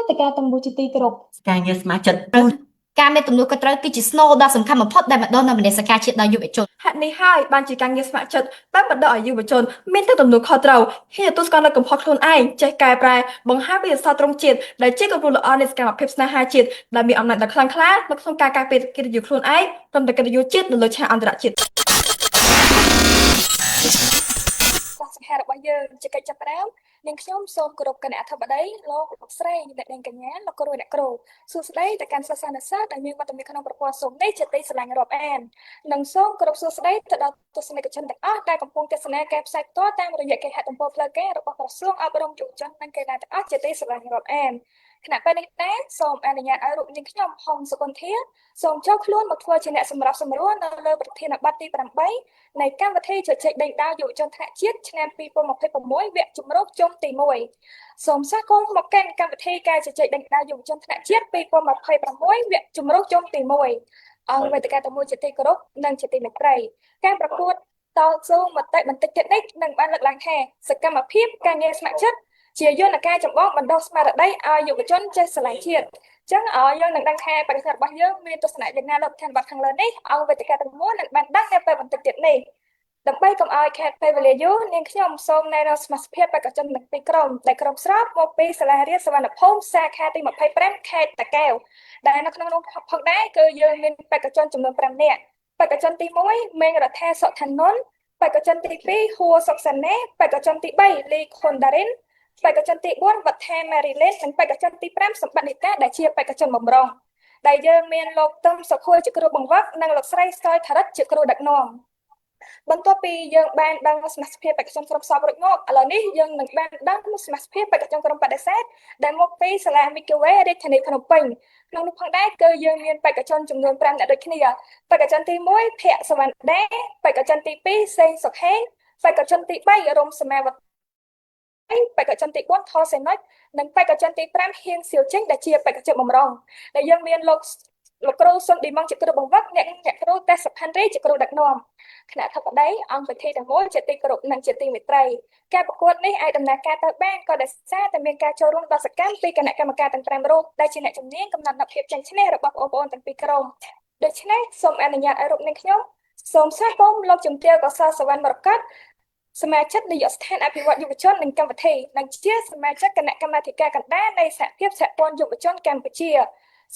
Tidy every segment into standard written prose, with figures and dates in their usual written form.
ទិកាទាំងមូលជាទីគោរព ការងារស្ម័គ្រចិត្ត ការមានទំនួលខុសត្រូវគឺជាស្នូលដ៏សំខាន់បំផុតដែលបណ្ដុះនូវមនសិការជាតិដល់យុវជន ហេតុនេះហើយបានជាការងារស្ម័គ្រចិត្តបានបណ្ដុះឲ្យយុវជនមានទាំងទំនួលខុសត្រូវហ៊ានទទួលស្គាល់នូវកំហុសខ្លួនឯងចេះកែប្រែបង្ហាញពីអក្សរត្រង់ជាតិដែលជាគំរូល្អនៃសកម្មភាពស្នេហាជាតិដែលមានអំណាចដ៏ខ្លាំងក្លានៅក្នុងការការពារកិត្តិយសខ្លួនឯងព្រមទាំងកិត្តិយសជាតិនៅលើឆាកអន្តរជាតិ សាសង្ហារបស់យើងជាកិច្ចចាប់ផ្ដើមនាងខ្ញុំសូមគោរពគណៈអធិបតីលោកលោកស្រីអ្នកនាងកញ្ញាលោកគ្រូអ្នកគ្រូសួស្តីទៅកាន់សិស្សានុសិស្សដែលមានវត្តមានក្នុងប្រព័ន្ធ Zoom នេះជាទីស្រឡាញ់រាប់អាននិងសូមគោរពសួស្តីទៅដល់ទស្សនិកជនទាំងអស់ដែលកំពុងទស្សនាការផ្សាយផ្ទាល់តាមរយៈគេហទំព័រផ្លូវការរបស់ក្រសួងអប់រំយុវជននិងកីឡាទាំងអស់ជាទីស្រឡាញ់រាប់អានខណៈពេលនេះដែរសូមអនុញ្ញាតឲ្យរូបនាងខ្ញុំហុងសុគន្ធាសូមចូលខ្លួនមកធ្វើជាអ្នកសម្របសម្រួលនៅលើប្រធានបទទី8 នៃកម្មវិធីជជែកដេញដោលយុវជនថ្នាក់ជាតិឆ្នាំ2026វគ្គជំរុះជុំទី1សូមស្វាគមន៍មកកាន់កម្មវិធីការជជែកដេញដោលយុវជនថ្នាក់ជាតិ2026វគ្គជំរុះជុំទី1អង្គវេទិកាទាំងមូលជាទីគោរពនិងជាទីមេត្រីការប្រកួតតស៊ូមតិបន្តិចទៀតនេះនឹងបានលើកឡើងថាសកម្មភាពការងារស្ម័គ្រចិត្តជាយន្តការចម្បងបណ្ដុះស្មារតីឲ្យយុវជនចេះស្រឡាញ់ជាតិចឹងឲ្យយើងនឹងដឹងថាបរិស័ទរបស់យើងមានទស្សនៈយ៉ាងណាលើប្រធានបទខាងលើនេះអង្គវេទិកាទាំងមូលនឹងបានដឹងនៅពេលបន្តិចទៀតនេះដើម្បីកុំឲ្យខាតពេលវេលាយូរនាងខ្ញុំសូមណែនាំសមាជិកភាពបេក្ខជនទាំងពីរក្រុមដែលក្រុមស្របមកពីសាលារៀនសវណ្ណភូមិសាខាទី25ខេត្តតាកែវដែលនៅក្នុងនោះផងដែរគឺយើងមានបេក្ខជនចំនួន5នាក់បេក្ខជនទី1មេងរដ្ឋាសុឋាននបេក្ខជនទី2ហួរសុកសាណេបេក្ខជនទី3លីខុនដារិនបេក្ខជនទី4វត្ថាម៉ារីឡេននិងបេក្ខជនទី5សម្បត្តិនីតាដែលជាបេក្ខជនបំរុងដែលយើងមានលោកទឹមសុខួយជាគ្រូបង្វឹកនិងលោកស្រីសយថារិតជាគ្រូដឹកនាំបន្ទាប់ពីយើងបានដឹងសមាជិកភាពបេក្ខជនក្រុមសពរួចមកឥឡូវនេះយើងនឹងបានដឹងសមាជិកភាពបេក្ខជនក្រុមបដិសេធដែលមកពីសាលាមីគូវេរាជធានីភ្នំពេញក្នុងនោះផងដែរគឺយើងមានបេក្ខជនចំនួន5នាក់ដូចគ្នាបេក្ខជនទី1ភ័ក្រសវណ្ណដាបេក្ខជនទី2សេងសុខេងបេក្ខជនទី3រំសមាវតីបេក្ខជនទី4ថសេនុចនិងបេក្ខជនទី5ហៀងសៀវចេងដែលជាបេក្ខជនបំរុងដែលយើងមានលោកលោកគ្រូសុនឌីម៉ងជាគ្រូបង្វឹកអ្នកអ្នកគ្រូតេសផាន់រីជាគ្រូដឹកនាំគណៈធិបតីអង្គពិធីទាំងមូលជាទីគោរពនិងជាទីមេត្រីការប្រកួតនេះអាចដំណើរការទៅបានក៏ដោយសារតែមានការចូលរួមដ៏សកម្មពីគណៈកម្មការទាំង5រូបដែលជាអ្នកជំនាញកំណត់នូវភាពចាញ់ឈ្នះរបស់បងប្អូនទាំងពីរក្រុមដូច្នេះសូមអនុញ្ញាតឲ្យរូបនាងខ្ញុំសូមស្វាគមន៍លោកជំទាវកុសលសវណ្ណមរកតសមាជិកនាយកស្ថានអភិវឌ្ឍយុវជននិងកម្មវិធីនិងជាសមាជិកគណៈកម្មាធិការកណ្ដាលនៃសហភាពសហព័ន្ធយុវជនកម្ពុជា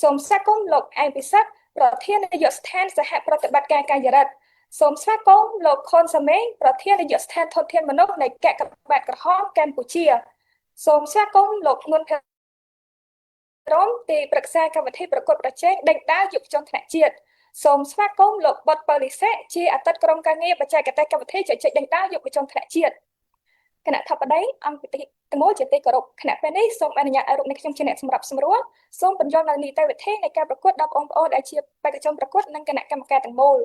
សូមស្វាគមន៍លោកអែមពិសិដ្ឋប្រធាននាយកស្ថានសហប្រតិបត្តិការកាយរដ្ឋសូមស្វាគមន៍លោកខុនសាមេងប្រធាននាយកស្ថានធនធានមនុស្សនៃកាកបាទក្រហមកម្ពុជាសូមស្វាគមន៍លោកងុនភិរមទីប្រឹក្សាកម្មវិធីប្រកួតប្រជែងដេញដោលយុវជនថ្នាក់ជាតិសូមស្វាគមន៍លោកបុតប៉ូលីសេជាអតីតក្រុមការងារបច្ចេកទេសកម្មវិធីជជែកដេញដោលយុវជនថ្នាក់ជាតិគណៈធិបតីអង្គពិធីទាំងមូលជាទីគោរពគណៈពេលនេះសូមអនុញ្ញាតឲ្យរូបនេះខ្ញុំជាអ្នកសម្របសម្រួលសូមពន្យល់នៅនីតិវិធីនៃការប្រកួតដល់បងប្អូនដែលជាបេក្ខជនប្រកួតនិងគណៈកម្មការទាំងមូល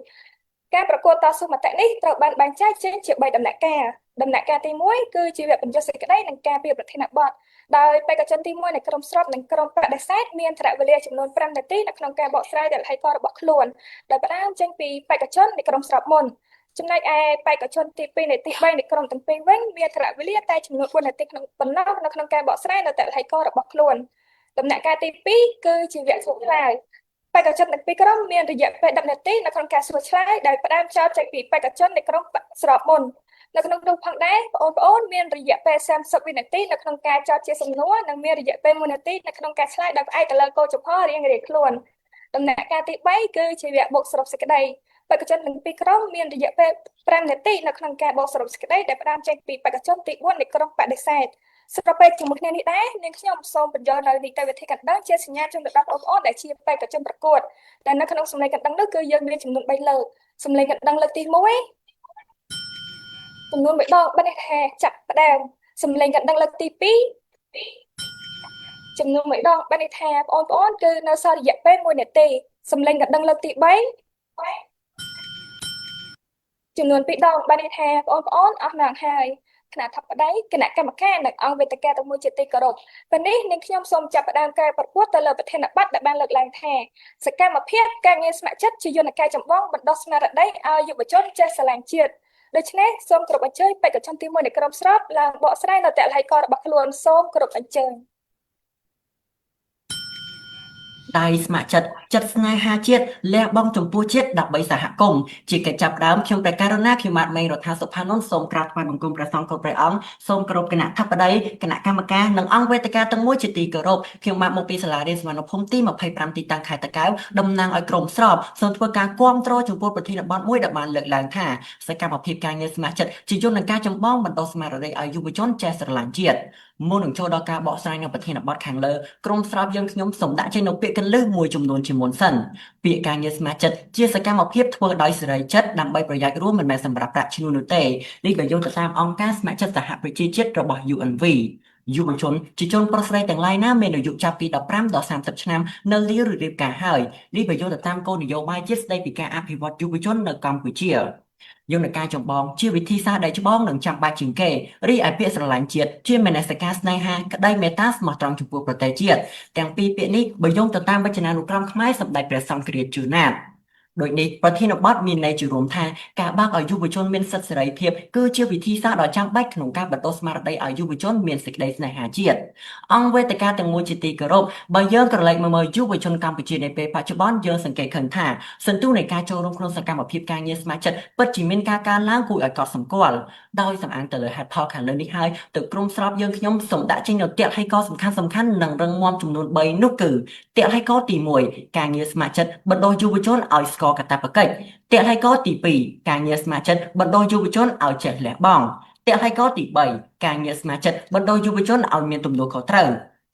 ការប្រកួតតស៊ូមតិនេះត្រូវបានបែងចែកចេញជា3ដំណាក់កាលដំណាក់កាលទី1គឺជាវគ្គបញ្ចុះសេចក្តីនិងការពីប្រធានបទដោយបេក្ខជនទី1នៃក្រុមស្របនិងក្រុមបដិសេធមានថរវេលាចំនួន5នាទីនៅក្នុងការបកស្រាយដល់ហេតុផលរបស់ខ្លួនដោយផ្ដើមចេញពីបេក្ខជននៃក្រុមស្របមុនចំណែកឯបេក្ខជនទី2នៃទី3នៃក្រុមទាំងពីរវិញមានថរវេលាតែចំនួន4នាទីក្នុងប៉ុណ្ណោះនៅក្នុងការបកស្រាយនៅតែហេតុផលរបស់ខ្លួនដំណាក់កាលទី2គឺជាវគ្គសួរឆ្លើយបេក្ខជនទាំងពីរក្រុមមានរយៈពេល10នាទីនៅក្នុងការសួរឆ្លើយដោយផ្ដើមចោទចេញពីបេក្ខជននៃក្រុមស្របមុននៅក្នុងនោះផងដែរបងប្អូនមានរយៈពេល30វិនាទីនៅក្នុងការចោទជាសំណួរនិងមានរយៈពេល1នាទីនៅក្នុងការឆ្លើយដោយផ្អែកទៅលើគោលជំហររៀងៗខ្លួនដំណាក់កាលទី3គឺជាវគ្គបូកសរុបសេចក្តីបេក្ខជនទាំងពីរក្រុមមានរយៈពេល5នាទីនៅក្នុងការបូកសរុបសេចក្តីដែលផ្ដើមចេញពីបេក្ខជនទី4នៃក្រុមបដិសេធស្របពេលជាមួយគ្នានេះដែរនាងខ្ញុំសូមបញ្យល់នៅនីតិវិធីកណ្ដឹងជាសញ្ញាជូនទៅដល់បងប្អូនដែលជាបេក្ខជនប្រកួតដែលនៅក្នុងសម្លេងកណ្ដឹងនោះគឺយើងមានចំនួន3លើកសម្លេងកណ្ដឹងលើកទី1ចំនួន1ដងបានន័យថាចាប់ផ្ដើមសម្លេងកណ្ដឹងលើកទី2ចំនួន1ដងបានន័យថាបងប្អូនគឺនៅសល់រយៈពេល1នាទីសម្លេងកណ្ដឹងលើកទី3ចំនួន2ដងបានន័យថាបងប្អូនអស់ម៉ោងហើយគណៈធិបតីគណៈកម្មការនិងអង្គវេទិកាទាំងមួយជាទីគោរពពេលនេះនាងខ្ញុំសូមចាប់ផ្ដើមការប្រកួតទៅលើប្រធានបទដែលបានលើកឡើងថាសកម្មភាពការងារស្ម័គ្រចិត្តជាយន្តការចម្បងបណ្ដុះស្មារតីឲ្យយុវជនចេះស្រឡាញ់ជាតិដូច្នេះសូមគោរពអញ្ជើញបេក្ខជនទី1នៃក្រុមស្របឡើងបកស្រាយនៅតលហេតុរបស់ខ្លួនសូមគោរពអញ្ជើញ។ ដៃស្ម័គ្រចិត្តចិត្តស្នេហាជាតិលះបង់ចំពោះជាតិដើម្បីសហគមន៍ជាកិច្ចចាប់ផ្ដើមខ្ញុំព្រះករុណាខ្ញុំបាទមេងរដ្ឋាសុផានុនសូមក្រាបថ្វាយបង្គំព្រះសង្ឃគ្រប់ព្រះអង្គសូមគោរពគណៈធិបតីគណៈកម្មការនិងអង្គវេទិកាទាំងមួយជាទីគោរពខ្ញុំបាទមកពីសាលារៀនសមានុភូមិទី25ទីតាំងខេត្តតាកែវតំណាងឲ្យក្រុមស្របសូមធ្វើការគាំទ្រចំពោះប្រធានបទមួយដែលបានលើកឡើងថាសកម្មភាពការងារស្ម័គ្រចិត្តជាយន្តការចម្បងបណ្ដុះស្មារតីឲ្យយុវជនចេះស្រឡាញ់ជាតិមុននឹងចូលដល់ការបកស្រាយនៅប្រធានបទខាងលើក្រុមស្របយើងខ្ញុំសូមដាក់ចេញនូវពាក្យកលឹះមួយចំនួនជាមុនសិនពាក្យការងារស្ម័គ្រចិត្តជាសកម្មភាពធ្វើដោយសេរីចិត្តដើម្បីប្រយោជន៍រួមមិនមែនសម្រាប់ប្រាក់ឈ្នួលនោះទេនេះបើយោងទៅតាមអង្គការស្ម័គ្រចិត្តសហប្រជាជាតិរបស់ UNV យុវជនជាជនប្រុសស្រីទាំងឡាយណាមានអាយុចាប់ពី15ដល់30ឆ្នាំនៅលាឬរៀបការហើយនេះបើយោងទៅតាមគោលនយោបាយជាតិស្តីពីការអភិវឌ្ឍយុវជននៅកម្ពុជាយន្តការចម្បងជាវិធីសាស្ត្រដែលច្បងនិងចាំបាច់ជាងគេរីឯពាក្យស្រឡាញ់ជាតិជាមនសិការស្នេហាក្តីមេត្តាស្មោះត្រង់ចំពោះប្រទេសជាតិទាំងពីរពាក្យនេះបើយោងទៅតាមវចនានុក្រមខ្មែរសម្ដេចព្រះសង្ឃរាជជួនណាតដូចនេះប្រធានបទមានន័យជារួមថាការបើកឲ្យយុវជនមានសិទ្ធិសេរីភាពគឺជាវិធីសាស្ត្រដ៏ចាំបាច់ក្នុងការបណ្ដុះស្មារតីឲ្យយុវជនមានសេចក្តីស្នេហាជាតិអង្គវេទិកាទាំងមួយជាទីគោរពបើយើងក្រឡេកមកមើលយុវជនកម្ពុជាในពេលបច្ចុប្បន្នយើងសង្កេតឃើញថាសន្ទុះនៃការចូលរួមក្នុងសកម្មភាពការងារស្ម័គ្រចិត្តពិតជាមានការកើនឡើងគួរឲ្យកត់សម្គាល់ដោយសំអាងទៅលើហេតុផលខាងលើនេះហើយទៅក្រុមស្របយើងខ្ញុំសូមដាក់ចេញនូវទឡ្ហីករណ៍សំខាន់ៗនិងរឹងមាំចំនួន3នោះគឺទឡ្ហីករណ៍ទី1ការងារស្ម័គ្រចិត្តបណ្ដុះយុវជនឲ្យស្គាល់កាតព្វកិច្ចទឡ្ហីករណ៍ទី2ការងារស្ម័គ្រចិត្តបណ្ដុះយុវជនឲ្យចេះលះបង់ទឡ្ហីករណ៍ទី3ការងារស្ម័គ្រចិត្តបណ្ដុះយុវជនឲ្យមានទំនួលខុសត្រូវ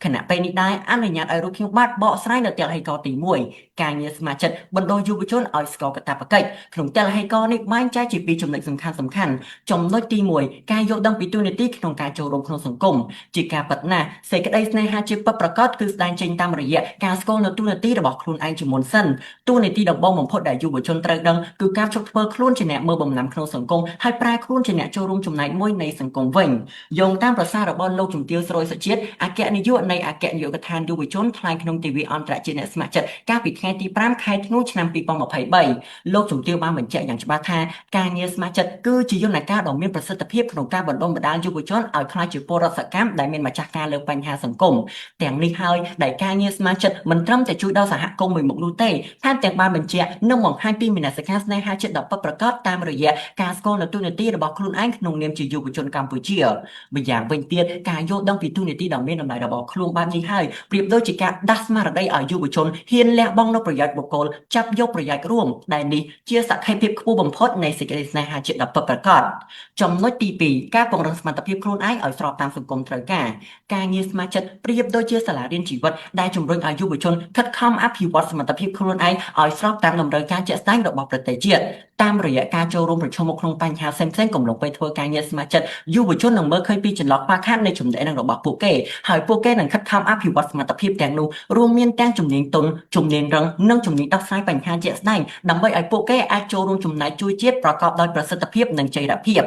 ខណៈពេលនេះដែរអនុញ្ញាតឲ្យរូបខ្ញុំបាទបកស្រាយនៅទឡ្ហីករណ៍ទី1ការងារស្ម័គ្រចិត្តបណ្ដុះយុវជនឲ្យស្គាល់កាតព្វកិច្ចក្នុងទឡ្ហីករណ៍នេះបែងចែកជាពីរចំណុចសំខាន់សំខាន់ចំណុចទី1ការយល់ដឹងពីតួនាទីក្នុងការចូលរួមក្នុងសង្គមជាការពិតណាស់សេចក្តីស្នេហាជាពិតប្រាកដគឺស្ដែងចេញតាមរយៈការស្គាល់នៅតួនាទីរបស់ខ្លួនឯងជាមុនសិនតួនាទីដំបូងបំផុតដែលយុវជនត្រូវដឹងគឺការឈប់ធ្វើខ្លួនជាអ្នកមើលបំណាំក្នុងសង្គមហើយប្រែខ្លួនជាអ្នកចូលរួមចំណែកមួយនៃសង្គមវិញយោងតាមប្រសាសន៍របស់លោកជំទាវស្រួយសុជាតិអគ្គនាយកនៃអគ្គនាយកដ្ឋានយុវជនថ្លែងក្នុងទិវាអន្តរជាតិអ្នកស្ម័គ្រចិត្តកាលពីថ្ងៃទី5ខែធ្នូឆ្នាំ2023លោកជំទាវបានបញ្ជាក់យ៉ាងច្បាស់ថាការងារស្ម័គ្រចិត្តគឺជាយន្តការដ៏មានប្រសិទ្ធភាពក្នុងការបណ្ដុះបណ្ដាលយុវជនឲ្យក្លាយជាពលរដ្ឋសកម្មដែលមានម្ចាស់ការលើបញ្ហាសង្គមទាំងនេះហើយដែលការងារស្ម័គ្រចិត្តមិនត្រឹមតែជួយដល់សហគមន៍មួយមុខនោះទេថែមទាំងបានបញ្ជាក់និងបង្ហាញពីមនសិការស្នេហាជាតិដ៏ពិតប្រាកដតាមរយៈការស្គាល់នូវតួនាទីរបស់ខ្លួនឯងក្នុងនាមជាយុវជនកម្ពុជាម្យ៉ាងវិញទៀតការយល់ដឹងពីតួនាទីដ៏មានតម្លៃរបស់ខ្លួនបែបនេះហើយប្រៀបដូចជាការដាស់ស្មារតីឲ្យយុវជនហ៊ានលះបង់នូវប្រយោជន៍បុគ្គលចាប់យកប្រយោជន៍រួមដែលនេះជាសក្ខីភាពខ្ពស់បំផុតនៃសេចក្តីស្នេហាជាតិដ៏ពិតប្រាកដចំណុចទី2ការពង្រឹងសមត្ថភាពខ្លួនឯងឲ្យស្របតាមសង្គមត្រូវការការងារស្ម័គ្រចិត្តប្រៀបដូចជាសាលារៀនជីវិតដែលជំរុញឲ្យយុវជនខិតខំអភិវឌ្ឍសមត្ថភាពខ្លួនឯងឲ្យស្របតាមតម្រូវការជាក់ស្ដែងរបស់ប្រទេសជាតិតាមរយៈការចូលរួមប្រឈមមុខក្នុងបញ្ហាផ្សេងៗកំឡុងពេលធ្វើការងារស្ម័គ្រចិត្តយុវជននឹងមើលឃើញពីចន្លោះខ្វះខាតនៃចំណេះដឹងរបស់ពួកគេហើយពួកគេនឹងខិតខំអភិវឌ្ឍសមត្ថភាពទាំងនោះរួមមានទាំងជំនាញទន់ជំនាញរឹងនិងជំនាញដោះស្រាយបញ្ហាជាក់ស្ដែងដើម្បីឲ្យពួកគេអាចចូលរួមចំណែកជួយជាតិប្រកបដោយប្រសិទ្ធភាពនិងចីរភាព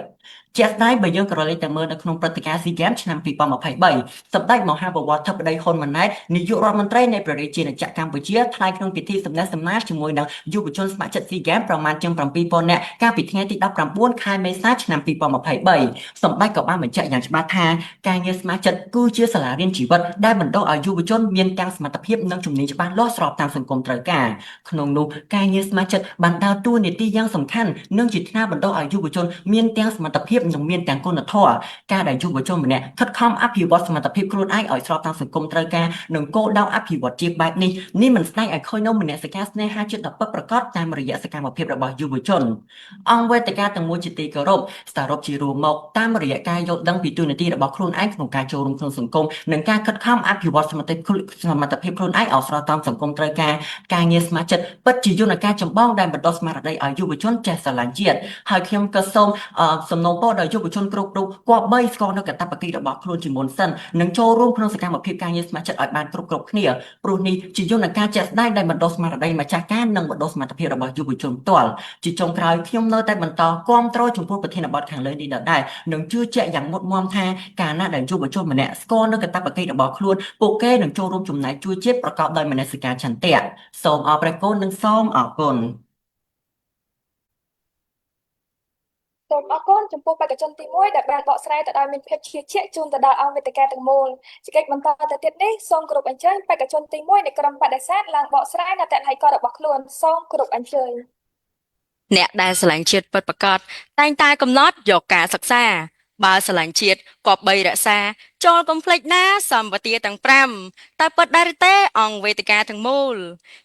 ជាក់ស្ដែងបើយើងក្រឡេកទៅមើលនៅក្នុងព្រឹត្តិការណ៍ SEA Games ឆ្នាំ2023សម្ដេចមហាបវរធិបតីហ៊ុនម៉ាណែតនាយករដ្ឋមន្ត្រីនៃព្រះរាជាណាចក្រកម្ពុជាថ្លែងក្នុងពិធីសំណេះសំណាលជាមួយនឹងយុវជនស្ម័គ្រចិត្ត SEA Games ប្រមាណជាង7000នាក់កាលពីថ្ងៃទី19ខែមេសាឆ្នាំ2023សម្ដេចក៏បានបញ្ជាក់យ៉ាងច្បាស់ថាការងារស្ម័គ្រចិត្តគឺជាសាលារៀនជីវិតដែលបណ្ដុះឲ្យយុវជនមានទាំងសមត្ថភាពនិងជំនាញច្បាស់លាស់ស្របតាមសង្គមត្រូវការក្នុងនោះការងារស្ម័គ្រចិត្តបានដើរតួនាទីយ៉ាងសំខាន់និងជាថ្នាលបណ្ដុះឲ្យយុវជនមានទាំងសមត្ថភាពនិងមានទាំងគុណធម៌ការដែលយុវជនម្នាក់ខិតខំអភិវឌ្ឍសមត្ថភាពខ្លួនឯងឲ្យស្របតាមសង្គមត្រូវការនិងគោលដៅអភិវឌ្ឍជាតិបែបនេះនេះមិនស្ដែងឲ្យឃើញនូវមនសិការស្នេហាជាតិដ៏ពិតប្រាកដតាមរយៈសកម្មភាពរបស់យុវជនអង្គវេទិកាទាំងមួយជាទីគោរពសរុបជារួមមកតាមរយៈការយល់ដឹងពីតួនាទីរបស់ខ្លួនឯងក្នុងការចូលរួមក្នុងសង្គមនិងការខិតខំអភិវឌ្ឍសមត្ថភាពខ្លួនឯងឲ្យស្របតាមសង្គមត្រូវការការងារស្ម័គ្រចិត្តពិតជាយន្តការចម្បងដែលបណ្ដុះស្មារតីឲ្យយុវជនចេះស្រឡាញ់ជាតិហើយខ្ញុំក៏សូមសំណូមពរដល់យុវជនគ្រប់រូបគប្បីស្គាល់នៅកាតព្វកិច្ចរបស់ខ្លួនជាមុនសិននិងចូលរួមក្នុងសកម្មភាពការងារស្ម័គ្រចិត្តឲ្យបានគ្រប់គ្រប់គ្នាព្រោះនេះជាយន្តការជាក់ស្ដែងដែលបណ្ដុះស្មារតីម្ចាស់ការនិងបណ្ដុះសមត្ថភាពរបស់យុវជនផ្ទាល់ជាចុងក្រោយខ្ញុំនៅតែបន្តគាំទ្រចំពោះប្រធានបទខាងលើនេះដដែលនិងជឿជាក់យ៉ាងមុតមមថាកាលណាដែលយុវជនម្នាក់ស្គាល់នៅកាតព្វកិច្ចរបស់ខ្លួនពួកគេនឹងចូលរួមចំណែកជួយជាតិប្រកបដោយមនសិការឆន្ទៈសូមអរព្រះគុណនិងសូមអរគុណ។ សូមអរគុណចំពោះបេក្ខជនទី1ដែលបានបកស្រាយទៅដោយមានភាពជឿជាក់ជូនទៅដល់អង្គវេទិកាទាំងមូលជាកិច្ចបន្តទៅទៀតនេះសូមគោរពអញ្ជើញបេក្ខជនទី1នៃក្រុមបដិសេធឡើងបកស្រាយនៅតល័យកររបស់ខ្លួនសូមគោរពអញ្ជើញ អ្នកដែលស្រឡាញ់ជាតិពិតប្រាកដតែងតែកំណត់យកការសិក្សា បើស្រឡាញ់ជាតិគប្បីរក្សា ចូលកុំភ្លេចណាសម្បទាទាំង5តើពិតដែរឬទេអង្គវេទិកាទាំងមូល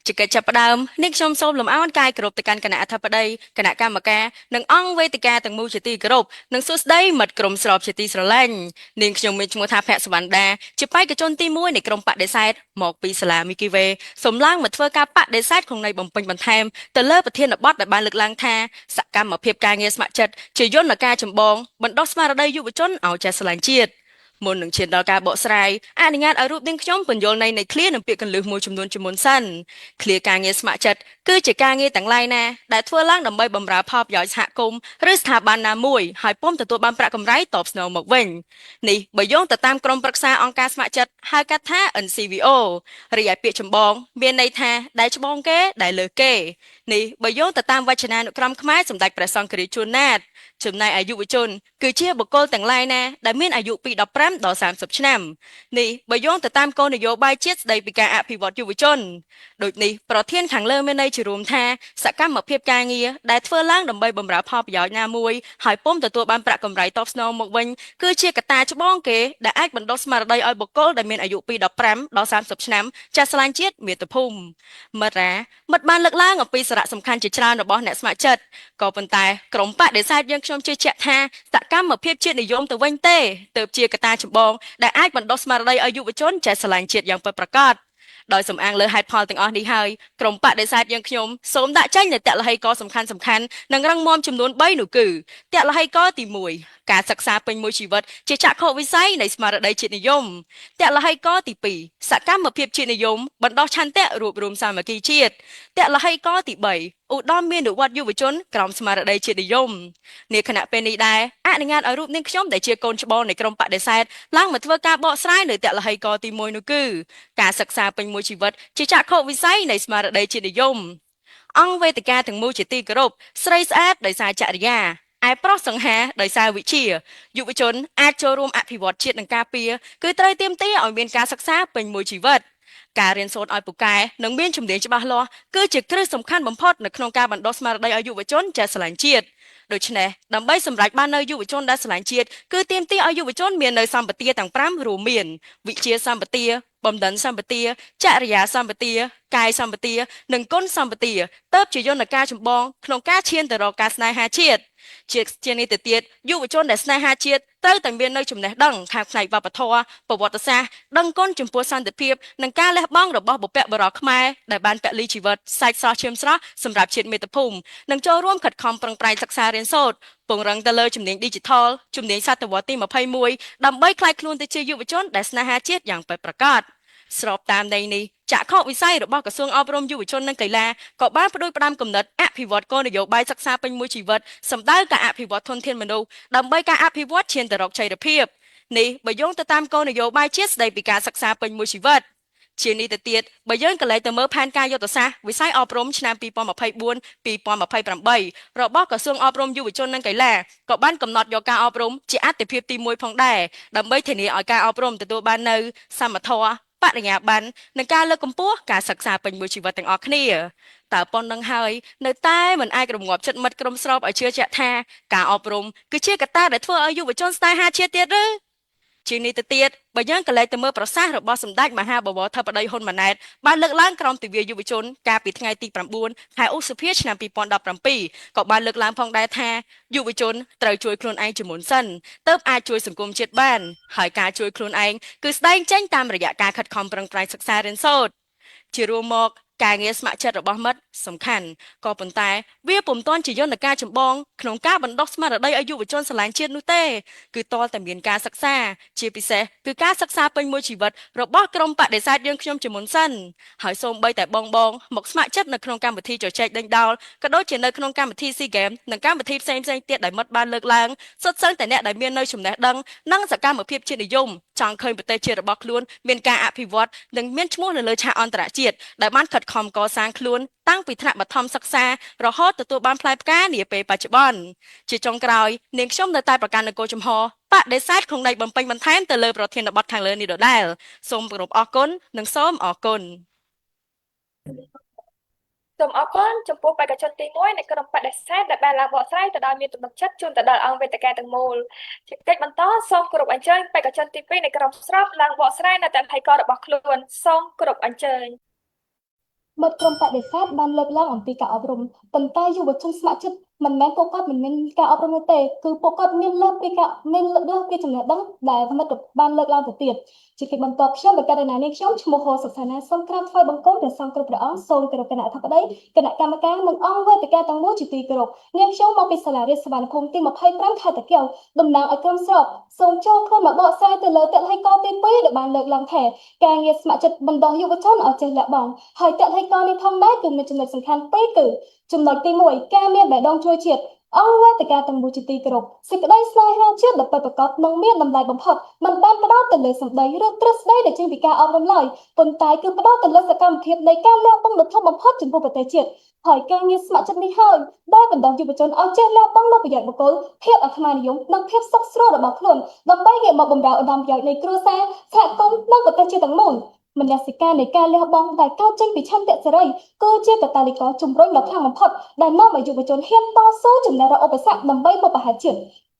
ជាកិច្ចចាប់ផ្ដើមនេះខ្ញុំសូមលំអោនកាយគោរពទៅកាន់គណៈអធិបតីគណៈកម្មការនិងអង្គវេទិកាទាំងមូលជាទីគោរពនិងសួស្តីមិត្តក្រុមស្របជាទីស្រឡាញ់នាងខ្ញុំមានឈ្មោះថាភក្សវណ្ណដាជាបេក្ខជនទី1នៃក្រុមបដិសេធមកពីសាលាមីគីវេសូមឡើងមកធ្វើការបដិសេធក្នុងន័យបំពេញបន្ថែមទៅលើប្រធានបទដែលបានលើកឡើងថាសកម្មភាពការងារស្ម័គ្រចិត្តជាយន្តការចម្បងបណ្ដុះស្មារតីយុវជនឲ្យចេះស្រឡាញ់ជាតិមុននឹងឈានដល់ការបកស្រាយអនុញ្ញាតឲ្យរូបនាងខ្ញុំពន្យល់ន័យនៃឃ្លានិងពាក្យកន្លឹះមួយចំនួនជាមុនសិនឃ្លាការងារស្ម័គ្រចិត្តគឺជាការងារទាំងឡាយណាដែលធ្វើឡើងដើម្បីបម្រើផលប្រយោជន៍សហគមន៍ឬស្ថាប័នណាមួយហើយពុំទទួលបានប្រាក់កម្រៃតបស្នងមកវិញនេះបើយោងទៅតាមក្រុមប្រឹក្សាអង្គការស្ម័គ្រចិត្តហៅកាត់ថា NCVO រីឯពាក្យចម្បងមានន័យថាដែលច្បងគេដែលលើសគេនេះបើយោងទៅតាមវចនានុក្រមខ្មែរសម្ដេចព្រះសង្ឃរាជជួនណាតចំណែកឯយុវជនគឺជាបុគ្គលទាំងឡាយណាដែលមានអាយុពី15ដល់30ឆ្នាំនេះបើយោងទៅតាមគោលនយោបាយជាតិស្តីពីការអភិវឌ្ឍយុវជនដូចនេះប្រធានខាងលើមានន័យជារួមថាសកម្មភាពការងារដែលធ្វើឡើងដើម្បីបម្រើផលប្រយោជន៍ណាមួយហើយពុំទទួលបានប្រាក់កម្រៃតបស្នងមកវិញគឺជាកត្តាច្បងគេដែលអាចបណ្ដុះស្មារតីឲ្យបុគ្គលដែលមានអាយុពី15ដល់30ឆ្នាំចាស់ស្រឡាញ់ជាតិមាតុភូមិមិត្តរាមិត្តបានលើកឡើងអំពីសារៈសំខាន់ជាច្រើនរបស់អ្នកស្ម័គ្រចិត្តក៏ប៉ុន្តែក្រុមបដិសេធយើងខ្ញុំជឿជាក់ថាសកម្មភាពជាតិនិយមទៅវិញទេទើបជាកត្តាចម្បងដែលអាចបណ្ដុះស្មារតីឲ្យយុវជនចេះស្រឡាញ់ជាតិយ៉ាងពិតប្រាកដដោយសំអាងលើហេតុផលទាំងអស់នេះហើយក្រុមបដិសេធយើងខ្ញុំសូមដាក់ចេញនូវតលហីករសំខាន់សំខាន់និងរឹងមាំចំនួន3នោះគឺតលហីករទី1ការសិក្សាពេញមួយជីវិតជាចក្ខុវិស័យនៃស្មារតីជាតិនិយមតលហីករទី2សកម្មភាពជាតិនិយមបណ្ដោះឆន្ទៈរួបរวมសាមគ្គីជាតិតលហីករទី3ឧត្តមមាននុវត្តយុវជនក្រោមស្មារតីជាតិនិយមនាខណៈពេលនេះដែរអនុញ្ញាតឲ្យរូបនាងខ្ញុំដែលជាកូនច្បងនៃក្រុមបដិសេធឡើងមកធ្វើការបកស្រាយនៅតលហីករទី1នោះគឺការសិក្សាពេញមួយជីវិតជាចក្ខុវិស័យនៃស្មារតីជាតិនិយមអង្គវេទិកាទាំងមូលជាទីគោរពស្រីស្អាតដោយសារចរិយាឯប្រុសសង្ហាដោយសារវិជ្ជាយុវជនអាចចូលរួមអភិវឌ្ឍជាតិនិងការពារគឺត្រូវទាមទារឲ្យមានការសិក្សាពេញមួយជីវិតការរៀនសូត្រឲ្យពូកែនិងមានជំនាញច្បាស់លាស់គឺជាគ្រឹះសំខាន់បំផុតនៅក្នុងការបណ្ដុះស្មារតីឲ្យយុវជនចេះស្រឡាញ់ជាតិដូច្នេះដើម្បីសម្រេចបាននូវយុវជនដែលស្រឡាញ់ជាតិគឺទាមទារឲ្យយុវជនមាននូវសម្បទាទាំង5រួមមានវិជ្ជាសម្បទាបំដិនសម្បទាចរិយាសម្បទាកាយសម្បទានិងគុណសម្បទាទៅជាយន្តការចម្បងក្នុងការឈានទៅរកការស្នេហាជាតិជានេះទៅទៀតយុវជនដែលស្នេហាជាតិត្រូវតែមាននៅចំណេះដឹងខាងផ្នែកវប្បធម៌ប្រវត្តិសាស្ត្រដឹងគុណចំពោះសន្តិភាពនិងការលះបង់របស់បុព្វបុរសខ្មែរដែលបានពលីជីវិតសាច់ស្រស់ឈាមស្រស់សម្រាប់ជាតិមាតុភូមិនិងចូលរួមខិតខំប្រឹងប្រែងសិក្សារៀនសូត្រពង្រឹងទៅលើជំនាញ Digital ជំនាញសតវត្សទី21ដើម្បីក្លាយខ្លួនទៅជាយុវជនដែលស្នេហាជាតិយ៉ាងពិតប្រាកដស្របតាមន័យនេះចក្ខុវិស័យរបស់ក្រសួងអប់រំយុវជននិងកីឡាក៏បានផ្ដួចផ្ដើមគំនិតអភិវឌ្ឍគោលនយោបាយសិក្សាពេញមួយជីវិតសម្ដៅការអភិវឌ្ឍធនធានមនុស្សដើម្បីការអភិវឌ្ឍឈានទៅរកចីរភាពនេះបើយោងទៅតាមគោលនយោបាយជាតិស្ដីពីការសិក្សាពេញមួយជីវិតជានេះទៅទៀតបើយើងក៏លេចទៅមើលផែនការយុទ្ធសាស្ត្រវិស័យអប់រំឆ្នាំ2024 2028របស់ក្រសួងអប់រំយុវជននិងកីឡាក៏បានកំណត់យកការអប់រំជាអាទិភាពទី1ផងដែរដើម្បីធានាឲ្យការអប់រំទទួលបាននូវសមធម៌បរិញ្ញាបត្រនិងការលើកកម្ពស់ការសិក្សាពេញមួយជីវិតទាំងអស់គ្នាតើប៉ុណ្ណឹងហើយនៅតែមិនអាចរងាប់ចិត្តមិត្តក្រុមស្របឲ្យជឿជាក់ថាការអប់រំគឺជាកត្តាដែលធ្វើឲ្យយុវជនស្នេហាជាតិទៀតឬជាងនេះទៅទៀតបើយើងក៏លេចទៅមើលប្រសាសន៍របស់សម្ដេចមហាបវរធិបតីហ៊ុនម៉ាណែតបានលើកឡើងក្រោមទិវាយុវជនកាលពីថ្ងៃទី9ខែឧសភាឆ្នាំ2017ក៏បានលើកឡើងផងដែរថាយុវជនត្រូវជួយខ្លួនឯងជាមុនសិនទើបអាចជួយសង្គមជាតិបានហើយការជួយខ្លួនឯងគឺស្ដែងចេញតាមរយៈការខិតខំប្រឹងប្រែងសិក្សារៀនសូត្រជារួមមកការងារស្ម័គ្រចិត្តរបស់មិត្តសំខាន់ក៏ប៉ុន្តែវាពុំទាន់ជាយន្តការចម្បងក្នុងការបណ្ដុះស្មារតីឲ្យយុវជនស្រឡាញ់ជាតិនោះទេគឺទាល់តែមានការសិក្សាជាពិសេសគឺការសិក្សាពេញមួយជីវិតរបស់ក្រុមបដិសេធយើងខ្ញុំជាមុនសិនហើយសូម្បីតែបងបងមកស្ម័គ្រចិត្តនៅក្នុងកម្មវិធីជជែកដេញដោលក៏ដូចជានៅក្នុងកម្មវិធី SEA Games និងកម្មវិធីផ្សេងៗទៀតដែលមិត្តបានលើកឡើងសុទ្ធសឹងតែអ្នកដែលមាននៅចំណេះដឹងនិងសកម្មភាពជាតិនិយម ចង់ឃើញប្រទេសជាតិរបស់ខ្លួនមានការអភិវឌ្ឍនិងមានឈ្មោះនៅលើឆាកអន្តរជាតិដែលបានខិតខំកសាងខ្លួនតាំងពីថ្នាក់បឋមសិក្សារហូតទទួលបានផ្លែផ្កានាពេលបច្ចុប្បន្នជាចុងក្រោយនាងខ្ញុំនៅតែប្រកាន់នូវគោលជំហរបដិសេធក្នុងន័យបំពេញបន្ថែមទៅលើប្រធានបទខាងលើនេះដដែលសូមគោរពអរគុណនិងសូមអរគុណ សូមអរគុណចំពោះបេក្ខជនទី1នៃក្រុមបដិសេធដែលបានឡើងបកស្រាយទៅដោយមានទំនុកចិត្តជូនទៅដល់អង្គវេទិកាទាំងមូលជាកិច្ចបន្តសូមគោរពអញ្ជើញបេក្ខជនទី2នៃក្រុមស្របឡើងបកស្រាយនៅតែលក្ខរបស់ខ្លួនសូមគោរពអញ្ជើញ មិត្តក្រុមបដិសេធបានលើកឡើងអំពីការអប់រំប៉ុន្តែយុវជនស្ម័គ្រចិត្តមិនមែនពួកគាត់មិនមានការអប់រំនោះទេគឺពួកគាត់មានលើសពីការមានលើសពីចំណេះដឹងដែលមិត្តបានលើកឡើងទៅទៀតជាកិច្ចបន្តខ្ញុំបេក្ខជននេះខ្ញុំឈ្មោះហូសុកសាណាសូមក្រាបថ្វាយបង្គំព្រះសង្ឃគ្រប់ព្រះអង្គសូមគោរពគណៈអធិបតីគណៈកម្មការនិងអង្គវេទិកាទាំងមូលជាទីគោរពនាងខ្ញុំមកពីសាលារៀនសវណ្ណភូមិទី25ខេត្តតាកែវតំណាងឲ្យក្រុមស្របសូមចូលខ្លួនមកបកស្រាយទៅលើតល័យកទី2ដែលបានលើកឡើងថាការងារស្ម័គ្រចិត្តបណ្ដុះយុវជនឲ្យចេះលះបង់ហើយតល័យកនេះផងដែរគឺមានចំណុចសំខាន់ពីរគឺចំណុចទី1ការមានបេះដូងជួយជាតិអង្គវេទិកាទាំងមូលជាទីគោរពសេចក្តីស្នេហាជាតិដ៏ពិតប្រាកដនិងមានតម្លៃបំផុតមិនបានផ្ដោតទៅលើសម្ដីឬទ្រឹស្ដីដែលចេញពីការអប់រំឡើយប៉ុន្តែគឺផ្ដោតទៅលើសកម្មភាពនៃការលះបង់ដ៏ធំបំផុតចំពោះប្រទេសជាតិហើយការងារស្ម័គ្រចិត្តនេះហើយដែលបណ្ដុះយុវជនឲ្យចេះលះបង់នូវប្រយោជន៍បុគ្គលភាពអាត្មានិយមនិងភាពសុខស្រួលរបស់ខ្លួនដើម្បីងាកមកបម្រើឧត្តមប្រយោជន៍នៃគ្រួសារសហគមន៍និងប្រទេសជាតិទាំងមូលមនសិការនៃការលះបង់ដែលកើតចេញពីឆន្ទៈសេរីគឺជាកាតាលីករជំរុញដ៏ខ្លាំងបំផុតដែលនាំឲ្យយុវជនហ៊ានតស៊ូជំនះរាល់ឧបសគ្គដើម្បីបុព្វហេតុជាត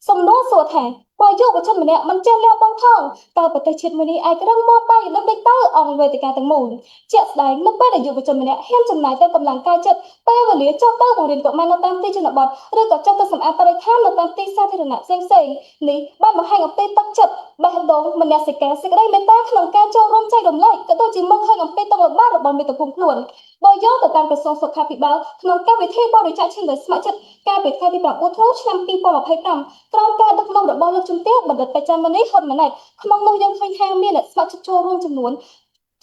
ិសំណួរសួរថាបើយុវជនម្នាក់មិនចេះលះបង់ផងតើប្រទេសជាតិមួយនេះអាចរឹងមាំបានយ៉ាងដូចម្តេចទៅអង្គវេទិកាទាំងមូលជាក់ស្ដែងនៅពេលដែលយុវជនម្នាក់ហ៊ានចំណាយទាំងកម្លាំងកាយចិត្តពេលវេលាចុះទៅបង្រៀនកុមារនៅតាមទីជនបទឬក៏ចុះទៅសម្អាតបរិស្ថាននៅតាមទីសាធារណៈផ្សេងៗនេះបានបង្ហាញអំពីទឹកចិត្តបេះដូងមនសិការសេចក្តីមេត្តាក្នុងការចូលរួមចែករំលែកក៏ដូចជាមើលឃើញអំពីទុក្ខលំបាករបស់មាតុភូមិខ្លួនបើយោងទៅតាមក្រសួងសុខាភិបាលក្នុងកម្មវិធីបរិច្ចាគឈាមដោយស្ម័គ្រចិត្តកាលពីថ្ងៃទី9ធ្នូឆ្នាំ2025ក្រោមការដឹកនាំរបស់លោកជំទាវបណ្ឌិតបច្ចាមនីហ៊ុនម៉ាណែតក្នុងនោះយើងឃើញថាមានអ្នកស្ម័គ្រចិត្តចូលរួមចំនួន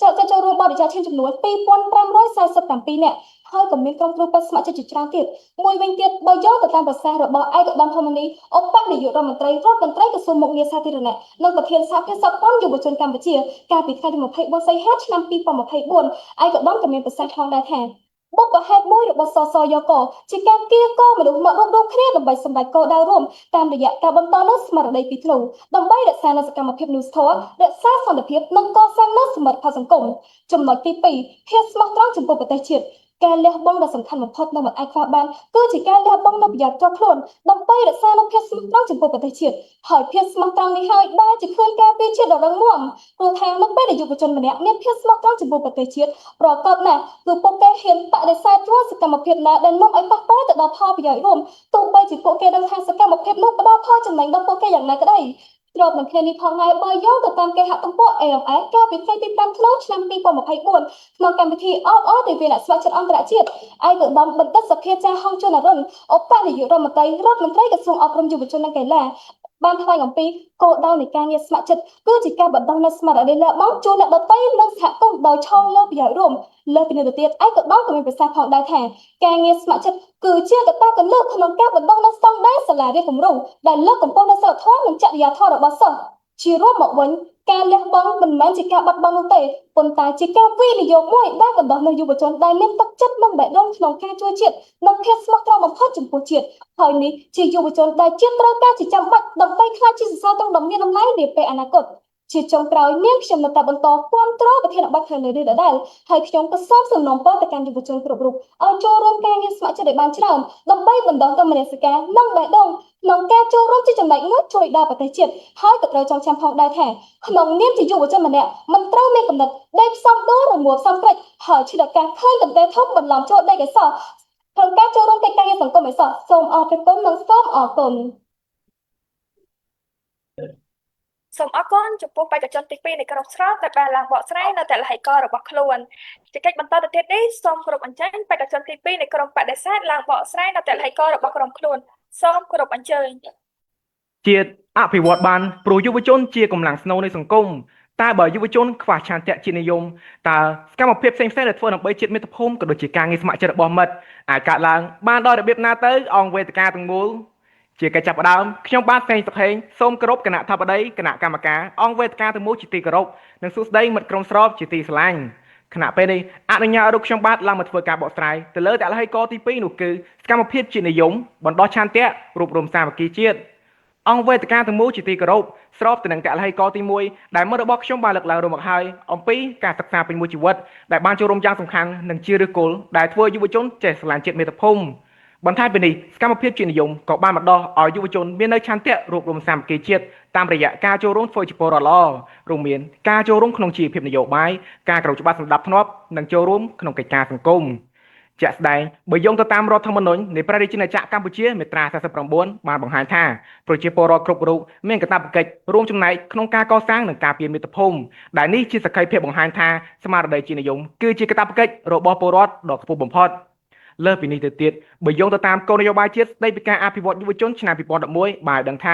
ចូលចូលរួមបរិច្ចាគឈាមចំនួន2547នាក់ហើយក៏មានក្រុមគ្រូពេទ្យស្ម័គ្រចិត្តជាច្រើនទៀតមួយវិញទៀតបើយោងទៅតាមប្រសាសន៍របស់ឯកឧត្តមហ៊ុនម៉ាណីឧបនាយករដ្ឋមន្ត្រីរដ្ឋមន្ត្រីក្រសួងមុខងារសាធារណៈនិងប្រធានសហភាពសម្ព័ន្ធយុវជនកម្ពុជាកាលពីថ្ងៃទី24សីហាឆ្នាំ2024ឯកឧត្តមក៏មានប្រសាសន៍ផងដែរថាបុព្វហេតុមួយរបស់សសយកជាការគៀកមនុស្សមករួមរួមគ្នាដើម្បីសម្រេចគោលដៅរួមតាមរយៈការបន្តនូវស្មារតីពីធ្នូដើម្បីរក្សានូវសកម្មភាពមនុស្សធម៌រក្សាសន្តិភាពនិងកសាងនូវសមិទ្ធផលសង្គមចំណុចទី2ភាពស្មោះត្រង់ចំពោះប្រទេសជាតិការលះបង់ដ៏សំខាន់បំផុតនិងមិនអាចខ្វះបានគឺជាការលះបង់នូវប្រយោជន៍ផ្ទាល់ខ្លួនដើម្បីរក្សានូវភាពស្មោះត្រង់ចំពោះប្រទេសជាតិហើយភាពស្មោះត្រង់នេះហើយដែលជាខឿនការពារជាតិដ៏រឹងមាំព្រោះថានៅពេលដែលយុវជនម្នាក់មានភាពស្មោះត្រង់ចំពោះប្រទេសជាតិប្រកបណាស់គឺពួកគេហ៊ានបដិសេធរាល់សកម្មភាពណាដែលនាំឲ្យប៉ះពាល់ទៅដល់ផលប្រយោជន៍រួមទោះបីជាពួកគេដឹងថាសកម្មភាពនោះផ្ដល់ផលចំណេញដល់ពួកគេយ៉ាងណាក្តីស្របនឹងគ្នានេះផងដែរបើយោងទៅតាមគេហទំព័រ AMS កាលពីថ្ងៃទី5ធ្នូឆ្នាំ2024ក្នុងកម្មវិធីអបអរទិវាអ្នកស្ម័គ្រចិត្តអន្តរជាតិឯកឧត្តមបណ្ឌិតសភាចាហងជួនអរុនឧបនាយករដ្ឋមន្ត្រីរដ្ឋមន្ត្រីក្រសួងអប់រំយុវជននិងកីឡាបានថ្លែងអំពីគោលដៅនៃការងារស្ម័គ្រចិត្តគឺជាការបណ្ដុះនូវស្មារតីលះបង់ជូនអ្នកដទៃនិងសហគមន៍ដោយឈរលើប្រយោជន៍រួមលើសពីនេះទៅទៀតឯកឧត្តមក៏មានប្រសាសន៍ផងដែរថាការងារស្ម័គ្រចិត្តគឺជាកត្តាគន្លឹះក្នុងការបណ្ដុះនូវស្តង់ដារសាលារៀនគំរូដែលលើកកម្ពស់នូវសីលធម៌និងចរិយាធម៌របស់សិស្សជារួមមកវិញការលះបង់មិនមែនជាការបាត់បង់នោះទេប៉ុន្តែជាការវិនិយោគមួយដែលបណ្ដុះនូវយុវជនដែលមានទឹកចិត្តនិងបេះដូងក្នុងការជួយជាតិនិងភាពស្មោះត្រង់បំផុតចំពោះជាតិហើយនេះជាយុវជនដែលជាតិត្រូវការជាចាំបាច់ដើម្បីក្លាយជាសសរទ្រូងដ៏មានតម្លៃនាពេលអនាគតជាចុងក្រោយនាងខ្ញុំនៅតែបន្តគាំទ្រប្រធានបទខាងលើនេះដដែលហើយខ្ញុំក៏សូមសំណូមពរទៅកាន់យុវជនគ្រប់រូបឲ្យចូលរួមការងារស្ម័គ្រចិត្តឲ្យបានច្រើនដើម្បីបណ្ដុះទៅមនសិការនិងបេះដូងក្នុងការចូលរួមជាចំណែកមួយជួយដល់ប្រទេសជាតិហើយក៏ត្រូវចងចាំផងដែរថាក្នុងនាមជាយុវជនម្នាក់មិនត្រូវមានគំនិតដេកផ្សំដួលរមួលផ្សំព្រិចហើយឆ្លៀតការឃើញកន្ទេលធំបន្លំចូលដេកឲ្យសោះក្នុងការចូលរួមកិច្ចការងារសង្គមឲ្យសោះសូមអរគុណនិងសូមអរគុណ សូមអរគុណចំពោះបេក្ខជនទី2នៃក្រុមស្របដែលបានឡើងបកស្រាយនៅតែលហិករបស់ខ្លួនជាកិច្ចបន្តទៅទៀតនេះសូមគោរពអញ្ជើញបេក្ខជនទី2នៃក្រុមបដិសេធឡើងបកស្រាយនៅតែលហិករបស់ក្រុមខ្លួនសូមគោរពអញ្ជើញ ជាតិអភិវឌ្ឍបានព្រោះយុវជនជាកម្លាំងស្នូលនៃសង្គមតែបើយុវជនខ្វះឆន្ទៈជាតិនិយមតើសកម្មភាពផ្សេងៗដែលធ្វើដើម្បីជាតិមាតុភូមិក៏ដូចជាការងារស្ម័គ្រចិត្តរបស់មិត្តអាចកើតឡើងបានដោយរបៀបណាទៅអង្គវេទិកាទាំងមូល ជាកិច្ចចាប់ផ្ដើមខ្ញុំបាទសេងសុខហេងសូមគោរពគណៈធិបតីគណៈកម្មការអង្គវេទិកាទាំងមូលជាទីគោរពនិងសួស្តីមិត្តក្រុមស្របជាទីស្រឡាញ់ខណៈពេលនេះអនុញ្ញាតឲ្យរូបខ្ញុំបាទឡើងមកធ្វើការបកស្រាយទៅលើតលហិកទី2នោះគឺសកម្មភាពជានិយមបណ្ដោះឆន្ទៈរួបរวมសាមគ្គីជាតិអង្គវេទិកាទាំងមូលជាទីគោរពស្របទៅនឹងតលហិកទី1ដែលមិត្តរបស់ខ្ញុំបានលើកឡើងរួមមកហើយអំពីការសិក្សាពេញមួយជីវិតដែលបានចូលរួមយ៉ាងសំខាន់និងជាឫសគល់ដែលធ្វើឲ្យយុវជនចេះស្រឡាញ់ជាតិមាតុភូមិបន្ថែមពីនេះសកម្មភាពជានិយមក៏បានបណ្ដោះឲ្យយុវជនមាននៅឆន្ទៈរួបរวมសាមគ្គីជាតិតាមរយៈការចូលរួមធ្វើជាពលរដ្ឋល្អរួមមានការចូលរួមក្នុងជីវភាពនយោបាយការក្រោបច្បាប់សម្ដាប់ធ្នាប់និងចូលរួមក្នុងកិច្ចការសង្គមជាក់ស្ដែងបើយោងទៅតាមរដ្ឋធម្មនុញ្ញនៃព្រះរាជាណាចក្រកម្ពុជាមាត្រា49បានបង្ហាញថាប្រជាពលរដ្ឋគ្រប់រូបមានកាតព្វកិច្ចរួមចំណែកក្នុងការកសាងនិងការពារមាតុភូមិដែលនេះជាសក្ខីភាពបង្ហាញថាស្មារតីជាតិនិយមគឺជាកាតព្វកិច្ចរបស់ពលរដ្ឋដ៏ខ្ពស់បំផុតលើសពីនេះទៅទៀតបើយោងទៅតាមគោលនយោបាយជាតិស្តីពីការអភិវឌ្ឍយុវជនឆ្នាំ2011បានដឹងថា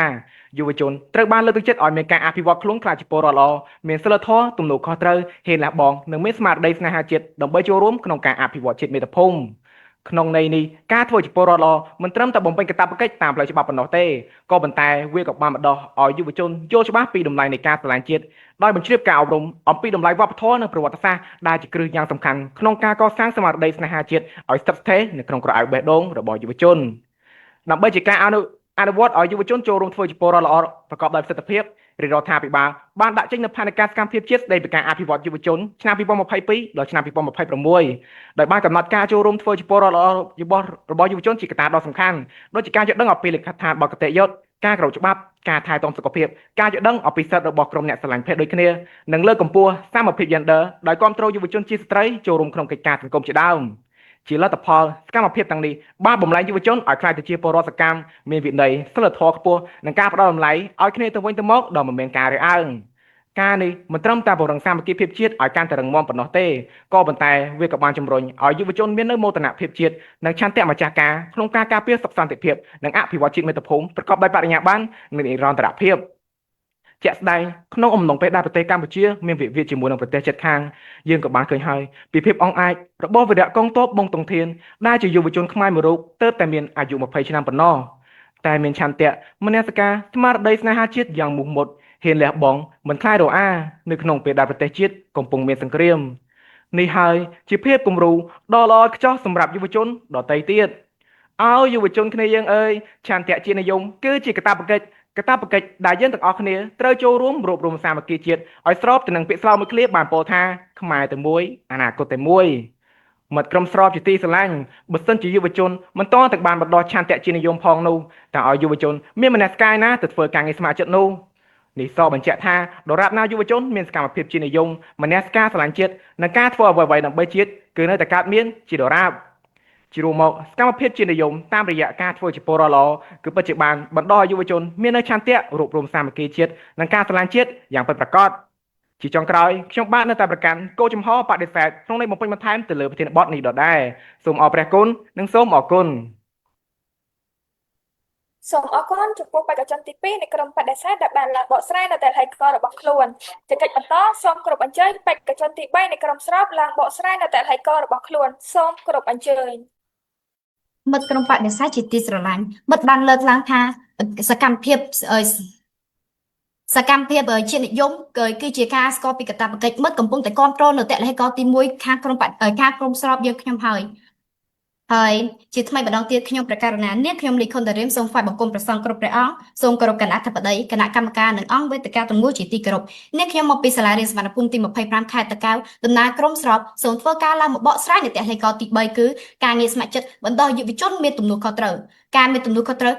យុវជនត្រូវបានលើកទឹកចិត្តឲ្យមានការអភិវឌ្ឍខ្លួនក្លាយជាពលរដ្ឋល្អមានសីលធម៌ទំនួលខុសត្រូវហ៊ានលះបង់និងមានស្មារតីស្នេហាជាតិដើម្បីចូលរួមក្នុងការអភិវឌ្ឍជាតិមាតុភូមិក្នុងន័យនេះការធ្វើជាពលរដ្ឋល្អមិនត្រឹមតែបំពេញកាតព្វកិច្ចតាមផ្លូវច្បាប់ប៉ុណ្ណោះទេក៏ប៉ុន្តែវាក៏បានបណ្ដុះឲ្យយុវជនយល់ច្បាស់ពីតម្លៃនៃការស្រឡាញ់ជាតិដោយបញ្ជ្រាបការអប់រំអំពីតម្លៃវប្បធម៌និងប្រវត្តិសាស្ត្រដែលជាគ្រឹះយ៉ាងសំខាន់ក្នុងការកសាងស្មារតីស្នេហាជាតិឲ្យស្ថិតស្ថេរនៅក្នុងក្រអៅបេះដូងរបស់យុវជនដើម្បីជាការអនុអនុវត្តឲ្យយុវជនចូលរួមធ្វើជាពលរដ្ឋល្អប្រកបដោយប្រសិទ្ធភាពរាជរដ្ឋាភិបាលបានដាក់ចេញនូវផែនការសកម្មភាពជាតិស្តីពីការអភិវឌ្ឍយុវជនឆ្នាំ2022ដល់ឆ្នាំ2026ដោយបានកំណត់ការចូលរួមធ្វើជាពលរដ្ឋល្អរបស់របស់យុវជនជាកត្តាដ៏សំខាន់ដូចជាការយល់ដឹងអំពីលិខិតឋានបទគតិយុត្តការគោរពច្បាប់ការថែទាំសុខភាពការយល់ដឹងអំពីសិទ្ធិរបស់ក្រុមអ្នកស្រឡាញ់ភេទដូចគ្នានិងលើកកម្ពស់សមភាព Gender ដោយគាំទ្រយុវជនជាស្ត្រីចូលរួមក្នុងកិច្ចការសង្គមជាដើមជាលទ្ធផលសកម្មភាពទាំងនេះបានបំលែងយុវជនឲ្យក្លាយទៅជាពលរដ្ឋសកម្មមានវិន័យសីលធម៌ខ្ពស់និងការផ្ដល់តម្លៃឲ្យគ្នាទៅវិញទៅមកដោយមិនមានការរើសអើងការនេះមិនត្រឹមតែពង្រឹងសាមគ្គីភាពជាតិឲ្យកាន់តែរឹងមាំប៉ុណ្ណោះទេក៏ប៉ុន្តែវាក៏បានជំរុញឲ្យយុវជនមាននូវមោទនភាពជាតិនិងឆន្ទៈម្ចាស់ការក្នុងការការពារសុខសន្តិភាពនិងអភិវឌ្ឍជាតិមាតុភូមិប្រកបដោយបរិញ្ញាបត្រនិងនិរន្តរភាពជាក់ស្ដែងក្នុងអំឡុងពេលដែលប្រទេសកម្ពុជាមានវិវាទជាមួយនឹងប្រទេសជិតខាងយើងក៏បានឃើញហើយពីភាពអង់អាចរបស់វីរៈកងទ័ពបងតុងធានដែលជាយុវជនខ្មែរមួយរូបទើបតែមានអាយុ20ឆ្នាំប៉ុណ្ណោះតែមានឆន្ទៈមនសិការស្មារតីស្នេហាជាតិយ៉ាងមោះមុតហ៊ានលះបង់មិនខ្លាចរអានៅក្នុងពេលដែលប្រទេសជាតិកំពុងមានសង្គ្រាមនេះហើយជាភាពគំរូដ៏ល្អឥតខ្ចោះសម្រាប់យុវជនដទៃទៀតឲ្យយុវជនគ្នាយើងអើយឆន្ទៈជាតិនិយមគឺជាកាតព្វកិច្ចកាតព្វកិច្ចដែលយើងទាំងអស់គ្នាត្រូវចូលរួមរួបរวมសាមគ្គីជាតិឲ្យស្របទៅនឹងពាក្យស្លោកមួយឃ្លាបានពោលថាខ្មែរតែមួយអនាគតតែមួយមិត្តក្រុមស្របជាទីស្រឡាញ់បើសិនជាយុវជនមិនតតែបានបណ្ដោះឆន្ទៈជាតិនិយមផងនោះតើឲ្យយុវជនមានមនសិការណាទៅធ្វើការងារស្ម័គ្រចិត្តនោះនេះសបញ្ជាក់ថាដរាបណាយុវជនមានសកម្មភាពជាតិនិយមមនសិការស្រឡាញ់ជាតិនិងការធ្វើអ្វីៗដើម្បីជាតិគឺនៅតែកើតមានជាដរាបជារួមមកសកម្មភាពជាតិនិយមតាមរយៈការធ្វើជាពលរដ្ឋល្អគឺពិតជាបានបណ្ដោះឲ្យយុវជនមាននូវឆន្ទៈរួបរวมសាមគ្គីជាតិនិងការស្រឡាញ់ជាតិយ៉ាងពិតប្រាកដជាចុងក្រោយខ្ញុំបាទនៅតែប្រកាន់គោលជំហរបដិសេធក្នុងន័យបំពេញបន្ថែមទៅលើប្រធានបទនេះដដែលសូមអរព្រះគុណនិងសូមអរគុណ សូមអរគុណចំពោះបេក្ខជនទី2នៃក្រុមបដិសេធដែលបានឡើងបកស្រាយនៅតែលហិករបស់ខ្លួនជាកិច្ចបន្តសូមគោរពអញ្ជើញបេក្ខជនទី3នៃក្រុមស្របឡើងបកស្រាយនៅតែលហិករបស់ខ្លួនសូមគោរពអញ្ជើញ មិត្តក្រុមបដិសេធជាទីស្រឡាញ់មិត្តបានលើកឡើងថាសកម្មភាពអឺសកម្មភាពជាតិនិយមគឺជាការស្គាល់ពីកាតព្វកិច្ចមិត្តកំពុងតែគ្រប់គ្រងនៅតលហេកទី1ខាងក្រុមខាងក្រុមស្របយើងខ្ញុំហើយហើយជាថ្មីម្ដងទៀតខ្ញុំប្រកាសណានាងខ្ញុំលីខុនតារៀមសូមថ្វាយបង្គំព្រះសង្ឃគ្រប់ព្រះអង្គសូមគោរពគណៈអធិបតីគណៈកម្មការនិងអង្គវេទិកាទាំងមូលជាទីគោរពនាងខ្ញុំមកពីសាលារៀនសមត្ថភូមិទី25ខេត្តតាកែវដំណើរក្រុមស្របសូមធ្វើការឡើងមកបកស្រាយនីតិលេខទី3គឺការងារស្ម័គ្រចិត្តបណ្ដោះយុវជនមានទំនួលខុសត្រូវការមានទំនួលខុសត្រូវ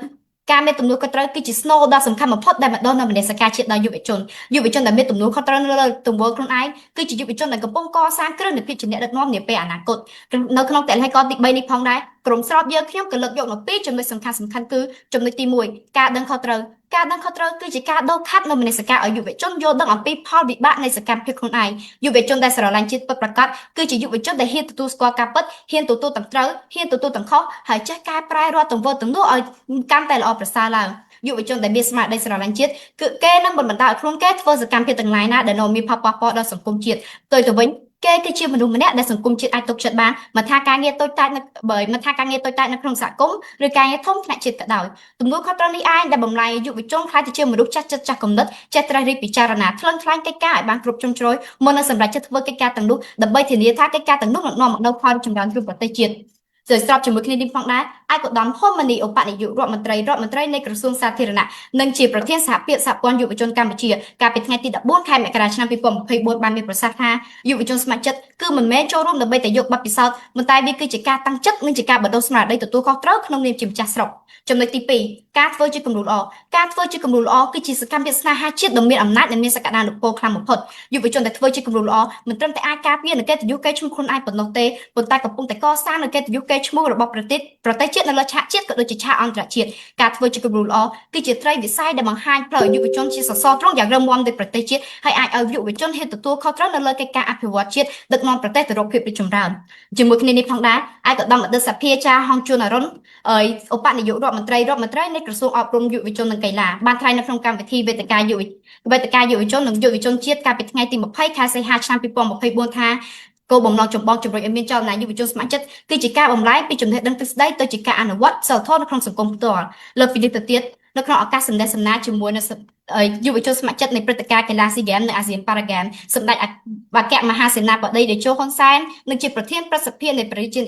ការមានទំនួលខុសត្រូវគឺជាស្នូលដ៏សំខាន់បំផុតដែលបណ្ដុះនូវមនសិការជាតិដល់យុវជនយុវជនដែលមានទំនួលខុសត្រូវនៅលើទង្វើខ្លួនឯងគឺជាយុវជនដែលកំពុងកសាងគ្រឹះនៃភាពជាអ្នកដឹកនាំនាពេលអនាគតនៅក្នុងតលហេកទី3នេះផងដែរក្រុមស្របយើងខ្ញុំក៏លើកយកនៅពីរចំណុចសំខាន់សំខាន់គឺចំណុចទី1ការដឹងខុសត្រូវការដឹងខុសត្រូវគឺជាការដូរខាត់នៅមនសិការឲ្យយុវជនយល់ដឹងអំពីផលវិបាកនៃសកម្មភាពខ្លួនឯងយុវជនដែលស្រឡាញ់ជាតិពិតប្រាកដគឺជាយុវជនដែលហ៊ានទទួលស្គាល់ការពិតហ៊ានទទួលទាំងត្រូវហ៊ានទទួលទាំងខុសហើយចេះកែប្រែរាល់ទង្វើទាំងនោះឲ្យកាន់តែល្អប្រសើរឡើងយុវជនដែលមានស្មារតីស្រឡាញ់ជាតិគឺគេនឹងមិនបណ្ដោយឲ្យខ្លួនគេធ្វើសកម្មភាពទាំងឡាយណាដែលនាំមានផលប៉ះពាល់ដល់សង្គមជាតិផ្ទុយទៅវិញ គេគឺជាមនុស្សម្នាក់ដែលសង្គមជាតិអាចទុកចិត្តបានមិនថាការងារតូចតាចនៅបើមិនថាការងារតូចតាចនៅក្នុងសហគមន៍ឬការងារធំថ្នាក់ជាតិក៏ដោយទំនួលខុសត្រូវនេះឯងដែលបំលែងយុវជនក្លាយទៅជាមនុស្សចាស់ចិត្តចាស់គំនិតចេះត្រិះរិះពិចារណាថ្លឹងថ្លែងកិច្ចការឲ្យបានគ្រប់ជ្រុងជ្រោយមុននឹងសម្រេចចិត្តធ្វើកិច្ចការទាំងនោះដើម្បីធានាថាកិច្ចការទាំងនោះនឹងនាំមកនូវផលរីកចម្រើនក្នុងប្រទេសជាតិស្របជាមួយគ្នានេះផងដែរឯកឧត្តមហ៊ុនម៉ាណីឧបនាយករដ្ឋមន្ត្រីរដ្ឋមន្ត្រីនៃក្រសួងសាធារណៈនិងជាប្រធានសហភាពសហព័ន្ធយុវជនកម្ពុជាកាលពីថ្ងៃទី14ខែមករាឆ្នាំ2024បានមានប្រសាសន៍ថាយុវជនស្ម័គ្រចិត្តគឺមិនមែនចូលរួមដើម្បីតែយកបទពិសោធន៍ប៉ុន្តែវាគឺជាការតាំងចិត្តនិងជាការបណ្ដុះស្មារតីទទួលខុសត្រូវក្នុងនាមជាម្ចាស់ស្រុកចំណុចទី2ការធ្វើជាគំរូល្អការធ្វើជាគំរូល្អគឺជាសកម្មភាពស្នេហាជាតិដ៏មានអំណាចនិងមានសក្តានុពលខ្លាំងបំផុតយុវជនដែលធ្វើជាគំរូល្អមិនត្រឹមតែអាចការពារនូវកិត្តិយសកេរ្តិ៍ឈ្មោះខ្លួនឯងប៉ុណ្ណោះទេប៉ុន្តែកំពុងតែកសាងនូវកិត្តិយសកេរ្តិ៍ឈ្មោះរបស់ប្រទេសជាតិនៅលើឆាកជាតិក៏ដូចជាឆាកអន្តរជាតិការធ្វើជាគំរូល្អគឺជាត្រីវិស័យដែលបង្ហាញផ្លូវឲ្យយុវជនជាសសរទ្រូងយ៉ាងរឹងមាំនៃប្រទេសជាតិហើយអាចឲ្យយុវជនហ៊ានទទួលខុសត្រូវនៅលើកិច្ចការអភិវឌ្ឍជាតិដឹកនាំប្រទេសទៅរកភាពរីកចម្រើនជាមួយគ្នានេះផងដែរឯកឧត្តមបណ្ឌិតសភាចាហងជួនអរុនអើយឧបនាយករដ្ឋមន្ត្រីរដ្ឋមន្ត្រីនៃក្រសួងអប់រំយុវជននិងកីឡាបានថ្លែងនៅក្នុងកម្មវិធីវេទិកាយុវជននិងយុវជនជាតិកាលពីថ្ងៃទី20ខែសីហាឆ្នាំ2024ថាគោលបំណងចម្បងជំរុញឲ្យមានចលនាយុវជនស្ម័គ្រចិត្តគឺជាការបំលែងពីចំណេះដឹងទ្រឹស្ដីទៅជាការអនុវត្តសិលធម៌នៅក្នុងសង្គមផ្ទាល់លើពីនេះទៅទៀតនៅក្នុងឱកាសសម្ដែងសម្ដាជាមួយនឹងយុវជនស្ម័គ្រចិត្តនៃព្រឹត្តិការណ៍កីឡាស៊ីហ្គេមនិងអាស៊ានប៉ារ៉ាហ្គេមសម្ដេចអគ្គមហាសេនាបតីតេជោហ៊ុនសែននិងជាប្រធានប្រសិទ្ធភាពនៃប្រជាជាតិ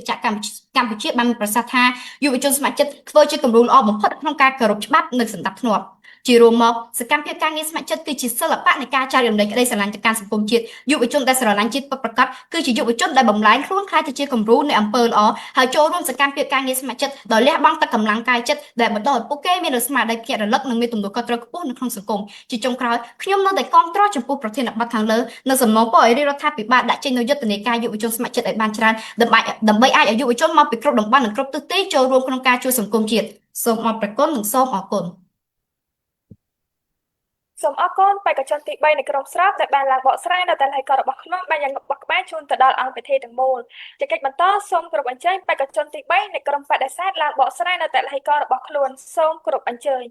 កម្ពុជាបានមានប្រសាសន៍ថាយុវជនស្ម័គ្រចិត្តធ្វើជាគំរូល្អបំផុតក្នុងការគោរពច្បាប់និងសណ្ដាប់ធ្នាប់ជារួមមកសកម្មភាពការងារស្ម័គ្រចិត្តគឺជាសិល្បៈនៃការចែករំលែកក្តីស្រឡាញ់ទៅកាន់សង្គមជាតិយុវជនដែលស្រឡាញ់ជាតិពិតប្រាកដគឺជាយុវជនដែលបំលែងខ្លួនក្លាយទៅជាគំរូនៃអំពើល្អហើយចូលរួមសកម្មភាពការងារស្ម័គ្រចិត្តដោយលះបង់ទឹកកម្លាំងកាយចិត្តដែលបណ្ដុះឲ្យពួកគេមាននូវស្មារតីភ្ញាក់រលឹកនិងមានទំនួលខុសត្រូវខ្ពស់នៅក្នុងសង្គមជាចុងក្រោយខ្ញុំនៅតែគាំទ្រចំពោះប្រធានបទខាងលើនិងសំណូមពរឲ្យរាជរដ្ឋាភិបាលដាក់ចេញនូវយុទ្ធនាការយុវជនស្ម័គ្រចិត្តឲ្យបានច្រើនដើម្បីដើម្បីអាចឲ្យយុវជនមកពីគ្រប់តំបន់និងគ្រប់ទិសទីចូលរួមក្នុងការជួយសង្គមជាតិសូមអរព្រគុណនិងសូមអរគុណ សូមអរគុណបេក្ខជនទី3នៃក្រុមស្របដែលបានឡើងបកស្រាយនៅតែល័យករបស់ខ្លួនបានយ៉ាងបោះក្បាយជូនទៅដល់អង្គពិធីទាំងមូលជាកិច្ចបន្តសូមគោរពអញ្ជើញបេក្ខជនទី3នៃក្រុមបដិសេធឡើងបកស្រាយនៅតែល័យករបស់ខ្លួនសូមគោរពអញ្ជើញ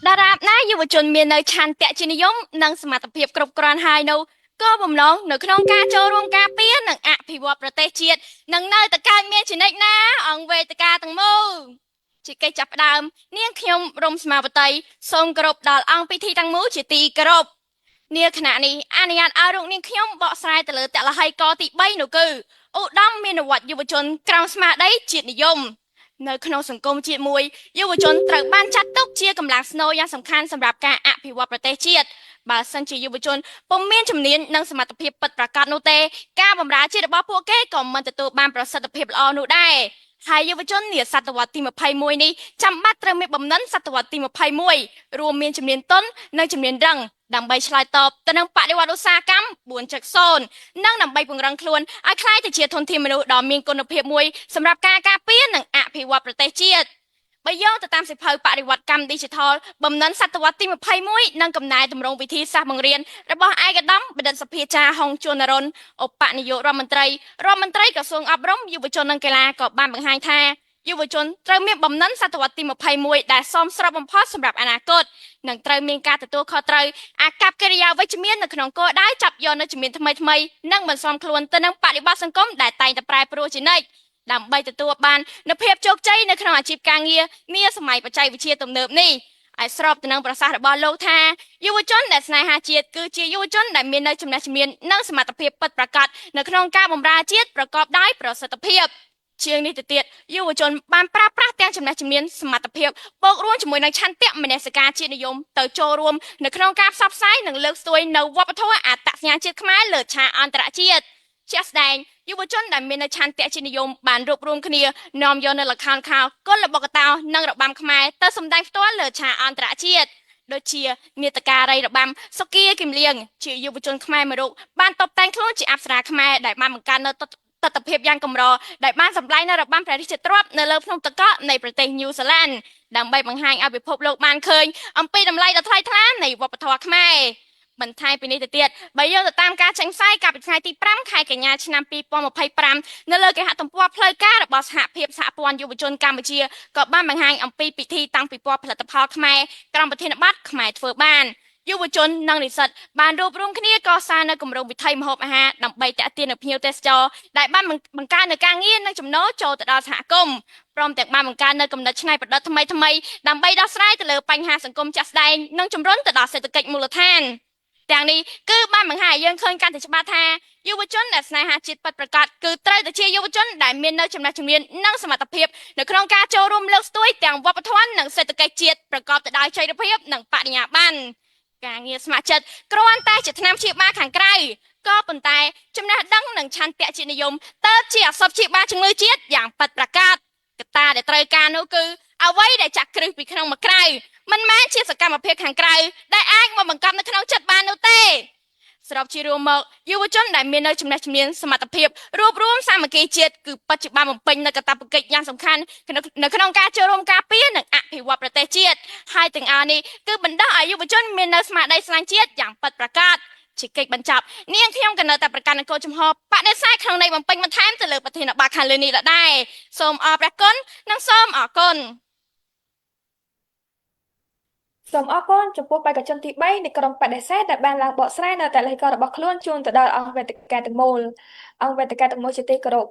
ដរាបណាយុវជនមាននៅឆន្ទៈជានិយមនិងសមត្ថភាពគ្រប់គ្រាន់ហើយនោះក៏បំណងនៅក្នុងការចូលរួមការពារនិងអភិវឌ្ឍប្រទេសជាតិនឹងនៅតែកើតមានជានិច្ចណាអង្គវេទិកាទាំងមូលជាកិច្ចចាប់ផ្ដើមនាងខ្ញុំរំស្មាវតីសូមគោរពដល់អង្គពិធីទាំងមូលជាទីគោរពនាខណៈនេះអនុញ្ញាតឲ្យលោកនាងខ្ញុំបកស្រាយទៅលើតលហីកទី3នោះគឺឧត្តមមានវត្តយុវជនក្រោមស្មារតីជាតិនិយមនៅក្នុងសង្គមជាតិមួយយុវជនត្រូវបានចាត់ទុកជាកម្លាំងស្នូលយ៉ាងសំខាន់សម្រាប់ការអភិវឌ្ឍប្រទេសជាតិបើសិនជាយុវជនពុំមានជំនាញនិងសមត្ថភាពពិតប្រាកដនោះទេការបម្រើជាតិរបស់ពួកគេក៏មិនទទួលបានប្រសិទ្ធភាពល្អនោះដែរហើយយុវជននាសតវត្សទី21នេះចាំបាច់ត្រូវមានបំណិនសតវត្សទី21រួមមានជំនាញទន់និងជំនាញរឹងដើម្បីឆ្លើយតបទៅនឹងបដិវត្តឧស្សាហកម្ម4.0និងដើម្បីពង្រឹងខ្លួនឲ្យក្លាយទៅជាធនធានមនុស្សដ៏មានគុណភាពមួយសម្រាប់ការការពារនិងអភិវឌ្ឍប្រទេសជាតិបើយោងទៅតាមសៀវភៅបរិវត្តកម្ម Digital បំណិនសតវត្សទី21និងកំណែទម្រង់វិធីសាស្ត្របង្រៀនរបស់ឯកឧត្តមបណ្ឌិតសភាចាហុងជួននរុនឧបនាយករដ្ឋមន្ត្រីរដ្ឋមន្ត្រីក្រសួងអប់រំយុវជននិងកីឡាក៏បានបង្ហាញថាយុវជនត្រូវមានបំណិនសតវត្សទី21ដែលសមស្របបំផុតសម្រាប់អនាគតនិងត្រូវមានការទទួលខុសត្រូវអាកប្បកិរិយាវិជ្ជមាននៅក្នុងគោលដៅចាប់យកនូវជំនាញថ្មីៗនិងមិនសមខ្លួនទៅនឹងបរិបទសង្គមដែលតែងតែប្រែប្រួលជានិច្ចដើម្បីទទួលបាននូវភាពជោគជ័យនៅក្នុងអាជីពការងារនាសម័យបច្ចេកវិទ្យាទំនើបនេះឲ្យស្របទៅនឹងប្រសាសន៍របស់លោកថាយុវជនដែលស្នេហាជាតិគឺជាយុវជនដែលមាននៅចំណេះជំនាញនិងសមត្ថភាពពិតប្រាកដនៅក្នុងការបម្រើជាតិប្រកបដោយប្រសិទ្ធភាពជាងនេះទៅទៀតយុវជនបានប្រើប្រាស់ទាំងចំណេះជំនាញសមត្ថភាពបូករួមជាមួយនឹងឆន្ទៈមនសិការជាតិនិយមទៅចូលរួមនៅក្នុងការផ្សព្វផ្សាយនិងលើកស្ទួយនៅវប្បធម៌អត្តសញ្ញាណជាតិខ្មែរលើឆាកអន្តរជាតិជាក់ស្ដែងយុវជនដែលមាននៅឆន្ទៈជាតិនិយមបានរួបរวมគ្នានាំយកនៅល្ខោនខោលគុលល្បុក្កតោនិងរបាំខ្មែរទៅសម្ដែងផ្ទាល់លើឆាកអន្តរជាតិដូចជានាដការីរបាំសុគាគឹមលៀងជាយុវជនខ្មែរមួយរូបបានតបតែងខ្លួនជាអប្សរាខ្មែរដែលបានបង្កើតនៅទទិដ្ឋភាពយ៉ាងកម្រដែលបានសម្ដែងនៅរបាំព្រះរាជទ្រព្យនៅលើភ្នំតកកនៃប្រទេសញូហ្សេឡង់ដើម្បីបង្ហាញឲ្យពិភពលោកបានឃើញអំពីតម្លៃដ៏ថ្លៃថ្លានៃវប្បធម៌ខ្មែរបន្ថែមពីនេះទៅទៀតបើយើងទៅតាមការចេញផ្សាយកាលពីថ្ងៃទី5ខែកញ្ញាឆ្នាំ2025នៅលើគេហទំព័រផ្លូវការរបស់សហភាពសហព័ន្ធយុវជនកម្ពុជាក៏បានបង្ហាញអំពីពិធីតាំងពិព័រណ៍ផលិតផលខ្មែរក្រោមប្រធានបទខ្មែរធ្វើបាន យុវជននិងនិស្សិតបានរួបរวมគ្នាកសាងនៅគម្រោងវិថីម្ហូបអាហារដើម្បីទាក់ទាញនូវភ្ញៀវទេសចរដែលបានបង្កើននូវការងារនិងចំណូលចូលទៅដល់សហគមន៍ព្រមទាំងបានបង្កើននូវគំនិតច្នៃប្រឌិតថ្មីៗដើម្បីដោះស្រាយទៅលើបញ្ហាសង្គមជាក់ស្ដែងនិងជំរុញទៅដល់សេដ្ឋកិច្ចមូលដ្ឋានទាំងនេះគឺបានបង្ហាញឲ្យយើងឃើញកាន់តែច្បាស់ថាយុវជនដែលស្នេហាជាតិពិតប្រាកដគឺត្រូវតែជាយុវជនដែលមាននៅចំណេះជំនាញនិងសមត្ថភាពនៅក្នុងការចូលរួមលើកស្ទួយទាំងវប្បធម៌និងសេដ្ឋកិច្ចជាតិប្រកបទៅដោយចីរភាពនិងបរិយាបន្នការងារស្ម័គ្រចិត្តគ្រាន់តែជាថ្នាំព្យាបាលខាងក្រៅក៏ប៉ុន្តែចំណេះដឹងនិងឆន្ទៈជាតិនិយមតើជាឱសថព្យាបាលជំងឺជាតិយ៉ាងពិតប្រាកដកត្តាដែលត្រូវការនោះគឺអ្វីដែលចាក់គ្រឹះពីក្នុងមកក្រៅមិនមែនជាសកម្មភាពខាងក្រៅដែលអាចមកបង្កប់នៅក្នុងចិត្តបាននោះទេសរុបជារួមមកយុវជនដែលមាននៅចំណេះជំនាញសមត្ថភាពរួបរวมសាមគ្គីជាតិគឺពិតជាបានបំពេញនូវកាតព្វកិច្ចយ៉ាងសំខាន់នៅក្នុងការចូលរួមការពារនិងអភិវឌ្ឍប្រទេសជាតិហើយទាំងអស់នេះគឺបណ្ដោះឲ្យយុវជនមាននៅស្មារតីស្លាញ់ជាតិយ៉ាងពិតប្រាកដជាកិច្ចបញ្ចប់នាងខ្ញុំក៏នៅតែប្រកាន់នូវគោលជំហរបដិសេធក្នុងន័យបំពេញបន្ថែមទៅលើប្រធានបទខាងលើនេះដដែលសូមអរព្រះគុណនិងសូមអរគុណ សូមអរគុណចំពោះបេក្ខជនទី3នៃក្រុមបដិសេធដែលបានឡើងបកស្រាយនៅតលេខរបស់ខ្លួនជូនទៅដល់អង្គវេទិកាទាំងមូលអង្គវេទិកាទាំងមូលជាទីគោរព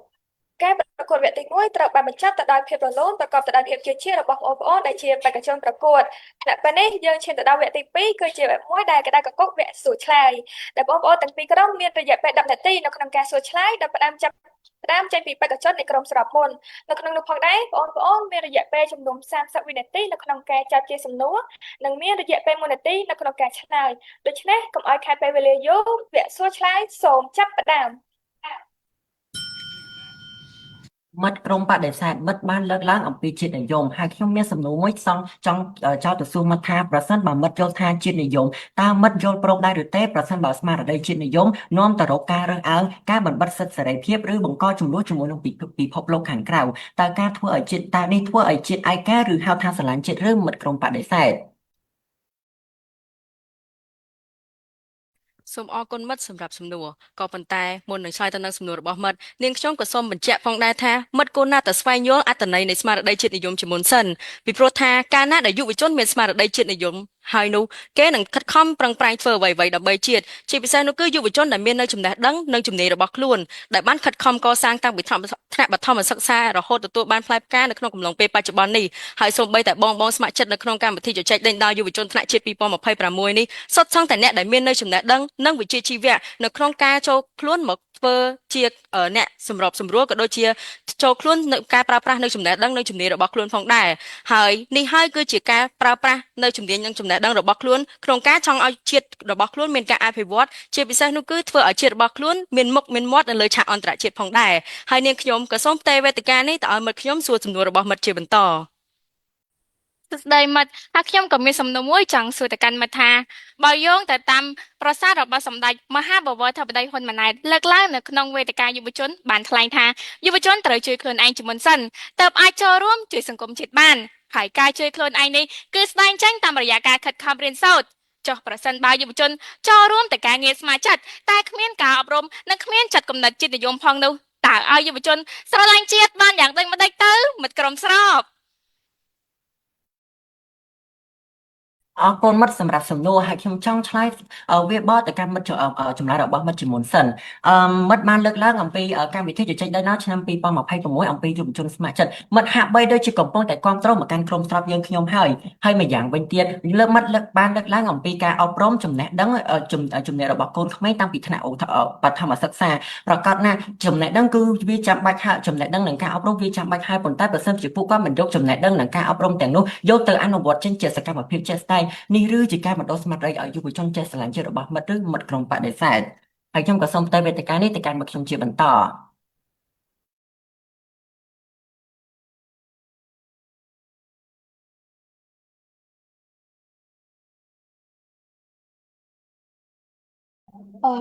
ការប្រកួតវគ្គទី1ត្រូវបានបញ្ចប់ទៅដោយភាពរលូនប្រកបទៅដោយភាពជឿជាក់របស់បងប្អូនដែលជាបេក្ខជនប្រកួតខណៈពេលនេះយើងឈានទៅដល់វគ្គទី2គឺជាវគ្គមួយដែលក្តៅកគុកវគ្គសួរឆ្លើយដែលបងប្អូនទាំងពីរក្រុមមានរយៈពេល10នាទីនៅក្នុងការសួរឆ្លើយដោយផ្ដើមចាប់ផ្ដើមចេញពីបេក្ខជននៃក្រុមស្របមុននៅក្នុងនោះផងដែរបងប្អូនមានរយៈពេលចំនួន30វិនាទីនៅក្នុងការចាប់ជាសំណួរនិងមានរយៈពេល1នាទីនៅក្នុងការឆ្លើយដូច្នេះកុំឲ្យខាតពេលវេលាយូរវគ្គសួរឆ្លើយសូមចាប់ផ្ដើម មិត្តក្រុមបដិសេធមិត្តបានលើកឡើងអំពីជាតិនិយមហើយខ្ញុំមានសំណួរមួយសង់ចង់ចោទទៅសួរមិត្តថាប្រសិនបើមិត្តយល់ថាជាតិនិយមតើមិត្តយល់ព្រមដែរឬទេប្រសិនបើស្មារតីជាតិនិយមនាំទៅរកការរើសអើងការបំបិទសិទ្ធិសេរីភាពឬបង្កជម្លោះជាមួយនឹងពិភពលោកខាងក្រៅតើការធ្វើឲ្យជាតិតើនេះធ្វើឲ្យជាតិឯកាឬហៅថាស្រឡាញ់ជាតិឬមិត្តក្រុមបដិសេធ សូមអរគុណមិត្តសម្រាប់សំណួរក៏ប៉ុន្តែមុននឹងឆ្លើយទៅនឹងសំណួររបស់មិត្តនាងខ្ញុំក៏សូមបញ្ជាក់ផងដែរថាមិត្តគួរណាស់តែស្វែងយល់អត្ថន័យនៃស្មារតីជាតិនិយមជាមុនសិនពីព្រោះថាកាលណាដែលយុវជនមានស្មារតីជាតិនិយមហើយនោះគេនឹងខិតខំប្រឹងប្រែងធ្វើអ្វីៗដើម្បីជាតិជាពិសេសនោះគឺយុវជនដែលមាននៅចំណេះដឹងនិងជំនាញរបស់ខ្លួនដែលបានខិតខំកសាងតាំងពីថ្នាក់បឋមសិក្សារហូតទទួលបានផ្លែផ្កានៅក្នុងកំឡុងពេលបច្ចុប្បន្ននេះហើយសូម្បីតែបងបងស្ម័គ្រចិត្តនៅក្នុងកម្មវិធីជជែកដេញដោលយុវជនថ្នាក់ជាតិ2026នេះសុទ្ធសឹងតែអ្នកដែលមាននៅចំណេះដឹងនិងវិជ្ជាជីវៈនៅក្នុងការចូលខ្លួនមកធ្វើជាអ្នកសម្របសម្រួលក៏ដូចជាចូលខ្លួននៅការប្រើប្រាស់នៅចំណេះដឹងនិងជំនាញរបស់ខ្លួនផងដែរហើយនេះហើយគឺជាការប្រើប្រាស់នៅជំនាញនិងចំណេះដឹងរបស់ខ្លួនក្នុងការចង់ឲ្យជាតិរបស់ខ្លួនមានការអភិវឌ្ឍជាពិសេសនោះគឺធ្វើឲ្យជាតិរបស់ខ្លួនមានមុខមានមាត់នៅលើឆាកអន្តរជាតិផងដែរហើយនាងខ្ញុំក៏សូមផ្ទេរវេទិកានេះទៅឲ្យមិត្តខ្ញុំសួរសំណួររបស់មិត្តជាបន្ត សួស្តីមិត្តហើយខ្ញុំក៏មានសំណួរមួយចង់សួរទៅកាន់មិត្តថាបើយោងទៅតាមប្រសាសន៍របស់សម្ដេចមហាបវរធិបតីហ៊ុនម៉ាណែតលើកឡើងនៅក្នុងវេទិកាយុវជនបានថ្លែងថាយុវជនត្រូវជួយខ្លួនឯងជាមុនសិនទើបអាចចូលរួមជួយសង្គមជាតិបានហើយការជួយខ្លួនឯងនេះគឺស្ដែងចេញតាមរយៈការខិតខំរៀនសូត្រចុះប្រសិនបើយុវជនចូលរួមទៅការងារស្ម័គ្រចិត្តតែគ្មានការអប់រំនិងគ្មានចិត្តគំនិតជាតិនិយមផងនោះតើឲ្យយុវជនស្រឡាញ់ជាតិបានយ៉ាងដូចម្តេចទៅមិត្តក្រុមស្រប អរគុណមិត្តសម្រាប់សំណួរហើយខ្ញុំចង់ឆ្លើយវាបទៅកាន់មិត្តចម្លើយរបស់មិត្តជាមុនសិនអឺមិត្តបានលើកឡើងអំពីកម្មវិធីជជែកដេញដោលឆ្នាំ2026អំពីយុវជនស្ម័គ្រចិត្តមិត្តហាក់បីដូចជាកំពុងតែគាំទ្រមកកាន់ក្រុមស្របយើងខ្ញុំហើយហើយម្យ៉ាងវិញទៀតលើកមិត្តលើកបានលើកឡើងអំពីការអប់រំចំណេះដឹងចំណេះរបស់កូនក្មេងតាំងពីថ្នាក់បឋមសិក្សាប្រកាសណាចំណេះដឹងគឺវាចាំបាច់ហើយចំណេះដឹងនិងការអប់រំវាចាំបាច់ហើយប៉ុន្តែប្រសិនជាពួកគាត់មិនយកចំណេះដឹងនិងការអប់រំទាំងនោះយកទៅអនុវត្តចេញជាសកម្មភាពជាក់ស្ដែងនេះឬជាការបណ្ដុះស្មារតីឲ្យយុវជនចេះស្រឡាញ់ជាតិរបស់មិត្តឬមិត្តក្រុមបដិសេធហើយខ្ញុំក៏សូមផ្ទេរវេទិកានេះទៅកាន់មិត្តខ្ញុំជាបន្ត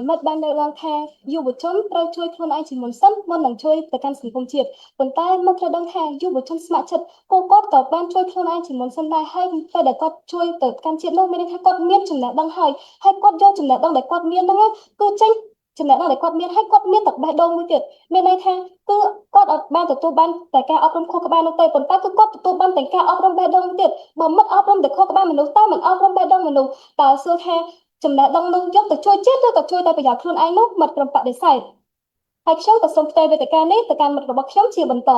មិត្តបានលើកឡើងថាយុវជនត្រូវជួយខ្លួនឯងជាមុនសិនមុននឹងជួយទៅកាន់សង្គមជាតិប៉ុន្តែមិត្តត្រូវដឹងថាយុវជនស្ម័គ្រចិត្តពួកគាត់ក៏បានជួយខ្លួនឯងជាមុនសិនដែរហើយពេលដែលគាត់ជួយទៅកាន់ជាតិនោះមានន័យថាគាត់មានចំណេះដឹងហើយហើយគាត់យកចំណេះដឹងដែលគាត់មានហ្នឹងគឺចេញ ចំណេះដឹងដែលគាត់មានហើយគាត់មានទឹកបេះដូងមួយទៀតមានន័យថាគឺគាត់អត់បានទទួលបានតែការអប់រំខួរក្បាលនោះទេប៉ុន្តែគឺគាត់ទទួលបានទាំងការអប់រំបេះដូងមួយទៀតបើមិត្តអប់រំតែខួរក្បាលមនុស្សតែមិនអប់រំបេះដូងមនុស្សតើសួរថាចំណេះដឹងនោះយកទៅជួយជាតិឬក៏ជួយតែប្រយោជន៍ខ្លួនឯងនោះមិត្តក្រុមបដិសេធហើយខ្ញុំក៏សូមផ្ទេរវេទិកានេះទៅកាន់មិត្តរបស់ខ្ញុំជាបន្ត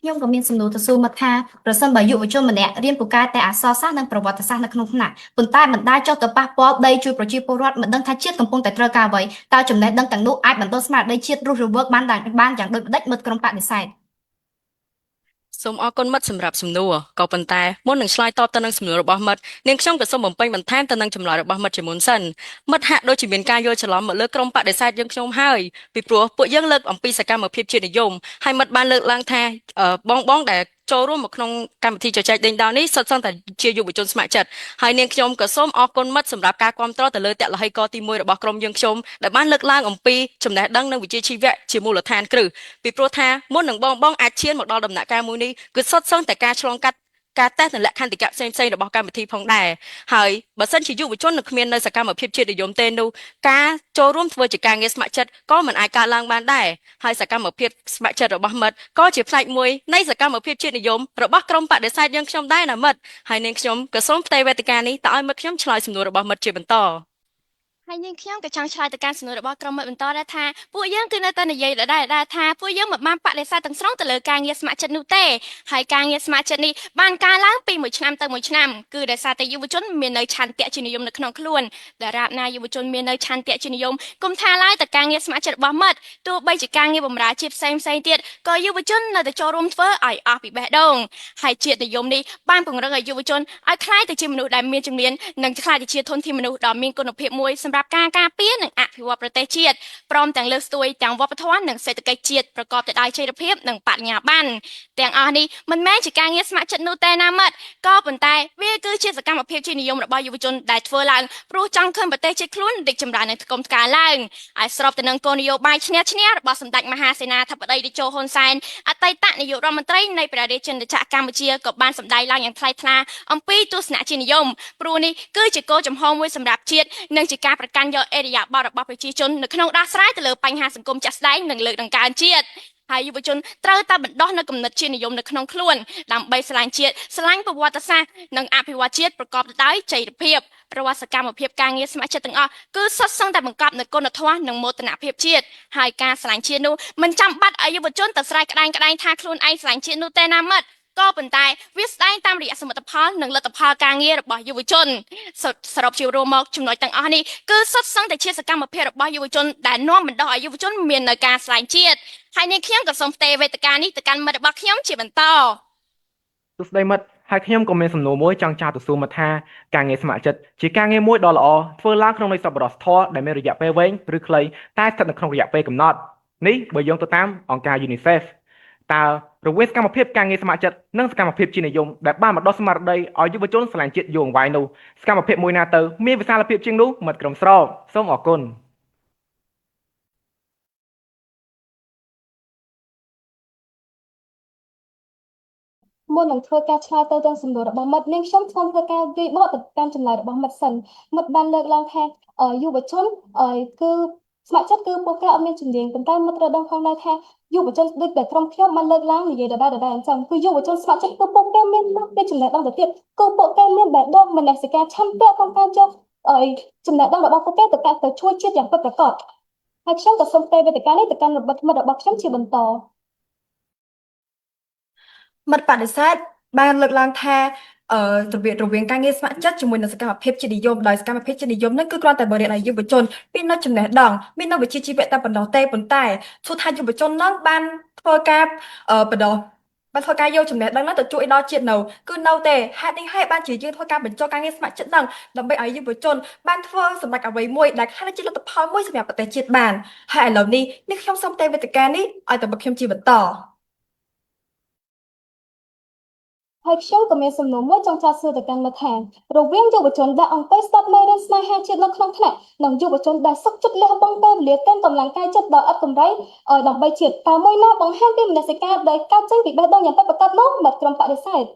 ខ្ញុំក៏មានសំណួរទៅសួរមិត្តថាប្រសិនបើយុវជនម្នាក់រៀនពូកែតែអក្សរសាស្ត្រនិងប្រវត្តិសាស្ត្រនៅក្នុងថ្នាក់ប៉ុន្តែមិនដែលចុះទៅប៉ះពាល់ដីជួយប្រជាពលរដ្ឋមិនដឹងថាជាតិកំពុងតែត្រូវការអ្វីតើចំណេះដឹងទាំងនោះអាចបណ្ដុះស្មារតីជាតិរស់រវើកបានបានយ៉ាងដូចម្តេចមិត្តក្រុមបដិសេធ សូមអរគុណមិត្តសម្រាប់សំណួរក៏ប៉ុន្តែមុននឹងឆ្លើយតបទៅនឹងសំណួររបស់មិត្តនាងខ្ញុំក៏សូមបំពេញបន្ថែមទៅនឹងចម្លើយរបស់មិត្តជាមុនសិនមិត្តហាក់ដូចជាមានការយល់ច្រឡំមកលើក្រុមបដិសេធយើងខ្ញុំហើយពីព្រោះពួកយើងលើកអំពីសកម្មភាពជាតិនិយមហើយមិត្តបានលើកឡើងថាបងបងដែលចូលរួមមកក្នុងកម្មវិធីជជែកដេញដោលនេះសុទ្ធសឹងតែជាយុវជនស្ម័គ្រចិត្តហើយនាងខ្ញុំក៏សូមអរគុណមិត្តសម្រាប់ការគាំទ្រទៅលើតលហិកទី1របស់ក្រុមយើងខ្ញុំដែលបានលើកឡើងអំពីចំណេះដឹងនិងវិជ្ជាជីវៈជាមូលដ្ឋានគ្រឹះពីព្រោះថាមុននឹងបងបងអាចឈានមកដល់ដំណាក់កាលមួយនេះគឺសុទ្ធសឹងតែការឆ្លងកាត់ការតេស្តនិងលក្ខន្តិកៈផ្សេងៗរបស់កម្មវិធីផងដែរហើយបើសិនជាយុវជននឹងគ្មាននៅសកម្មភាពជាតិនិយមទេនោះការចូលរួមធ្វើជាការងារស្ម័គ្រចិត្តក៏មិនអាចកើតឡើងបានដែរហើយសកម្មភាពស្ម័គ្រចិត្តរបស់មិត្តក៏ជាផ្នែកមួយនៃសកម្មភាពជាតិនិយមរបស់ក្រុមបដិសេធយើងខ្ញុំដែរណាមិត្តហើយនាងខ្ញុំក៏សូមផ្ទេរវេទិកានេះទៅឲ្យមិត្តខ្ញុំឆ្លើយសំណួររបស់មិត្តជាបន្ត ហើយនាងខ្ញុំក៏ចង់ឆ្លើយទៅកាន់សំណួររបស់ក្រុមមិត្តបន្តដែរថាពួកយើងគឺនៅតែនិយាយដដែលៗថាពួកយើងមិនបានបដិសេធទាំងស្រុងទៅលើការងារស្ម័គ្រចិត្តនោះទេហើយការងារស្ម័គ្រចិត្តនេះបានកើនឡើងពីមួយឆ្នាំទៅមួយឆ្នាំគឺដោយសារតែយុវជនមាននៅឆន្ទៈជានិយមនៅក្នុងខ្លួនដរាបណាយុវជនមាននៅឆន្ទៈជានិយមគុំថាឡើយតែការងារស្ម័គ្រចិត្តរបស់មិត្តទោះបីជាការងារបម្រើជាតិផ្សេងផ្សេងទៀតក៏យុវជននៅតែចូលរួមធ្វើឲ្យអស់ពីបេះដូងហើយជាតិនិយមនេះបានពង្រឹងឲ្យយុវជនឲ្យក្លាយទៅជាមនុស្សដែលមានជំនាញនិងក្លាយទៅជាធនធានមនុស្សដ៏មានគុណភាពមួយសម្រាប់ការការពារនិងអភិវឌ្ឍប្រទេសជាតិព្រមទាំងលើកស្ទួយទាំងវប្បធម៌និងសេដ្ឋកិច្ចជាតិប្រកបទៅដោយចីរភាពនិងបរិញ្ញាបត្រទាំងអស់នេះមិនមែនជាការងារស្ម័គ្រចិត្តនោះទេណាមិត្តក៏ប៉ុន្តែវាគឺជាសកម្មភាពជានិយមរបស់យុវជនដែលធ្វើឡើងព្រោះចង់ឃើញប្រទេសជាតិខ្លួនរីកចម្រើននិងថ្កុំថ្កើងឡើងឲ្យស្របទៅនឹងគោលនយោបាយឈ្នះឈ្នះរបស់សម្ដេចមហាសេនាធិបតីតេជោហ៊ុនសែនអតីតនាយករដ្ឋមន្ត្រីនៃព្រះរាជាណាចក្រកម្ពុជាក៏បានសម្ដែងឡើងយ៉ាងថ្លៃថ្លាអំពីទស្សនៈជានិយមព្រោះនេះគឺជាគោលចំហមួយសម្រាប់ជាតិនិងជាការប្រកាន់យកអេរិយាបថរបស់ប្រជាជននៅក្នុងដោះស្រាយទៅលើបញ្ហាសង្គមជាក់ស្ដែងនិងលើកតម្កើងជាតិហើយយុវជនត្រូវតែបណ្ដោះនូវគំនិតជានិយមនៅក្នុងខ្លួនដើម្បីស្រឡាញ់ជាតិស្រឡាញ់ប្រវត្តិសាស្ត្រនិងអភិវឌ្ឍជាតិប្រកបទៅដោយចីរភាពរាល់សកម្មភាពការងារស្ម័គ្រចិត្តទាំងអស់គឺសុទ្ធសឹងតែបង្កប់នូវគុណធម៌និងមោទនភាពជាតិហើយការស្រឡាញ់ជាតិនោះមិនចាំបាច់ឲ្យយុវជនទៅស្រែកក្តែងក្តែងថាខ្លួនឯងស្រឡាញ់ជាតិនោះទេណាមិត្តក៏ប៉ុន្តែវាស្ដែងតាមរយៈសមិទ្ធផលនិងលទ្ធផលការងាររបស់យុវជនសរុបជារួមមកចំណុចទាំងអស់នេះគឺសុទ្ធសឹងតែជាសកម្មភាពរបស់យុវជនដែលនាំបណ្ដោះឲ្យយុវជនមាននៅការស្រឡាញ់ជាតិហើយនាងខ្ញុំក៏សូមផ្ទេរវេទិកានេះទៅកាន់មិត្តរបស់ខ្ញុំជាបន្ត សួស្តីមិត្តហើយខ្ញុំក៏មានសំណួរមួយចង់ចោទទៅសួរមកថាការងារស្ម័គ្រចិត្តជាការងារមួយដ៏ល្អធ្វើឡើងក្នុងន័យសប្បុរសធម៌ដែលមានរយៈពេលវែងឬខ្លីតែស្ថិតនៅក្នុងរយៈពេលកំណត់នេះបើយោងទៅតាមអង្គការ UNICEF តើរវាងសកម្មភាពការងារស្ម័គ្រចិត្តនិងសកម្មភាពជានិយមដែលបានបណ្ដុះស្មារតីឲ្យយុវជនស្រឡាញ់ជាតិយូរអង្វែងនោះសកម្មភាពមួយណាទៅមានវិសាលភាពជាងនោះមិត្តក្រុមស្របសូមអរគុណ មុននឹងធ្វើការឆ្លើយទៅនឹងសំណួររបស់មិត្តនាងខ្ញុំសូមធ្វើការវាយបកទៅតាមចម្លើយរបស់មិត្តសិនមិត្តបានលើកឡើងថាយុវជនគឺស្ម័គ្រចិត្តគឺពួកគេអត់មានជំនាញប៉ុន្តែមិត្តត្រូវដឹងផងដែរថាយុវជនដូចតែក្រុមខ្ញុំបានលើកឡើងនិយាយដដែលៗអញ្ចឹងគឺយុវជនស្ម័គ្រចិត្តគឺពួកគេមានលើសពីចំណេះដឹងទៅទៀតគឺពួកគេមានបេះដូងមនសិការឆន្ទៈក្នុងការយកចំណេះដឹងរបស់ពួកគេទៅកាន់ទៅជួយជាតិយ៉ាងពិតប្រាកដហើយខ្ញុំក៏សូមផ្ទេរវេទិកានេះទៅកាន់មិត្តរបស់ខ្ញុំជាបន្ត មិត្តបដិសេធបានលើកឡើងថាអឺរបៀបរវាងការងារស្ម័គ្រចិត្តជាមួយនឹងសកម្មភាពជានិយមដោយសកម្មភាពជានិយមហ្នឹងគឺគ្រាន់តែបង្រៀនឲ្យយុវជនមាននូវចំណេះដឹងមាននូវវិជ្ជាជីវៈតែប៉ុណ្ណោះទេប៉ុន្តែទោះថាយុវជនហ្នឹងបានធ្វើការបណ្ដុះបានធ្វើការយកចំណេះដឹងហ្នឹងទៅជួយដល់ជាតិនៅគឺនៅទេហេតុនេះហើយបានជាយើងធ្វើការបញ្ចូលការងារស្ម័គ្រចិត្តហ្នឹងដើម្បីឲ្យយុវជនបានធ្វើសម្រេចអ្វីមួយដែលក្លាយជាលទ្ធផលមួយសម្រាប់ប្រទេសជាតិបានហើយឥឡូវនេះនេះខ្ញុំសូមទេវេទិកានេះឲ្យតែខ្ញុំជាបន្ត ហើយខ្ញុំក៏មានសំណួរមួយចង់ចោទសួរទៅកាន់មិត្តថារវាងយុវជនដែលអង្គុយស្ដាប់មេរៀនស្នេហាជាតិនៅក្នុងថ្នាក់និងយុវជនដែលសុខចិត្តលះបង់ពេលវេលាទាំងកម្លាំងកាយចិត្តដ៏ឥតកម្រៃឲ្យដើម្បីជាតិតើមួយណាបង្ហាញពីមនសិការដែលកើតចេញពីបេះដូងយ៉ាងពិតប្រាកដនោះមិត្តក្រុមបដិសេធ។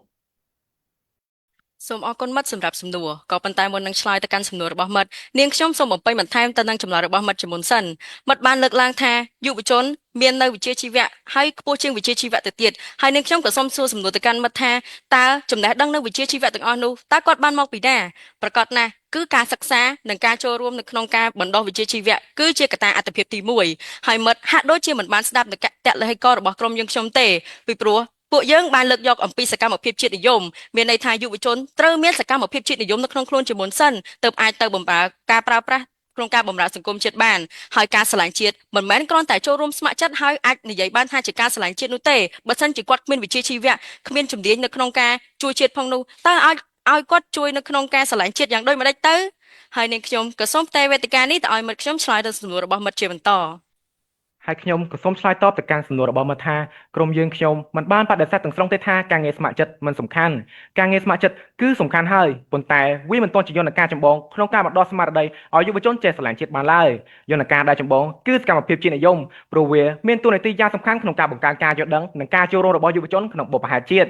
សូមអរគុណមិត្តសម្រាប់សំណួរក៏ប៉ុន្តែមុននឹងឆ្លើយទៅកាន់សំណួររបស់មិត្តនាងខ្ញុំសូមបំពេញបន្ថែមទៅនឹងចម្លើយរបស់មិត្តជាមុនសិនមិត្តបានលើកឡើងថាយុវជនមាននៅវិជ្ជាជីវៈហើយខ្ពស់ជាងវិជ្ជាជីវៈទៅទៀតហើយនាងខ្ញុំក៏សូមសួរសំណួរទៅកាន់មិត្តថាតើចំណេះដឹងនៅវិជ្ជាជីវៈទាំងអស់នោះតើគាត់បានមកពីណាប្រកាសណាស់គឺការសិក្សានិងការចូលរួមនៅក្នុងការបណ្ដុះវិជ្ជាជីវៈគឺជាកត្តាអាទិភាពទី1ហើយមិត្តហាក់ដូចជាមិនបានស្ដាប់នៅកតលិហិករបស់ក្រុមយើងខ្ញុំទេពីព្រោះពួកយើងបានលើកយកអំពីសកម្មភាពជាតិនិយមមានន័យថាយុវជនត្រូវមានសកម្មភាពជាតិនិយមនៅក្នុងខ្លួនជាមុនសិនទើបអាចទៅបម្រើការប្រើប្រាស់ក្នុងការបម្រើសង្គមជាតិបានហើយការស្រឡាញ់ជាតិមិនមែនគ្រាន់តែចូលរួមស្ម័គ្រចិត្តហើយអាចនិយាយបានថាជាការស្រឡាញ់ជាតិនោះទេបើសិនជាគាត់គ្មានវិជ្ជាជីវៈគ្មានជំនាញនៅក្នុងការជួយជាតិផងនោះតើឲ្យឲ្យគាត់ជួយនៅក្នុងការស្រឡាញ់ជាតិយ៉ាងដូចម្តេចទៅហើយនាងខ្ញុំក៏សូមផ្ទេរវេទិកានេះទៅឲ្យមិត្តខ្ញុំឆ្លើយទៅសំណួររបស់មិត្តជាបន្ត ហើយខ្ញុំក៏សូមឆ្លើយតបទៅកាន់សំណួររបស់មិត្តថាក្រុមយើងខ្ញុំមិនបានបដិសេធទាំងស្រុងទេថាការងារស្ម័គ្រចិត្តមិនសំខាន់ការងារស្ម័គ្រចិត្តគឺសំខាន់ហើយប៉ុន្តែវាមិនទាន់ជាយន្តការចម្បងក្នុងការបណ្ដុះស្មារតីឲ្យយុវជនចេះស្រឡាញ់ជាតិបានឡើយយន្តការដែលចម្បងគឺសកម្មភាពជាតិនិយមព្រោះវាមានតួនាទីយ៉ាងសំខាន់ក្នុងការបង្កើនការយល់ដឹងនិងការចូលរួមរបស់យុវជនក្នុងបុព្វហេតុជាតិ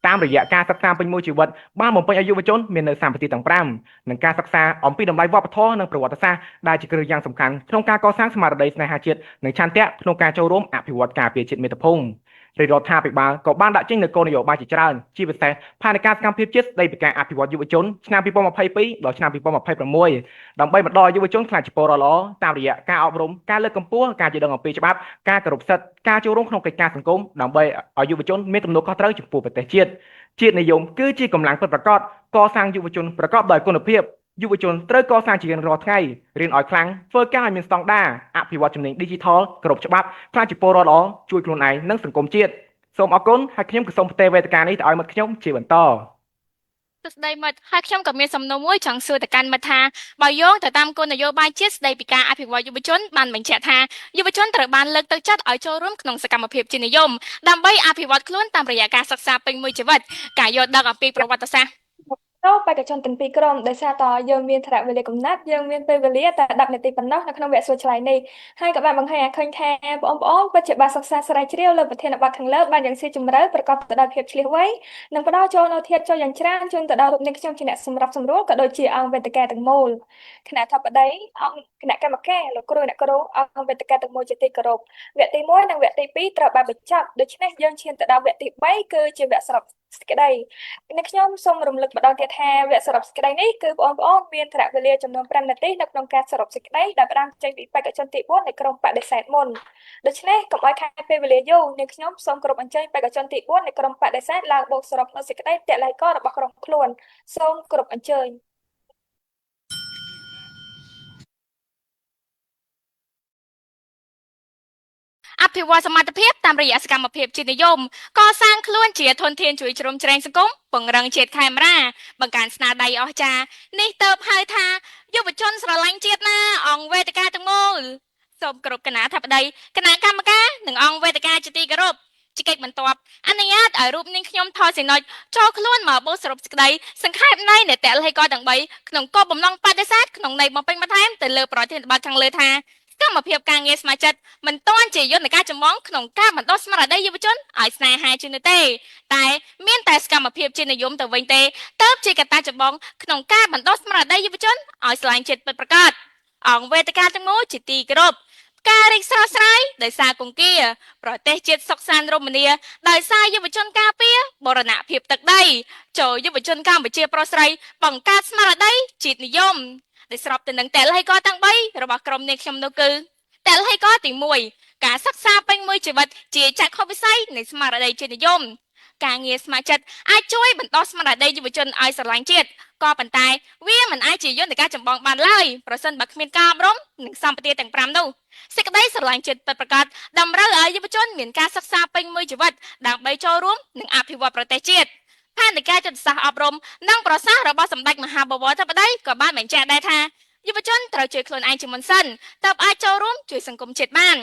តាមរយៈការសិក្សាពេញមួយជីវិតបានបំពេញឲ្យយុវជនមាននូវសម្បត្តិទាំង5និងការសិក្សាអំពីតម្លៃវប្បធម៌និងប្រវត្តិសាស្ត្រដែលជាគ្រឹះយ៉ាងសំខាន់ក្នុងការកសាងស្មារតីស្នេហាជាតិនិងឆន្ទៈក្នុងការចូលរួមអភិវឌ្ឍការពារជាតិមាតុភូមិរាជរដ្ឋាភិបាលក៏បានដាក់ចេញនូវគោលនយោបាយជាច្រើនជាពិសេសផែនការសកម្មភាពជាតិស្តីពីការអភិវឌ្ឍយុវជនឆ្នាំ2022ដល់ឆ្នាំ2026ដើម្បីបណ្ដុះឲ្យយុវជនក្លាយជាពលរដ្ឋល្អតាមរយៈការអប់រំការលើកកម្ពស់ការយល់ដឹងអំពីច្បាប់ការគោរពសិទ្ធិការចូលរួមក្នុងកិច្ចការសង្គមដើម្បីឲ្យយុវជនមានទំនួលខុសត្រូវចំពោះប្រទេសជាតិជាតិនិយមគឺជាកម្លាំងពិតប្រាកដកសាងយុវជនប្រកបដោយគុណភាពយុវជនត្រូវកសាងជារៀងរាល់ថ្ងៃរៀនឲ្យខ្លាំងធ្វើការឲ្យមានស្តង់ដារអភិវឌ្ឍជំនាញ Digital គ្រប់ច្បាប់ក្លាយជាពលរដ្ឋល្អជួយខ្លួនឯងនិងសង្គមជាតិសូមអរគុណហើយខ្ញុំក៏សូមផ្ទេរវេទិកានេះទៅឲ្យមិត្តខ្ញុំជាបន្ត សួស្តីមិត្តហើយខ្ញុំក៏មានសំណួរមួយចង់សួរទៅកាន់មិត្តថាបើយោងទៅតាមគោលនយោបាយជាតិស្តីពីការអភិវឌ្ឍយុវជនបានបញ្ជាក់ថាយុវជនត្រូវបានលើកទឹកចិត្តឲ្យចូលរួមក្នុងសកម្មភាពជាតិនិយមដើម្បីអភិវឌ្ឍខ្លួនតាមរយៈការសិក្សាពេញមួយជីវិតការយល់ដឹងអំពីប្រវត្តិសាស្ត្រ ទៅបេក្ខជនទាំងពីរក្រុមដោយសារតយើងមានថរវេលាកំណត់យើងមានពេលវេលាតែ10នាទីប៉ុណ្ណោះនៅក្នុងវគ្គសួរឆ្លើយនេះហើយក៏បានបង្ហាញឲ្យឃើញថាបងប្អូនពិតជាបានសិក្សាស្រាវជ្រាវលើប្រធានបទខាងលើបានយ៉ាងស៊ីជម្រៅប្រកបទៅដោយភាពឈ្លាសវៃនិងផ្ដល់ចូលនូវធាតុចូលយ៉ាងច្រើនជូនទៅដល់រូបនាងខ្ញុំជាអ្នកសម្របសម្រួលក៏ដូចជាអង្គវេទិកាទាំងមូលគណៈធិបតីអង្គគណៈកម្មការលោកគ្រូអ្នកគ្រូអង្គវេទិកាទាំងមូលជាទីគោរពវគ្គទី1និងវគ្គទី2ត្រូវបានបញ្ចប់ដូច្នេះយើងឈានទៅដល់វគ្គទី3គឺជាវគ្គសរុបសេចក្តី នេះខ្ញុំសូមរំលឹកម្ដងទៀតថាវគ្គសរុបសេចក្តីនេះគឺបងប្អូនមានថរវេលាចំនួន5នាទីនៅក្នុងការសរុបសេចក្តីដែលផ្ដើមចេញពីបេក្ខជនទី4នៃក្រុមបដិសេធមុនដូច្នេះកុំឲ្យខាតពេលវេលាយូរនាងខ្ញុំសូមគោរពអញ្ជើញបេក្ខជនទី4នៃក្រុមបដិសេធឡើងបូកសរុបនូវសេចក្តីទឡ្ហីករណ៍របស់ក្រុមខ្លួនសូមគោរពអញ្ជើញ អភិវឌ្ឍសមត្ថភាពតាមរយៈសកម្មភាពជាតិនិយមកសាងខ្លួនជាធនធានជួយជ្រោមជ្រែងសង្គមពង្រឹងជាតិខេមរាបង្កើនស្នាដៃអស្ចារ្យនេះទៅហៅថាយុវជនស្រឡាញ់ជាតិណាអង្គវេទិកាទាំងមូលសូមគោរពគណៈអធិបតីគណៈកម្មការនិងអង្គវេទិកាជាទីគោរពជាកិច្ចបន្ទាប់អនុញ្ញាតឲ្យរូបនាងខ្ញុំថតសេនុចចូលខ្លួនមកបូកសរុបសេចក្តីសង្ខេបនៃនេតិលហិកទាំង3ក្នុងគោលបំណងបដិសេធក្នុងន័យបំពេញបន្ថែមទៅលើប្រធានបទខាងលើថាសកម្មភាពការងារស្ម័គ្រចិត្ត មិនទាន់ជាយន្តការចម្បងក្នុងការបណ្ដុះស្មារតីយុវជនឲ្យស្នេហាជាតិនោះទេតែមានតែសកម្មភាពជាតិនិយមទៅវិញទេទើបជាកត្តាចម្បងក្នុងការបណ្ដុះស្មារតីយុវជនឲ្យស្លាញ់ជាតិពិតប្រាកដអង្គវេទិកាទាំងមូលជាទីគោរពផ្ការីកស្រស់ស្រាយដោយសារគង្គាប្រទេសជាតិសុខសាន្តរមនាដោយសារយុវជនការពារបរណភាពទឹកដីចូលយុវជនកម្ពុជាប្រុសស្រីបង្កើតស្មារតីជាតិនិយមដែលស្របទៅនឹងតលហិកទាំង3របស់ក្រុមនាងខ្ញុំនោះគឺតលហិកទី1ការសិក្សាពេញមួយជីវិតជាចក្ខុវិស័យនៃស្មារតីជាតិនិយមការងារស្ម័គ្រចិត្តអាចជួយបណ្ដុះស្មារតីយុវជនឲ្យស្រឡាញ់ជាតិក៏ប៉ុន្តែវាមិនអាចជាយន្តការចម្បងបានឡើយប្រសិនបើគ្មានការអប់រំនិងសម្បទាទាំង5នោះសេចក្តីស្រឡាញ់ជាតិពិតប្រាកដតម្រូវឲ្យយុវជនមានការសិក្សាពេញមួយជីវិតដើម្បីចូលរួមនិងអភិវឌ្ឍប្រទេសជាតិផែនការយុទ្ធសាស្ត្រអប់រំនិងប្រសាសន៍របស់សម្ដេចមហាបវរធិបតីក៏បានបញ្ជាក់ដែរថាយុវជនត្រូវជួយខ្លួនឯងជាមុនសិនទើបអាចចូលរួមជួយសង្គមជាតិបាន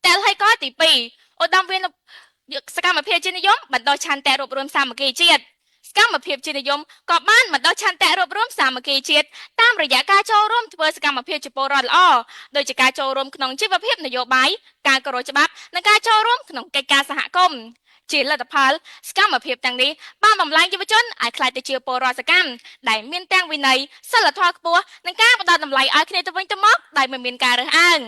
តែលហើយកទី2ឧត្តមវិនសកម្មភាពជាតិនិយមបណ្ដុះឆន្ទៈរួបរួមសាមគ្គីជាតិសកម្មភាពជាតិនិយមក៏បានបណ្ដុះឆន្ទៈរួបរួមសាមគ្គីជាតិតាមរយៈការចូលរួមធ្វើសកម្មភាពជាពលរដ្ឋល្អដូចជាការចូលរួមក្នុងជីវភាពនយោបាយការគោរពច្បាប់និងការចូលរួមក្នុងកិច្ចការសហគមន៍ ជាលទ្ធផលសកម្មភាពទាំងនេះបានបំលែងយុវជនឲ្យក្លាយទៅជាពលរដ្ឋសកម្មដែលមានទាំងវិន័យសីលធម៌ខ្ពស់និងការផ្ដល់តម្លៃឲ្យគ្នាទៅវិញទៅមកដោយមិនមានការរើសអើង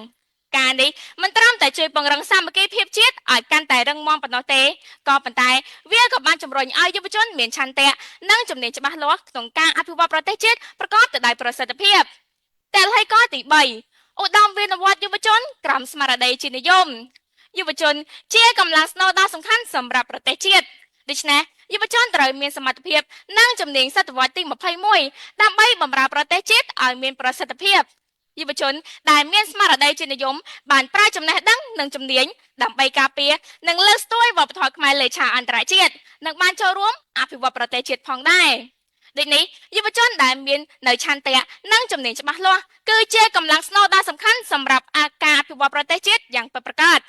ការនេះមិនត្រឹមតែជួយពង្រឹងសាមគ្គីភាពជាតិឲ្យកាន់តែរឹងមាំប៉ុណ្ណោះទេក៏ប៉ុន្តែវាក៏បានជំរុញឲ្យយុវជនមានឆន្ទៈនិងជំនាញច្បាស់លាស់ក្នុងការអភិវឌ្ឍប្រទេសជាតិប្រកបទៅដោយប្រសិទ្ធភាពតែលហើយកទី3ឧត្តមវិនវត្តយុវជនក្រមស្មារតីជានិយមយុវជនជាកម្លាំងស្នូលដ៏សំខាន់សម្រាប់ប្រទេសជាតិដូច្នេះយុវជនត្រូវមានសមត្ថភាពនិងជំនាញសតវត្សទី21ដើម្បីបម្រើប្រទេសជាតិឲ្យមានប្រសិទ្ធភាពយុវជនដែលមានស្មារតីជានិយមបានប្រើចំណេះដឹងនិងជំនាញដើម្បីការពារនិងលើកស្ទួយវប្បធម៌ខ្មែរលើឆាកអន្តរជាតិនិងបានចូលរួមអភិវឌ្ឍប្រទេសជាតិផងដែរដូចនេះយុវជនដែលមាននៅឆន្ទៈនិងជំនាញច្បាស់លាស់គឺជាកម្លាំងស្នូលដ៏សំខាន់សម្រាប់អាការអភិវឌ្ឍប្រទេសជាតិយ៉ាងពិតប្រាកដ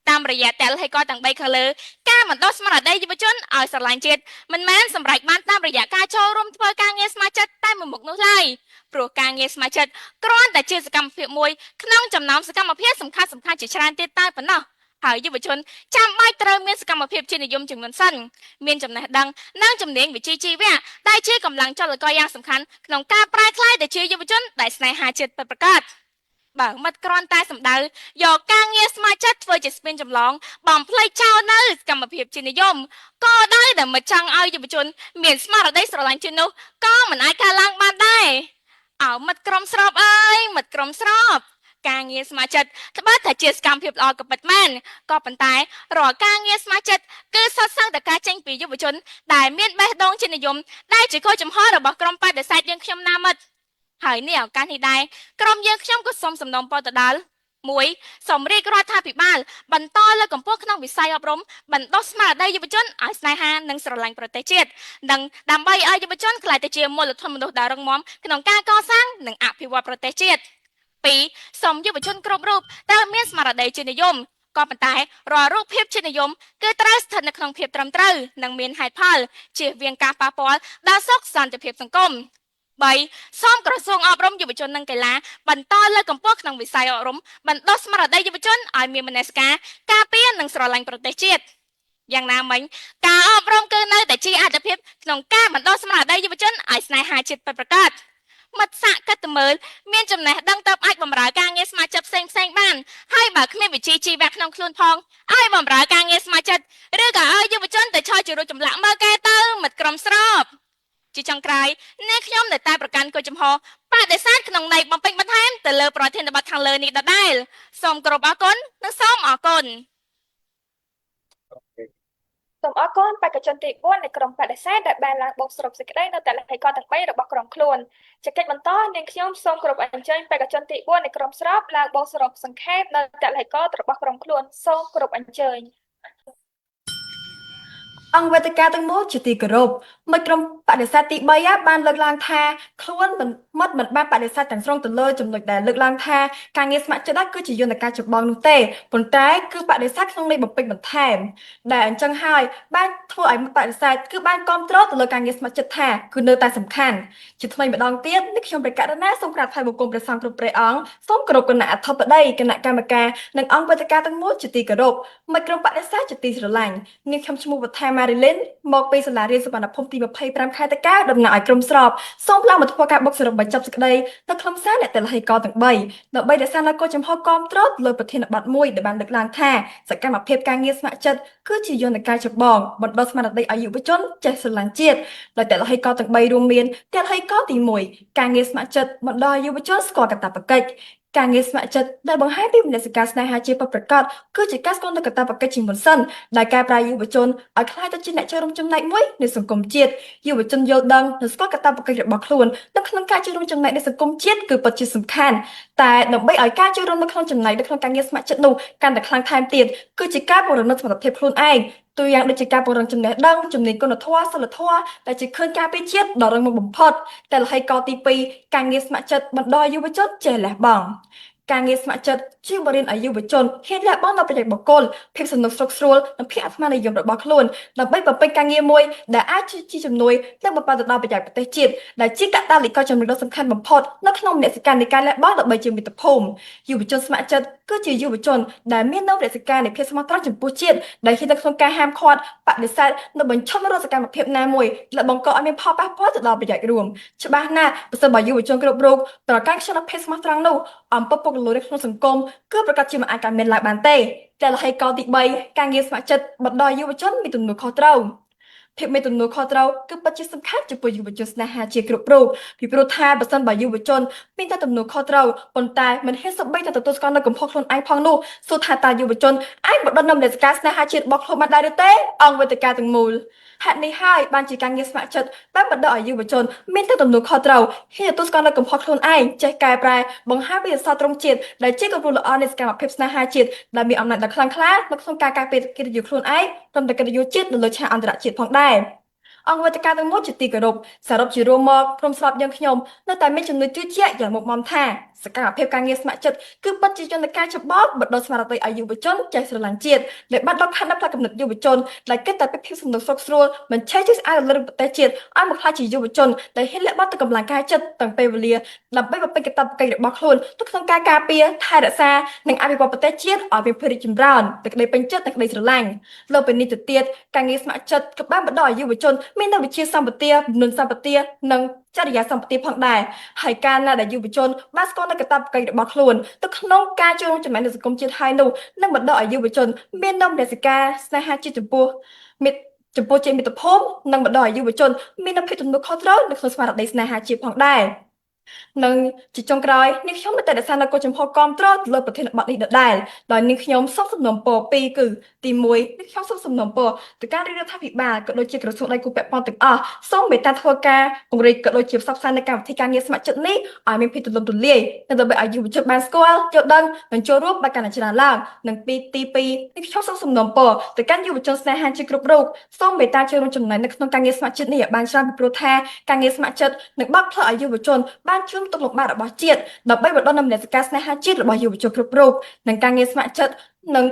តាមរយៈតលហេកទាំង3ខាងលើការបណ្ដុះស្មារតីយុវជនឲ្យស្រឡាញ់ជាតិមិនមែនសម្រេចបានតាមរយៈការចូលរួមធ្វើការងារស្ម័គ្រចិត្តតែមួយមុខនោះឡើយព្រោះការងារស្ម័គ្រចិត្តគ្រាន់តែជាសកម្មភាពមួយក្នុងចំណោមសកម្មភាពសំខាន់សំខាន់ជាច្រើនទៀតតែប៉ុណ្ណោះហើយយុវជនចាំបាច់ត្រូវមានសកម្មភាពជានិយមចំនួនសិនមានចំណេះដឹងនិងជំនាញវិជ្ជាជីវៈដែលជាកម្លាំងចលករយ៉ាងសំខាន់ក្នុងការប្រែក្លាយទៅជាយុវជនដែលស្នេហាជាតិពិតប្រាកដបើមិត្តគ្រាន់តែសម្ដៅយកការងារស្ម័គ្រចិត្តធ្វើជាស្ពានចម្លងបំភ្លេចចោលនៅសកម្មភាពជានិយមក៏ដោយដែលមិត្តចង់ឲ្យយុវជនមានស្មារតីស្រឡាញ់ជាតិនោះក៏មិនអាចកើតឡើងបានដែរអោមិត្តក្រុមស្របអើយមិត្តក្រុមស្របការងារស្ម័គ្រចិត្តត្បិតតែជាសកម្មភាពល្អក៏ពិតមែនក៏ប៉ុន្តែរាល់ការងារស្ម័គ្រចិត្តគឺសុទ្ធសឹងតែការចេញពីយុវជនដែលមានបេះដូងជានិយមដែលជាគោលចំហរបស់ក្រុមបដិសេធយើងខ្ញុំណាមិត្តហើយនេះឱកាសនេះដែរក្រុមយើងខ្ញុំក៏សូមសំណូមពរទៅដល់1សូមរាជរដ្ឋាភិបាលបន្តលើកកម្ពស់ក្នុងវិស័យអប់រំបណ្ដុះស្មារតីយុវជនឲ្យស្នេហានិងស្រឡាញ់ប្រទេសជាតិនិងដើម្បីឲ្យយុវជនក្លាយទៅជាមូលធនមនុស្សដ៏រឹងមាំក្នុងការកសាងនិងអភិវឌ្ឍប្រទេសជាតិ2សូមយុវជនគ្រប់រូបត្រូវមានស្មារតីជានិយមក៏ប៉ុន្តែរាល់រូបភាពជានិយមគឺត្រូវស្ថិតនៅក្នុងភាពត្រឹមត្រូវនិងមានហេតុផលជៀសវាងការប៉ះពាល់ដល់សុខសន្តិភាពសង្គម3សូមក្រសួងអប់រំយុវជននិងកីឡាបន្តលើកកម្ពស់ក្នុងវិស័យអប់រំបណ្ដុះស្មារតីយុវជនឲ្យមានមនសិការការពារនិងស្រឡាញ់ប្រទេសជាតិយ៉ាងណាមិញការអប់រំគឺនៅតែជាអាទិភាពក្នុងការបណ្ដុះស្មារតីយុវជនឲ្យស្នេហាជាតិពិតប្រាកដមិត្តសាកគិតទៅមើលមានចំណេះដឹងទៅអាចបម្រើការងារស្ម័គ្រចិត្តផ្សេងផ្សេងបានហើយបើគ្មានវិជ្ជាជីវៈក្នុងខ្លួនផងឲ្យបម្រើការងារស្ម័គ្រចិត្តឬក៏ឲ្យយុវជនទៅឆោជារូបចម្លាក់មើលគេទៅមិត្តក្រុមស្របជាចុងក្រោយអ្នកខ្ញុំនៅតែប្រកាន់គោលចំហបដិសេធក្នុងន័យបំពេញបន្ថែមទៅលើប្រធានបទខាងលើនេះដដែលសូមគោរពអរគុណនិងសូមអរគុណ សូមអរគុណបេក្ខជនទី4នៃក្រុមបដិសេធដែលបានឡើងបូកសរុបសេចក្តីនៅតលហេករទាំង3របស់ក្រុមខ្លួនជាកិច្ចបន្តនាងខ្ញុំសូមគោរពអញ្ជើញបេក្ខជនទី4នៃក្រុមស្របឡើងបូកសរុបសង្ខេបនៅតលហេកររបស់ក្រុមខ្លួនសូមគោរពអញ្ជើញ អង្គវេទិកាទាំងមូលជាទីគោរពមិត្តក្រុមបដិសេធទី3បានលើកឡើងថាខ្លួនមិនមិត្តមិនបានបដិសេធទាំងស្រុងទៅលើចំណុចដែលលើកឡើងថាការងារស្ម័គ្រចិត្តគឺជាយន្តការចម្បងនោះទេប៉ុន្តែគឺបដិសេធក្នុងន័យបំពេញបន្ថែមដែលអញ្ចឹងហើយបានធ្វើឲ្យមិត្តបដិសេធគឺបានគ្រប់គ្រងទៅលើការងារស្ម័គ្រចិត្តថាគឺនៅតែសំខាន់ជាថ្មីម្ដងទៀតនេះខ្ញុំព្រះករុណាសូមក្រាបថ្វាយបង្គំព្រះសង្ឃគ្រប់ព្រះអង្គសូមគោរពគណៈអធិបតីគណៈកម្មការនិងអង្គវេទិកាទាំងមូលជាទីគោរពមិត្តក្រុមបដិសេធជាទីស្រឡាញ់នាងខ្ញុំឈ្មោះវត្ថាម៉ារីលីនមកពីសាលារៀនសុវណ្ណភូមិទី25ខេត្តតាកែវតំណាងឲ្យក្រុមស្របសូមឡើងមកធ្វើការបូកសរុបបញ្ចប់សេចក្តីនៅខ្លឹមសារអ្នកតលហីកទាំង3ដើម្បីរក្សានូវគោលចំហគាំទ្រលើប្រធានបទមួយដែលបានលើកឡើងថាសកម្មភាពការងារស្ម័គ្រចិត្តគឺជាយន្តការចម្បងបណ្ដុះស្មារតីឲ្យយុវជនចេះស្រឡាញ់ជាតិដោយតលហីកទាំង3រួមមានតលហីកទី1ការងារស្ម័គ្រចិត្តបណ្ដុះឲ្យយុវជនស្គាល់កាតព្វកិច្ចការងារស្ម័គ្រចិត្តដែលបង្ហាញពីមនសិការស្នេហាជាតិពិតប្រាកដគឺជាការស្គាល់នូវកាតព្វកិច្ចជាមុនសិនដែលកែប្រែយុវជនឲ្យក្លាយទៅជាអ្នកចូលរួមចំណែកមួយនៃសង្គមជាតិយុវជនយល់ដឹងនិងស្គាល់កាតព្វកិច្ចរបស់ខ្លួននៅក្នុងការចូលរួមចំណែកនៃសង្គមជាតិគឺពិតជាសំខាន់តែដើម្បីឲ្យការចូលរួមនៅក្នុងចំណែកនៅក្នុងការងារស្ម័គ្រចិត្តនោះកាន់តែខ្លាំងថែមទៀតគឺជាការពង្រឹងនូវសមត្ថភាពខ្លួនឯងទូយ៉ាងដូចជាការពង្រឹងចំណេះដឹងជំនាញគុណធម៌សីលធម៌ដែលជាខឿនការពារជាតិដ៏រឹងមាំបំផុតតែលហីកទី2ការងារស្ម័គ្រចិត្តបណ្ដុះឲ្យយុវជនចេះលះបង់ ការងារស្ម័គ្រចិត្តជួយបង្រៀនឲ្យយុវជនហ៊ានលះបង់នូវប្រយោជន៍បុគ្គលភាពសំណុកស្រុកស្រួលនិងភាពអាត្មានិយមរបស់ខ្លួនដើម្បីបំពេញការងារមួយដែលអាចជាជំនួយនិងបំរើទៅដល់ប្រយោជន៍ប្រទេសជាតិដែលជាកត្តាលិកចំណុចដ៏សំខាន់បំផុតនៅក្នុងមនសិការនៃការលះបង់ដើម្បីជាមាតុភូមិយុវជនស្ម័គ្រចិត្តគឺជាយុវជនដែលមាននូវមនសិការនៃភាពស្មោះត្រង់ចំពោះជាតិដែលហ៊ាននៅក្នុងការហាមឃាត់បដិសេធនិងបញ្ឈប់រាល់សកម្មភាពណាមួយដែលបង្កឲ្យមានផលប៉ះពាល់ទៅដល់ប្រយោជន៍រួមច្បាស់ណាស់ប្រសិនបើយុវជនគ្រប់រូបប្រកាន់ខ្ជាប់នូវភាពស្មោះត្រង់នោះអំពើពុករលួយនៅក្នុងសង្គមគឺប្រកាសជាមិនអាចកើតមានឡើងបានទេតែលហេតុកលទី3ការងារស្ម័គ្រចិត្តបណ្ដោយយុវជនមានទំនួលខុសត្រូវភាពមានទំនួលខុសត្រូវគឺពិតជាសំខាន់ចំពោះយុវជនស្នេហាជាគ្រប់រូបពីព្រោះថាបើសិនបើយុវជនមានតែទំនួលខុសត្រូវប៉ុន្តែមិនហ៊ានសូម្បីតែទទួលស្គាល់នូវកំហុសខ្លួនឯងផងនោះសួរថាតើយុវជនអាចបណ្ដុះនូវមនសិការស្នេហាជាតិរបស់ខ្លួនបានដែរឬទេអង្គវេទិកាទាំងមូលហេតុនេះហើយបានជាការងារស្ម័គ្រចិត្តបានបណ្ដុះឲ្យយុវជនមានតែទំនួលខុសត្រូវហ៊ានទទួលស្គាល់នូវកំហុសខ្លួនឯងចេះកែប្រែបង្ហាញពីអក្សរត្រង់ជាតិដែលជាគំរូល្អនៃសកម្មភាពស្នេហាជាតិដែលមានអំណាចដ៏ខ្លាំងក្លានៅក្នុងការការពារកិត្តិយសខ្លួនឯងព្រមទាំងកិត្តិយសជាតិនៅលើឆាកអន្តរជាតិផងដែរអង្គវេទិកាទាំងមូលជាទីគោរពសរុបជារួមមកក្រុមស្របយើងខ្ញុំនៅតែមានជំនឿជឿជាក់យ៉ាងមុតមមថាសកម្មភាពការងារស្ម័គ្រចិត្តគឺពិតជាយន្តការច្បល់បណ្ដុះស្មារតីឲ្យយុវជនចេះស្រឡាញ់ជាតិដែលបាត់ដល់ខណ្ឌផ្នែកកំណត់យុវជនដែលគិតតែពីភាពសំណុកស្រុកស្រួលមិនឆេះជឿស្អាតលើប្រទេសជាតិឲ្យមកក្លាយជាយុវជនដែលហ៊ានលះបង់ទៅកម្លាំងកាយចិត្តទាំងពេលវេលាដើម្បីបំពេញកាតព្វកិច្ចរបស់ខ្លួនទៅក្នុងការការពារថែរក្សានិងអភិវឌ្ឍប្រទេសជាតិឲ្យមានភាពរីកចម្រើនតែក្តីពេញចិត្តនិងក្តីស្រឡាញ់លើពីនេះទៅទៀតការងារស្ម័គ្រចិត្តក៏បានបណ្ដុះឲ្យយុវជនមាននូវវិជ្ជាសម្បទានុនសម្បទានិងចរិយាសម្បទាផងដែរហើយការណាដែលយុវជនបានស្គាល់នូវកាតព្វកិច្ចរបស់ខ្លួនទៅក្នុងការចូលរួមចំណែកនៅសង្គមជាតិហើយនោះនឹងបណ្ដុះឲ្យយុវជនមាននូវមនសិការស្នេហាជាតិចំពោះមិត្តចំពោះជាមាតុភូមិនិងបណ្ដុះឲ្យយុវជនមាននូវភាពទំនួលខុសត្រូវនៅក្នុងស្មារតីស្នេហាជាតិផងដែរនិងជាចុងក្រោយនាងខ្ញុំនៅតែរក្សានូវគោលជំហរគាំទ្រទៅលើប្រធានបទនេះដដែលដោយនាងខ្ញុំសូមសំណូមពរពីរគឺទី1នាងខ្ញុំសូមសំណូមពរទៅការរាជរដ្ឋាភិបាលក៏ដូចជាក្រសួងដៃគូពាក់ព័ន្ធទាំងអស់សូមមេត្តាធ្វើការពង្រីកក៏ដូចជាផ្សព្វផ្សាយនៅកម្មវិធីការងារស្ម័គ្រចិត្តនេះឲ្យមានភាពទូលំទូលាយនិងដើម្បីឲ្យយុវជនបានស្គាល់យល់ដឹងនិងចូលរួមបានកាន់តែច្រើនឡើងនិងពីទី2នាងខ្ញុំសូមសំណូមពរទៅកាន់យុវជនស្នេហាជាគ្រប់រូបសូមមេត្តាចូលរួមចំណែកនៅក្នុងការងារស្ម័គ្រចិត្តនេះឲ្យបានច្រើនពីព្រោះថាការងារស្ម័គ្រចិត្តនឹងបើកផ្លូវឲ្យយុវជនបានជួនទុកលំបាករបស់ជាតិដើម្បីបណ្ដុះនូវមនសិការស្នេហាជាតិរបស់យុវជនគ្រប់រូបនិងការងារស្ម័គ្រចិត្តនឹ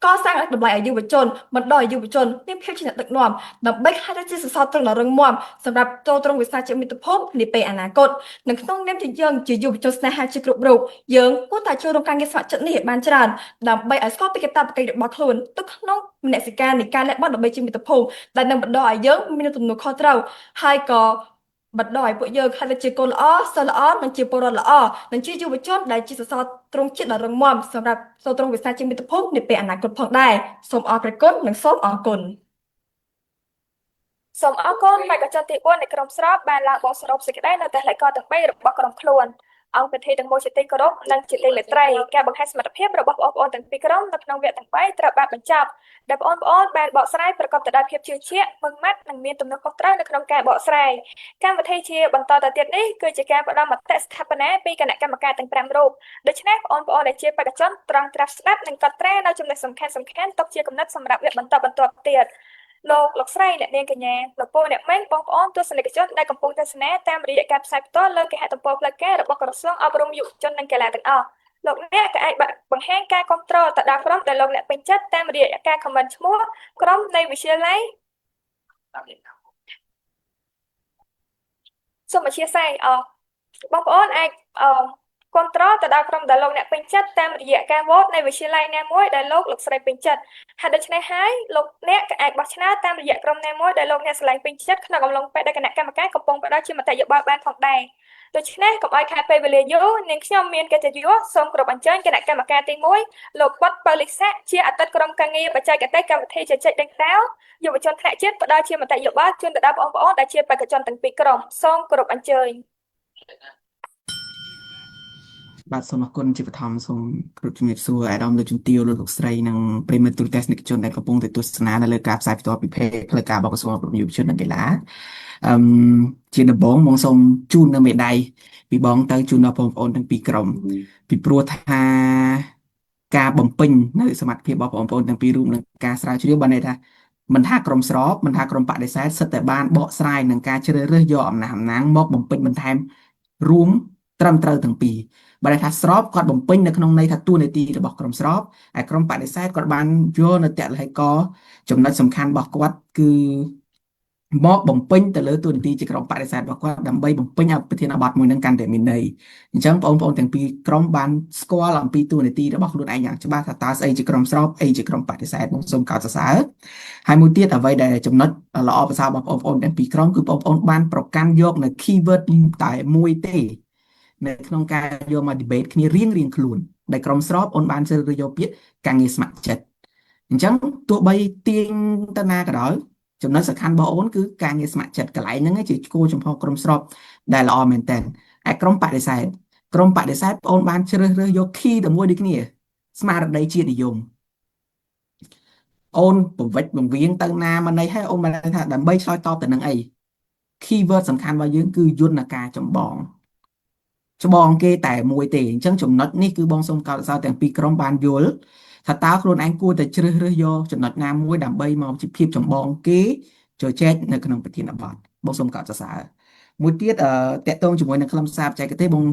ងកសាងតម្លៃឲ្យយុវជនបណ្ដុះឲ្យយុវជនមានភាពជាអ្នកដឹកនាំដើម្បីក្លាយទៅជាសសរទ្រូងដ៏រឹងមាំសម្រាប់ចូលត្រង់វិស័យជាមាតុភូមិនាពេលអនាគតនិងក្នុងនាមជាយើងជាយុវជនស្នេហាជាគ្រប់រូបយើងគួរតែចូលរួមការងារស្ម័គ្រចិត្តនេះឲ្យបានច្រើនដើម្បីឲ្យស្គាល់ពីកាតព្វកិច្ចរបស់ខ្លួនទៅក្នុងមនសិការនៃការលះបង់ដើម្បីជាមាតុភូមិដែលនឹងបណ្ដុះឲ្យយើងមានទំនួលខុសត្រូវហើយក៏បណ្ដុះឲ្យពួកយើងក្លាយទៅជាកូនល្អសិស្សល្អនិងជាពលរដ្ឋល្អនិងជាយុវជនដែលជាសសរទ្រូងជាតិដ៏រឹងមាំសម្រាប់ចូលត្រង់វិស័យជាមាតុភូមិនាពេលអនាគតផងដែរសូមអរព្រគុណនិងសូមអរគុណ សូមអរគុណបេក្ខជនទី4នៃក្រុមស្របបានឡើងបកសរុបសេចក្តីនៅតែលេខកទាំង3របស់ក្រុមខ្លួនអង្គពិធីទាំងមូលជាទីគោរពនិងជាទីមេត្រីការបង្ហាញសមត្ថភាពរបស់បងប្អូនទាំងពីរក្រុមនៅក្នុងវគ្គទាំង3ត្រូវបានបញ្ចប់ដែលបងប្អូនបានបកស្រាយប្រកបទៅដោយភាពជឿជាក់ម៉ឺងម៉ាត់និងមានទំនួលខុសត្រូវនៅក្នុងការបកស្រាយកម្មវិធីជាបន្តទៅទៀតនេះគឺជាការផ្ដល់មតិស្ថាបនាពីគណៈកម្មការទាំង5រូបដូច្នេះបងប្អូនដែលជាបេក្ខជនត្រង់ត្រាប់ស្ដាប់និងកត់ត្រានៅចំណុចសំខាន់ៗទុកជាកំណត់សម្រាប់វគ្គបន្តបន្ទាប់ទៀតលោកលោកស្រីអ្នកនាងកញ្ញាលោកពូអ្នកមីងបងប្អូនទស្សនិកជនដែលកំពុងទស្សនាតាមរយៈការផ្សាយផ្ទាល់លើគេហទំព័រផ្លូវការរបស់ក្រសួងអប់រំយុវជននិងកីឡាទាំងអស់លោកអ្នកក៏អាចបង្ហាញការគ្រប់គ្រងទៅដល់ក្រុមដែលលោកអ្នកពេញចិត្តតាមរយៈការ comment ឈ្មោះក្រុមនៃវិទ្យាល័យសូមអធ្យាស្រ័យអបងប្អូនអាចអគ្រប់គ្រងទៅដល់ក្រុមដែលលោកអ្នកពេញចិត្តតាមរយៈការ vote នៃវិទ្យាល័យណាមួយដែលលោកលោកស្រីពេញចិត្តហើយដូច្នេះហើយលោកអ្នកក៏អាចបោះឆ្នោតតាមរយៈក្រុមណាមួយដែលលោកអ្នកស្រឡាញ់ពេញចិត្តក្នុងអំឡុងពេលដែលគណៈកម្មការកំពុងផ្ដល់ជាមតិយោបល់បានផងដែរដូច្នេះកុំឲ្យខាតពេលវេលាយូរនាងខ្ញុំមានកិត្តិយសសូមគោរពអញ្ជើញគណៈកម្មការទី1លោកបុតប៉ូលីសាជាអតីតក្រុមការងារបច្ចេកទេសកម្មវិធីជជែកដេញដោលយុវជនថ្នាក់ជាតិផ្ដល់ជាមតិយោបល់ជូនទៅដល់បងប្អូនដែលជាបេក្ខជនទាំងពីរក្រុមសូមគោរពអញ្ជើញ បាទសូមអរគុណជាបឋមសូមគោរពជំរាបសួរអាដាមលោកជំទាវលោកលោកស្រីនិងប្រិយមិត្តទូរទស្សនិកជនដែលកំពុងតែទស្សនានៅលើការផ្សាយផ្ទាល់ពី page ផ្លូវការរបស់ក្រសួងអប់រំយុវជននិងកីឡាអឹមជាដំបូងបងសូមជូននៅមេដៃពីបងទៅជូនដល់បងប្អូនទាំងពីរក្រុមពីព្រោះថាការបំពេញនៅសមត្ថភាពរបស់បងប្អូនទាំងពីររូបនិងការស្រាវជ្រាវបានន័យថាមិនថាក្រុមស្របមិនថាក្រុមបដិសេធសិតតែបានបកស្រាយនឹងការជ្រើសរើសយកអំណះអំណាងមកបំពេញបន្ថែមរួមត្រឹមត្រូវទាំងពីរ បើន័យថាស្របគាត់បំពេញនៅក្នុងន័យថាតួនាទីរបស់ក្រុមស្របហើយក្រុមបដិសេធគាត់បានយកនៅតលហេកចំណុចសំខាន់របស់គាត់គឺមកបំពេញទៅលើតួនាទីជាក្រុមបដិសេធរបស់គាត់ដើម្បីបំពេញឲ្យប្រធានបទមួយនឹងកាន់តែមានន័យអញ្ចឹងបងប្អូនទាំងពីរក្រុមបានស្គាល់អំពីតួនាទីរបស់ខ្លួនឯងយ៉ាងច្បាស់ថាតើស្អីជាក្រុមស្របអីជាក្រុមបដិសេធបងសូមកោតសរសើរហើយមួយទៀតអ្វីដែលចំណុចល្អប្រសើររបស់បងប្អូនទាំងពីរក្រុមគឺបងប្អូនបានប្រកាន់យកនៅ keyword តែមួយទេនៅក្នុងការយកមក debate គ្នារៀងរៀងខ្លួនដែលក្រុមស្របអូនបានជ្រើសរើសយកពាក្យការងារស្ម័គ្រចិត្តអញ្ចឹងទោះបីទាញទៅណាក៏ដោយចំណុចសំខាន់របស់អូនគឺការងារស្ម័គ្រចិត្តកន្លែងហ្នឹងជាគោលចំហក្រុមស្របដែលល្អមែនតើឯក្រុមបដិសេធក្រុមបដិសេធបងអូនបានជ្រើសរើសយក key តែមួយដូចគ្នាស្មារតីជាតិនិយមអូនបង្វិចបង្វៀងទៅណាមកណីហើយអូនបានថាដើម្បីឆ្លើយតបទៅនឹងអី keyword សំខាន់របស់យើងគឺយន្តការចម្បងច្បងគេតែមួយទេអញ្ចឹងចំណុចនេះគឺបងសូមកោតសរសើរទាំងពីរក្រុមបានយល់ថាតើខ្លួនឯងគួរតែជ្រើសរើសយកចំណុចណាមួយដើម្បីមកជាភាពចម្បងគេជជែកនៅក្នុងប្រធានបទបងសូមកោតសរសើរមួយទៀតអឺតកតងជាមួយនឹងខ្លឹមសារបច្ចេកទេសបង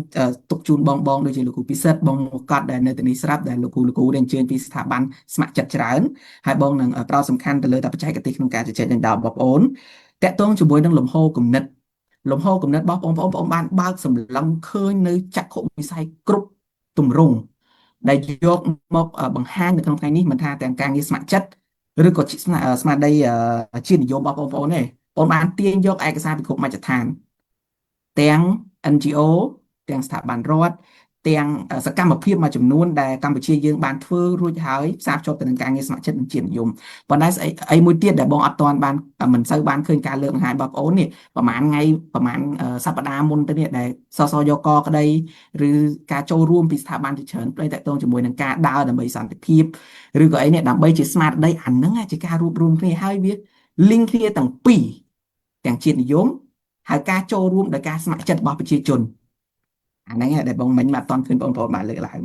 ទុកជូនបងបងដូចជាលោកគ្រូពិសិដ្ឋបងមកកត់ដែលនៅទីនេះស្រាប់ដែលលោកគ្រូលោកគ្រូដែលអញ្ជើញពីស្ថាប័នស្ម័គ្រចិត្តច្រើនហើយបងនឹងផ្ដោតសំខាន់ទៅលើតែបច្ចេកទេសក្នុងការជជែកដេញដោលបងប្អូនតកតងជាមួយនឹងលំហគំនិតលំហគំនិតរបស់បងប្អូនបងបានបើកសម្លឹងឃើញនៅចក្ខុវិស័យគ្រប់ទម្រង់ដែលយកមកបង្ហាញនៅក្នុងថ្ងៃនេះមិនថាទាំងការងារស្ម័គ្រចិត្តឬក៏ស្មារតីជាតិនិយមរបស់បងប្អូនទេបងបានទាញយកឯកសារពីគ្រប់មជ្ឈដ្ឋានទាំង NGO ទាំងស្ថាប័នរដ្ឋទាំងសកម្មភាពមួយចំនួនដែលកម្ពុជាយើងបានធ្វើរួចហើយផ្សារភ្ជាប់ទៅនឹងការងារស្ម័គ្រចិត្តនិងជាតិនិយមប៉ុន្តែស្អីអីមួយទៀតដែលបងអត់ទាន់បានមិនសូវបានឃើញការលើកបង្ហាញបងប្អូននេះប្រហែលថ្ងៃប្រហែលសប្តាហ៍មុនទៅនេះដែលសសយកកក្តីឬការចូលរួមពីស្ថាប័នជាច្រើនផ្លេតកតងជាមួយនឹងការដើរដើម្បីសន្តិភាពឬក៏អីនេះដើម្បីជាស្មារតីអាហ្នឹងជាការរួបរวมគ្នាហើយវា link គ្នាទាំងពីរទាំងជាតិនិយមហើយការចូលរួមដោយការស្ម័គ្រចិត្តរបស់ប្រជាជនអាហ្នឹងដែលបងមិញមកអត់ទាន់ឃើញបងប្អូនបានលើកឡើង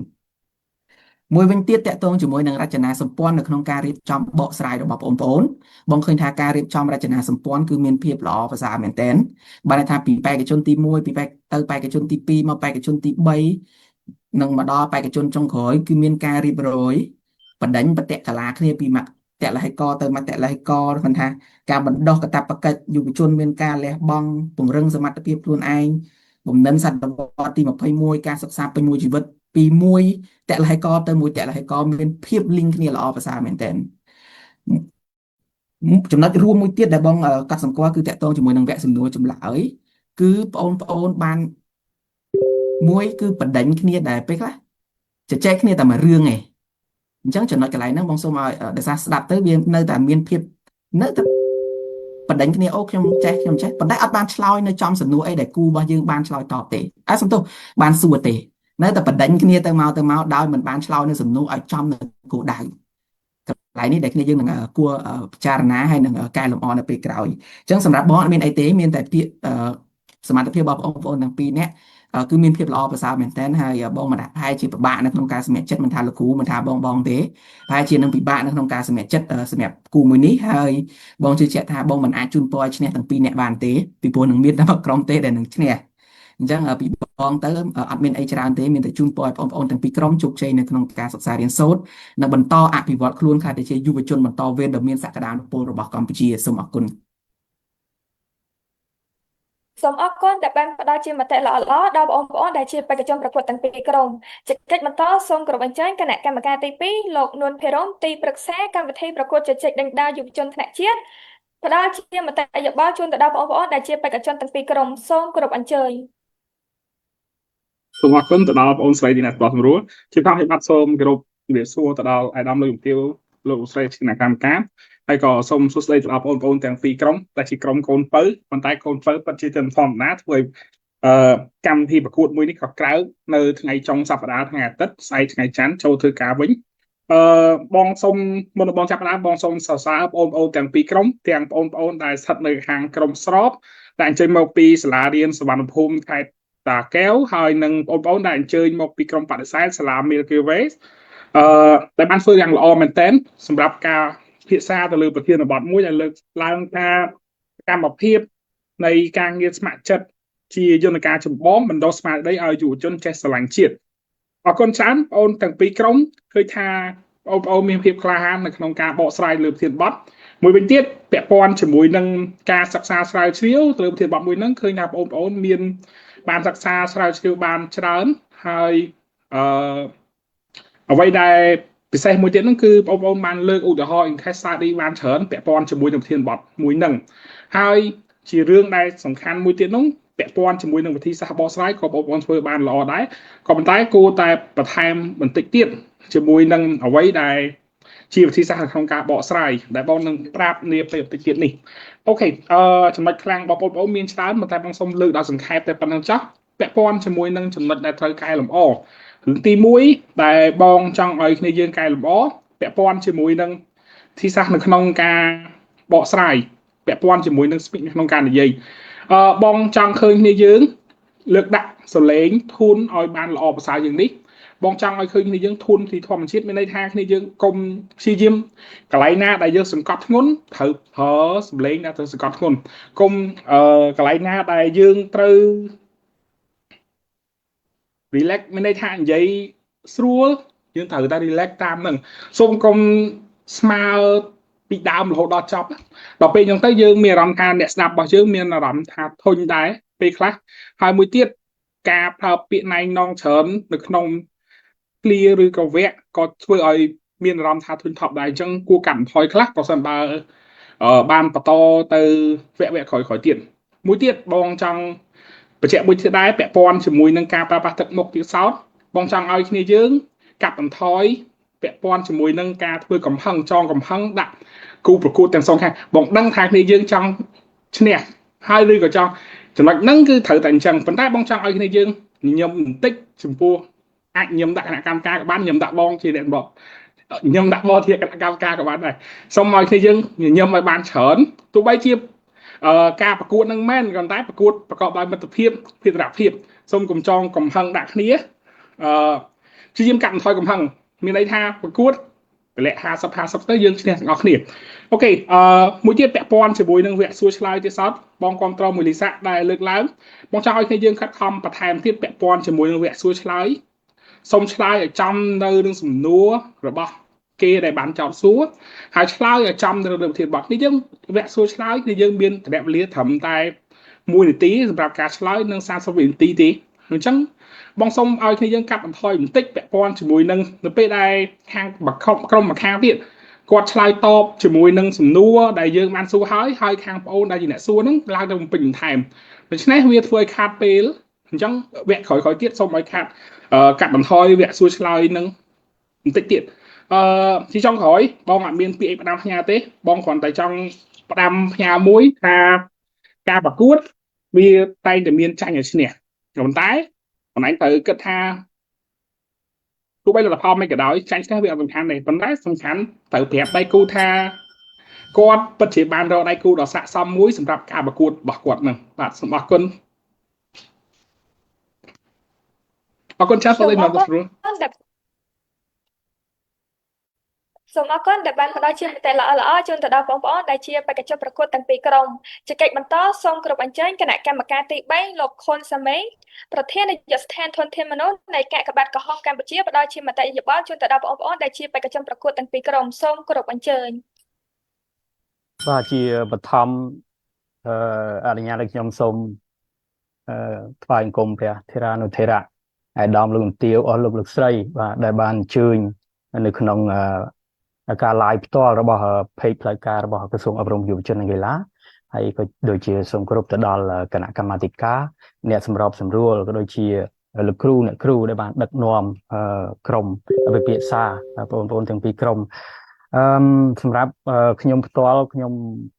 មួយវិញទៀតតកតងជាមួយនឹងរចនាសម្ព័ន្ធនៅក្នុងការរៀបចំបកស្រាយរបស់បងប្អូនបងឃើញថាការរៀបចំរចនាសម្ព័ន្ធគឺមានភាពល្អប្រសើរមែនទែនបានន័យថាពីបេក្ខជនទី1ពីបេក្ខទៅបេក្ខជនទី2មកបេក្ខជនទី3និងមកដល់បេក្ខជនចុងក្រោយគឺមានការរៀបរយបណ្ដេញបតិកលាគ្នាពីមតលហិកទៅមតលហិកគាត់ថាការបណ្ដោះកតបកិច្ចយុវជនមានការលះបង់ពង្រឹងសមត្ថភាពខ្លួនឯងបំណិនសតវត្សទី21ការសិក្សាពេញមួយជីវិតពីមួយតលហេកទៅមួយតលហេកមានភាពលីងគ្នាល្អប្រសើរមែនទែនចំណុចរួមមួយទៀតដែលបងកត់សម្គាល់គឺតកតងជាមួយនឹងវគ្គសំណួរចម្លើយគឺបងប្អូនបានមួយគឺបណ្ដេញគ្នាដែលពេលខ្លះជជែកគ្នាតែមួយរឿងឯងអញ្ចឹងចំណុចកន្លែងហ្នឹងបងសូមឲ្យដោយសារស្ដាប់ទៅវានៅតែមានភាពនៅតែបណ្ដេញគ្នាអូខ្ញុំចេះខ្ញុំចេះប៉ុន្តែអត់បានឆ្លើយនៅចំសំណួរអីដែលគូរបស់យើងបានឆ្លើយតបទេអើសំទោសបានសួរទេនៅតែបណ្ដេញគ្នាទៅមកទៅមកដោយមិនបានឆ្លើយនៅសំណួរឲ្យចំនៅគោលដៅកន្លែងនេះដែលគ្នាយើងនឹងគួរពិចារណាហើយនឹងកែលម្អនៅពេលក្រោយអញ្ចឹងសម្រាប់បងអត់មានអីទេមានតែពាក្យសមត្ថភាពរបស់បងប្អូនទាំងពីរនាក់គឺមានភាពល្អប្រសើរមែនទែនហើយបងមិនប្រហែលជាពិបាកនៅក្នុងការសម្រេចចិត្តមិនថាលោកគ្រូមិនថាបងបងទេប្រហែលជានឹងពិបាកនៅក្នុងការសម្រេចចិត្តសម្រាប់គូមួយនេះហើយបងជឿជាក់ថាបងមិនអាចជូនពរឲ្យឈ្នះទាំងពីរនាក់បានទេពីព្រោះនឹងមានតែមួយក្រុមទេដែលនឹងឈ្នះអញ្ចឹងពីបងទៅអត់មានអីច្រើនទេមានតែជូនពរឲ្យបងប្អូនទាំងពីរក្រុមជោគជ័យនៅក្នុងការសិក្សារៀនសូត្រនិងបន្តអភិវឌ្ឍខ្លួនក្លាយទៅជាយុវជនបន្តវេនដ៏មានសក្តានុពលរបស់កម្ពុជាសូមអរគុណ សូមអរគុណដែលបានផ្ដល់ជាមតិល្អៗដល់បងប្អូនដែលជាបេក្ខជនប្រកួតទាំងពីរក្រុមជាកិច្ចបន្តសូមគោរពអញ្ជើញគណៈកម្មការទី2លោកនួនភិរមទីប្រឹក្សាកម្មវិធីប្រកួតជជែកដេញដោលយុវជនថ្នាក់ជាតិផ្ដល់ជាមតិយោបល់ជូនទៅដល់បងប្អូនដែលជាបេក្ខជនទាំងពីរក្រុមសូមគោរពអញ្ជើញ សូមអរគុណទៅដល់បងអូនស្រីទីអ្នករបស់សម្រួលជាផងខ្ញុំបាទសូមគោរពជំរាបសួរទៅដល់អាដាមលោកជំទាវលោកស្រីគណៈកម្មការហើយក៏សូមសួស្តីទៅដល់បងប្អូនទាំងពីរក្រុមដែលជាក្រុមកូនពៅប៉ុន្តែកូនពៅពិតជាធម្មតាធ្វើឲ្យអឺកម្មវិធីប្រកួតមួយនេះក៏ក្រើកនៅថ្ងៃចុងសប្តាហ៍ថ្ងៃអាទិត្យស្អែកថ្ងៃច័ន្ទចូលធ្វើការវិញអឺបងសូមមុនបងចាប់ផ្ដើមបងសូមសរសើរបងប្អូនទាំងពីរក្រុមទាំងបងប្អូនដែលស្ថិតនៅខាងក្រុមស្របដែលអញ្ជើញមកពីសាលារៀនសវណ្ណភូមិខេត្តតាកែវហើយនិងបងប្អូនដែលអញ្ជើញមកពីក្រុមបដិសេធសាលា Milky Way អឺដែលបានធ្វើយ៉ាងល្អមែនទែនសម្រាប់ការពិភាក្សាទៅលើប្រធានបទមួយដែលលើកឡើងថាកម្មភាពនៃការងារស្ម័គ្រចិត្តជាយន្តការចម្បងបណ្ដុះស្មារតីឲ្យយុវជនចេះស្រឡាញ់ជាតិ។ អរគុណច្រើនបងអូនទាំងពីរក្រុមឃើញថាបងប្អូនមានភាពក្លាហាននៅក្នុងការបកស្រាយលើប្រធានបទមួយវិញទៀតពាក់ព័ន្ធជាមួយនឹងការសិក្សាស្រាវជ្រាវទៅលើប្រធានបទមួយហ្នឹងឃើញថាបងប្អូនមានបានសិក្សាស្រាវជ្រាវបានច្រើនហើយអឺអ្វីដែលពិសេសមួយទៀតហ្នឹងគឺបងប្អូនបានលើកឧទាហរណ៍ in case study បានច្រើនពាក់ព័ន្ធជាមួយនឹងប្រធានបទមួយហ្នឹងហើយជារឿងដែលសំខាន់មួយទៀតនោះពាក់ព័ន្ធជាមួយនឹងវិធីសាស្ត្របកស្រាយក៏បងប្អូនធ្វើបានល្អដែរក៏ប៉ុន្តែគួរតែបន្ថែមបន្តិចទៀតជាមួយនឹងអ្វីដែលជាវិធីសាស្ត្រក្នុងការបកស្រាយដែលបងនឹងប្រាប់នាពេលបន្តិចទៀតនេះOK អឺចំណុចខ្លាំងបងប្អូនមានច្រើនប៉ុន្តែបងសូមលើកដល់សង្ខេបតែប៉ុណ្្នឹងចោះពាក់ព័ន្ធជាមួយនឹងចំណុចដែលត្រូវកែលម្អរឿងទី1ដែលបងចង់ឲ្យគ្នាយើងកែលម្អពាក់ព័ន្ធជាមួយនឹងវិធីសាស្ត្រនៅក្នុងការបកស្រាយពាក់ព័ន្ធជាមួយនឹង speech នៅក្នុងការនិយាយអឺបងចង់ឃើញគ្នាយើងលើកដាក់សំឡេងធូនឲ្យបានល្អប្រសើរជាងនេះបងចង់ឲ្យឃើញគ្នាយើងធូនទីធម្មជាតិមានន័យថាគ្នាយើងកុំព្យាយាមកន្លែងណាដែលយើងសង្កត់ធ្ងន់ត្រូវប្រើសំឡេងដែលត្រូវសង្កត់ធ្ងន់កុំអឺកន្លែងណាដែលយើងត្រូវ relax មានន័យថានិយាយស្រួលយើងត្រូវតែ relax តាមនឹងសូមកុំស្មើពីដើមរហូតដល់ចប់ដល់ពេលអញ្ចឹងទៅយើងមានអារម្មណ៍ថាអ្នកស្ដាប់របស់យើងមានអារម្មណ៍ថាធុញដែរពេលខ្លះហើយមួយទៀតការប្រើពាក្យណែនងច្រើននៅក្នុងឃ្លាឬក៏វគ្គក៏ធ្វើឲ្យមានអារម្មណ៍ថាធុញថប់ដែរអញ្ចឹងគួរកាត់បន្ថយខ្លះប្រសិនបើបានបន្តទៅវគ្គវគ្គក្រោយៗទៀតមួយទៀតបងចង់បញ្ជាក់មួយទៀតដែរពាក់ព័ន្ធជាមួយនឹងការប្រើប្រាស់ទឹកមុខទៀតសោតបងចង់ឲ្យគ្នាយើងកាត់បន្ថយពាក់ព័ន្ធជាមួយនឹងការធ្វើកំហឹងចងកំហឹងដាក់គូប្រកួតទាំងសងខាងបងដឹងថាគ្នាយើងចង់ឈ្នះហើយឬក៏ចង់ចំណុចហ្នឹងគឺត្រូវតែអញ្ចឹងប៉ុន្តែបងចង់ឲ្យគ្នាយើងញញឹមបន្តិចចំពោះអាចញឹមដាក់គណៈកម្មការក៏បានញឹមដាក់បងជាអ្នកបងញឹមដាក់បងជាគណៈកម្មការក៏បានដែរសូមឲ្យគ្នាយើងញញឹមឲ្យបានច្រើនទោះបីជាការប្រកួតនឹងមែនក៏តែប្រកួតប្រកបដោយមិត្តភាពភេរវភាពសូមកុំចងកំហឹងដាក់គ្នាអឺព្យាយាមកាត់បន្ថយកំហឹងមានន័យថាប្រកួតតម្លាក់50 50ទៅយើងឈ្នះទាំងអស់គ្នាOK អឺមួយទៀតពាក់ព័ន្ធជាមួយនឹងវគ្គសួរឆ្លើយទៀតសោតបងគ្រប់ត្រមួយលីសាដែលលើកឡើងបងចង់ឲ្យគ្នាយើងខិតខំបន្ថែមទៀតពាក់ព័ន្ធជាមួយនឹងវគ្គសួរឆ្លើយសូមឆ្លើយឲ្យចំនៅនឹងសំណួររបស់គេដែលបានចោទសួរហើយឆ្លើយឲ្យចំនៅលើប្រធានបទនេះយើងវគ្គសួរឆ្លើយគឺយើងមានរយៈវេលាត្រឹមតែ1នាទីសម្រាប់ការឆ្លើយនិង30វិនាទីទេអញ្ចឹងបងសូមឲ្យគ្នាយើងកាត់បន្ថយបន្តិចពាក់ព័ន្ធជាមួយនឹងនៅពេលដែលខាងក្រុមម្ខាងទៀតគាត់ឆ្លើយតបជាមួយនឹងសំណួរដែលយើងបានសួរហើយហើយខាងប្អូនដែលជាអ្នកសួរហ្នឹងឡើងទៅបំពេញបន្ថែមដូច្នេះវាធ្វើឲ្យខាតពេលអញ្ចឹងវគ្គក្រោយៗទៀតសូមឲ្យខាតកាត់បន្ថយវគ្គសួរឆ្លើយនឹងបន្តិចទៀតអឺជាចុងក្រោយបងអត់មានពាក្យផ្ដាំផ្ញើទេបងគ្រាន់តែចង់ផ្ដាំផ្ញើមួយថាការប្រកួតវាតែងតែមានចាញ់ឲ្យឈ្នះប៉ុន្តែបងឯងត្រូវគិតថាទោះបីលទ្ធផលមិនក៏ដោយចាញ់ឈ្នះវាអត់សំខាន់ទេប៉ុន្តែសំខាន់ត្រូវប្រាប់ដៃគូថាគាត់ពិតជាបានរកដៃគូដ៏ស័ក្តិសមមួយសម្រាប់ការប្រកួតរបស់គាត់នឹងបាទសូមអរគុណអរគុណចាស់សូមមកស្រួល សូមអរគុណដែលបានផ្ដល់ជាមតិល្អៗជូនទៅដល់បងប្អូនដែលជាបេក្ខជនប្រកួតទាំងពីរក្រុមជាកិច្ចបន្តសូមគោរពអញ្ជើញគណៈកម្មការទី3លោកខុនសាមេងប្រធាននាយកស្ថានធនធានមនុស្សនៃកាកបាទក្រហមកម្ពុជាផ្ដល់ជាមតិយោបល់ជូនទៅដល់បងប្អូនដែលជាបេក្ខជនប្រកួតទាំងពីរក្រុមសូមគោរពអញ្ជើញ បាទជាបឋមអឺអនុញ្ញាតឲ្យខ្ញុំសូមអឺថ្វាយបង្គំព្រះធេរានុធេរៈឯកឧត្តមលោកជំទាវអស់លោកលោកស្រីបាទដែលបានអញ្ជើញនៅក្នុងការ live ផ្ទាល់របស់ page ផ្លូវការរបស់ក្រសួងអប់រំយុវជននិងកីឡាហើយក៏ដូចជាសូមគោរពទៅដល់គណៈកម្មាធិការអ្នកសម្របសម្រួលក៏ដូចជាលោកគ្រូអ្នកគ្រូដែលបានដឹកនាំក្រុមវិភាសាបងប្អូនទាំងពីរក្រុមអឺសម្រាប់ខ្ញុំផ្ទាល់ខ្ញុំ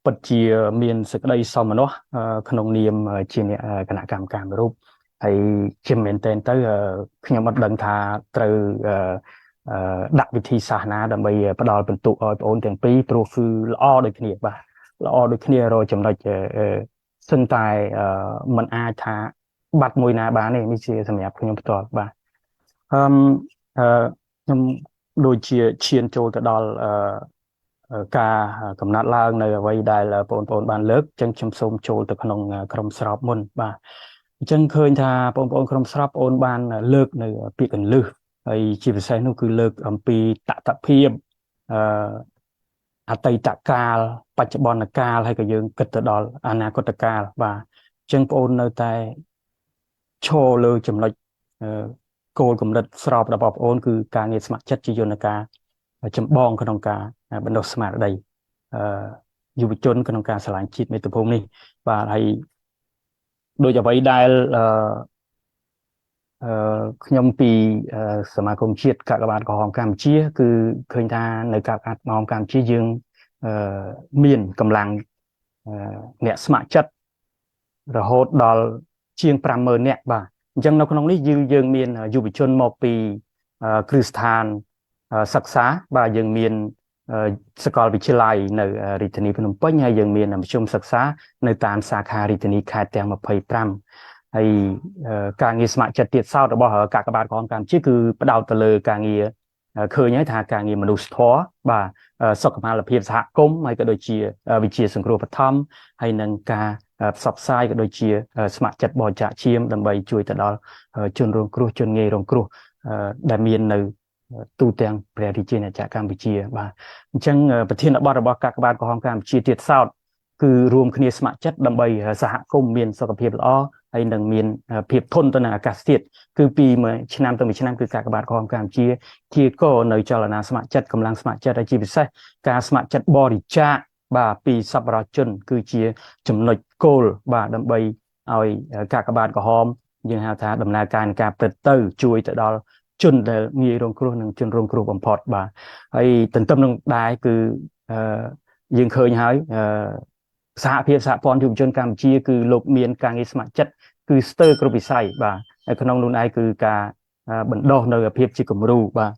ពិតជាមានសេចក្តីសោមនស្សក្នុងនាមជាអ្នកគណៈកម្មការមួយរូបហើយជាមែនទែនទៅខ្ញុំអត់ដឹងថាត្រូវដាក់វិធីសាស្ត្រណាដើម្បីផ្ដល់បន្ទុកឲ្យបងអូនទាំងពីរព្រោះគឺល្អដូចគ្នាបាទល្អដូចគ្នារចំណុចសឹងតែมันអាចថាបាត់មួយណាបានទេនេះជាសម្រាប់ខ្ញុំផ្ទាល់បាទអឺខ្ញុំដូចជាឈានចូលទៅដល់ការកំណត់ឡើងនៅអ្វីដែលបងប្អូនបានលើកអញ្ចឹងខ្ញុំសូមចូលទៅក្នុងក្រុមស្របមុនបាទអញ្ចឹងឃើញថាបងប្អូនក្រុមស្របបងប្អូនបានលើកនៅពាក្យកន្លឹះ ហើយជាពិសេសនោះគឺលើកអំពីតថភាពអឺអតីតកាលបច្ចុប្បន្នកាលហើយក៏យើងគិតទៅដល់អនាគតកាលបាទអញ្ចឹងបងអូននៅតែឈរលើចំណុចគោលកម្រិតស្របរបស់បងអូនគឺការងារស្ម័គ្រចិត្តជាយន្តការចម្បងក្នុងការបណ្ដុះស្មារតីយុវជនក្នុងការស្រឡាញ់ជាតិមាតុភូមិនេះបាទហើយដូចអ្វីដែលអឺខ្ញុំពីសមាគមជាតិកាកបាទក្រហមកម្ពុជាគឺឃើញថានៅកាកបាទក្រហមកម្ពុជាយើងមានកម្លាំងអ្នកស្ម័គ្រចិត្តរហូតដល់ជាង 50000 នាក់បាទអញ្ចឹងនៅក្នុងនេះយើងមានយុវជនមកពីគ្រឹះស្ថានសិក្សាបាទយើងមានសាកលវិទ្យាល័យនៅរាជធានីភ្នំពេញហើយយើងមានមធ្យមសិក្សានៅតាមសាខារាជធានីខេត្តទាំង25ហើយការងារស្ម័គ្រចិត្តទៀតសោតរបស់កាកបាទក្រហមកម្ពុជាគឺផ្ដោតទៅលើការងារឃើញហើយថាការងារមនុស្សធម៌បាទសុខុមាលភាពសហគមន៍ហើយក៏ដូចជាវិជាសង្គ្រោះបឋមហើយនឹងការផ្សព្វផ្សាយក៏ដូចជាស្ម័គ្រចិត្តបរិច្ចាគឈាមដើម្បីជួយទៅដល់ជនរងគ្រោះជនងាយរងគ្រោះដែលមាននៅទូទាំងព្រះរាជាណាចក្រកម្ពុជាបាទអញ្ចឹងប្រធានបទរបស់កាកបាទក្រហមកម្ពុជាទៀតសោតគឺរួមគ្នាស្ម័គ្រចិត្តដើម្បីសហគមន៍មានសុខភាពល្អហើយនឹងមានភាពធន់ទៅនឹងអាកាសធាតុគឺពីមួយឆ្នាំទៅមួយឆ្នាំគឺកាកបាទក្រហមកម្ពុជាជាកនៅចលនាស្ម័គ្រចិត្តកម្លាំងស្ម័គ្រចិត្តហើយជាពិសេសការស្ម័គ្រចិត្តបរិច្ចាគបាទពីសប្បុរសជនគឺជាចំណុចគោលបាទដើម្បីឲ្យកាកបាទក្រហមយើងហៅថាដំណើរការនៃការព្រឹត្តទៅជួយទៅដល់ជនដែលងាយរងគ្រោះនិងជនរងគ្រោះបំផុតបាទហើយទន្ទឹមនឹងដែរគឺយើងឃើញហើយសហភាពសហព័ន្ធយុវជនកម្ពុជាគឺលោកមានការងារស្ម័គ្រចិត្តគឺស្ទើរគ្រប់វិស័យបាទហើយក្នុងនោះឯងគឺការបណ្ដុះនៅភាពជាគំរូបាទ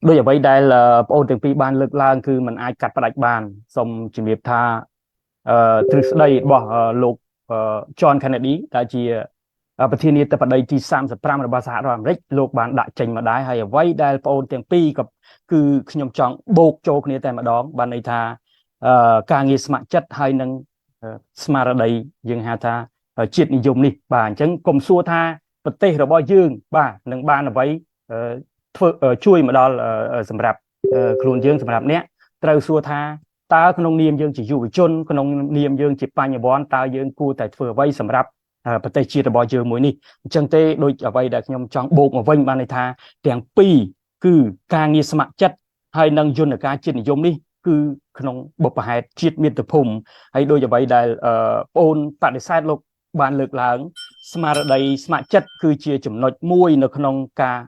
ដោយអ្វីដែលបងអូនទាំងពីរបានលើកឡើងគឺมันអាចកាត់ផ្ដាច់បានសូមជំរាបថាទ្រឹស្ដីរបស់លោក John Kennedy ដែលជាប្រធានាធិបតីទី35របស់សហរដ្ឋអាមេរិកលោកបានដាក់ចេញមកដែរហើយអ្វីដែលបងអូនទាំងពីរក៏គឺខ្ញុំចង់បូកចូលគ្នាតែម្ដងបានន័យថាការងារស្ម័គ្រចិត្តហើយនឹងស្មារតីយើងហៅថាជាតិនិយមនេះបាទអញ្ចឹងកុំសួរថាប្រទេសរបស់យើងបាទនឹងបានអ្វីធ្វើជួយមកដល់សម្រាប់ខ្លួនយើងសម្រាប់អ្នកត្រូវសួរថាតើក្នុងនាមយើងជាយុវជនក្នុងនាមយើងជាបញ្ញវន្តតើយើងគួរតែធ្វើអ្វីសម្រាប់ប្រទេសជាតិរបស់យើងមួយនេះអញ្ចឹងទេដូចអ្វីដែលខ្ញុំចង់បូកមកវិញបានន័យថាទាំងពីរគឺការងារស្ម័គ្រចិត្តហើយនឹងយន្តការជាតិនិយមនេះគឺក្នុងបុព្វហេតុជាតិមាតុភូមិហើយដូចអ្វីដែលបងអូនបដិសេធលោកបានលើកឡើងស្មារតីស្ម័គ្រចិត្តគឺជាចំណុចមួយនៅក្នុងការ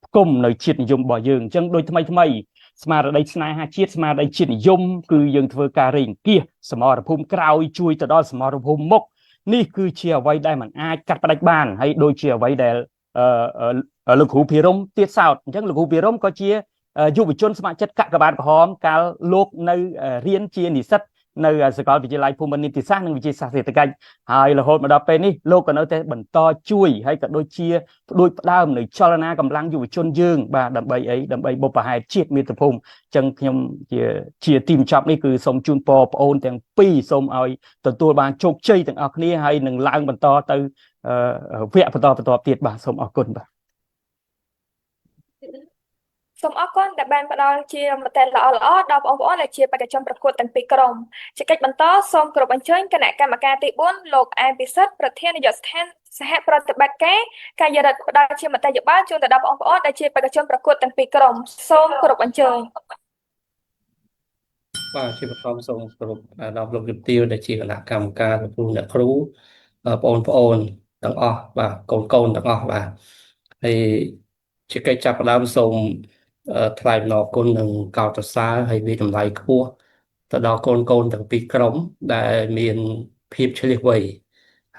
ផ្គុំនៅជាតិនិយមរបស់យើងអញ្ចឹងដូចថ្មីថ្មីស្មារតីស្នេហាជាតិស្មារតីជាតិនិយមគឺយើងធ្វើការរៃអង្គាសសមរភូមិក្រោយជួយទៅដល់សមរភូមិមុខនេះគឺជាអ្វីដែលมันអាចកាត់ផ្ដាច់បានហើយដូចជាអ្វីដែលលោកគ្រូភិរមទៀតសោតអញ្ចឹងលោកគ្រូភិរមក៏ជាយុវជនស្ម័គ្រចិត្តកាកបាទក្រហមកាលលោកនៅរៀនជានិស្សិតនៅសាកលវិទ្យាល័យភូមិន្ទនីតិសាស្ត្រនិងវិទ្យាសាស្ត្រសេដ្ឋកិច្ចហើយរហូតមកដល់ពេលនេះលោកក៏នៅតែបន្តជួយហើយក៏ដូចជាផ្ដួចផ្ដើមនៅចលនាកម្លាំងយុវជនយើងបាទដើម្បីអីដើម្បីបុព្វហេតុជាតិមាតុភូមិអញ្ចឹងខ្ញុំជាទីបញ្ចប់នេះគឺសូមជូនពរប្អូនទាំងពីរសូមឲ្យទទួលបានជោគជ័យទាំងអស់គ្នាហើយនឹងឡើងបន្តទៅវគ្គបន្តបន្តទៀតបាទសូមអរគុណបាទ សូមអរគុណដែលបានផ្ដល់ជាមតិល្អៗដល់បងប្អូនដែលជាបេក្ខជនប្រកួតទាំងពីរក្រុមជាកិច្ចបន្តសូមគោរពអញ្ជើញគណៈកម្មការទី4លោកអែមពិសិដ្ឋប្រធាននាយកស្ថានសហប្រតិបត្តិការកាយរដ្ឋផ្ដល់ជាមតិយោបល់ជូនទៅដល់បងប្អូនដែលជាបេក្ខជនប្រកួតទាំងពីរក្រុមសូមគោរពអញ្ជើញបាទជាបឋមសូមគោរពដល់លោកជំទាវដែលជាគណៈកម្មការលោកគ្រូអ្នកគ្រូបងប្អូនទាំងអស់បាទកូនទាំងអស់បាទហើយជាកិច្ចចាប់ផ្ដើមសូមថ្លែងអំណរគុណនិងកោតសរសើរហើយវាតម្លៃខ្ពស់ទៅដល់កូនទាំងពីរក្រុមដែលមានភាពឆ្លៀសវៃ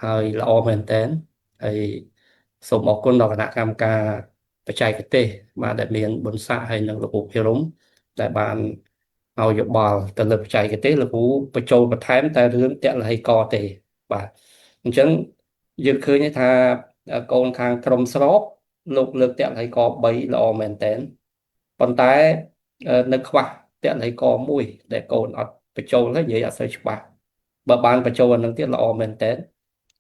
ហើយល្អមែនទែនហើយសូមអរគុណដល់គណៈកម្មការបច្ចេកទេសបាទដែលមានបុណ្យស័ក្តិហើយនិងលោកគ្រូភិរមដែលបានឲ្យយោបល់ទៅលើបច្ចេកទេសលោកគ្រូបញ្ចូលបន្ថែមតែរឿងតលហិកទេបាទអញ្ចឹងយើងឃើញថាកូនខាងក្រុមស្របលោកលើកតលហិក3ល្អមែនទែនប៉ុន្តែនៅខ្វះតលហិកមួយដែលកូនអត់បញ្ចូលហើយនិយាយអត់សូវច្បាស់បើបានបញ្ចូលអានឹងទៀតល្អមែនតើ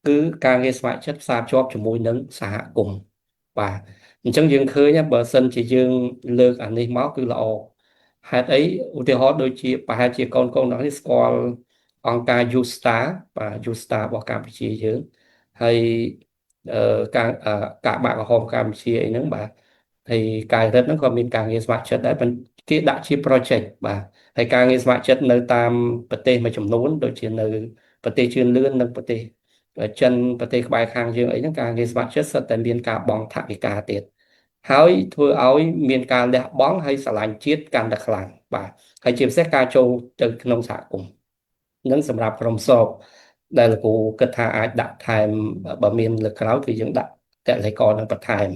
គឺការងារស្ម័គ្រចិត្តផ្សារភ្ជាប់ជាមួយនឹងសហគមន៍ បាទអញ្ចឹងយើងឃើញបើសិនជាយើងលើកអានេះមកគឺល្អហេតុអីឧទាហរណ៍ដូចជាប្រហែលជាកូនកូនទាំងនេះស្គាល់អង្គការ YouStar បាទ YouStar របស់កម្ពុជាយើងហើយការកាកបាទក្រហមកម្ពុជាអីហ្នឹងបាទហើយកាយរិទ្ធហ្នឹងក៏មានការងារស្ម័គ្រចិត្តដែរប៉ុន្តែគេដាក់ជា project បាទហើយការងារស្ម័គ្រចិត្តនៅតាមប្រទេសមួយចំនួនដូចជានៅប្រទេសជឿនលឿននិងប្រទេសចិនប្រទេសក្បែរខាងយើងអីហ្នឹងការងារស្ម័គ្រចិត្តសុទ្ធតែមានការបង់ថវិកាទៀតហើយធ្វើឲ្យមានការលះបង់ហើយស្រឡាញ់ជាតិកាន់តែខ្លាំងបាទហើយជាពិសេសការចូលទៅក្នុងសហគមន៍នឹងសម្រាប់ក្រុមសបដែលលោកគ្រូគិតថាអាចដាក់ថែមបើមានលើកក្រោយគឺយើងដាក់តលេកនឹងបន្ថែម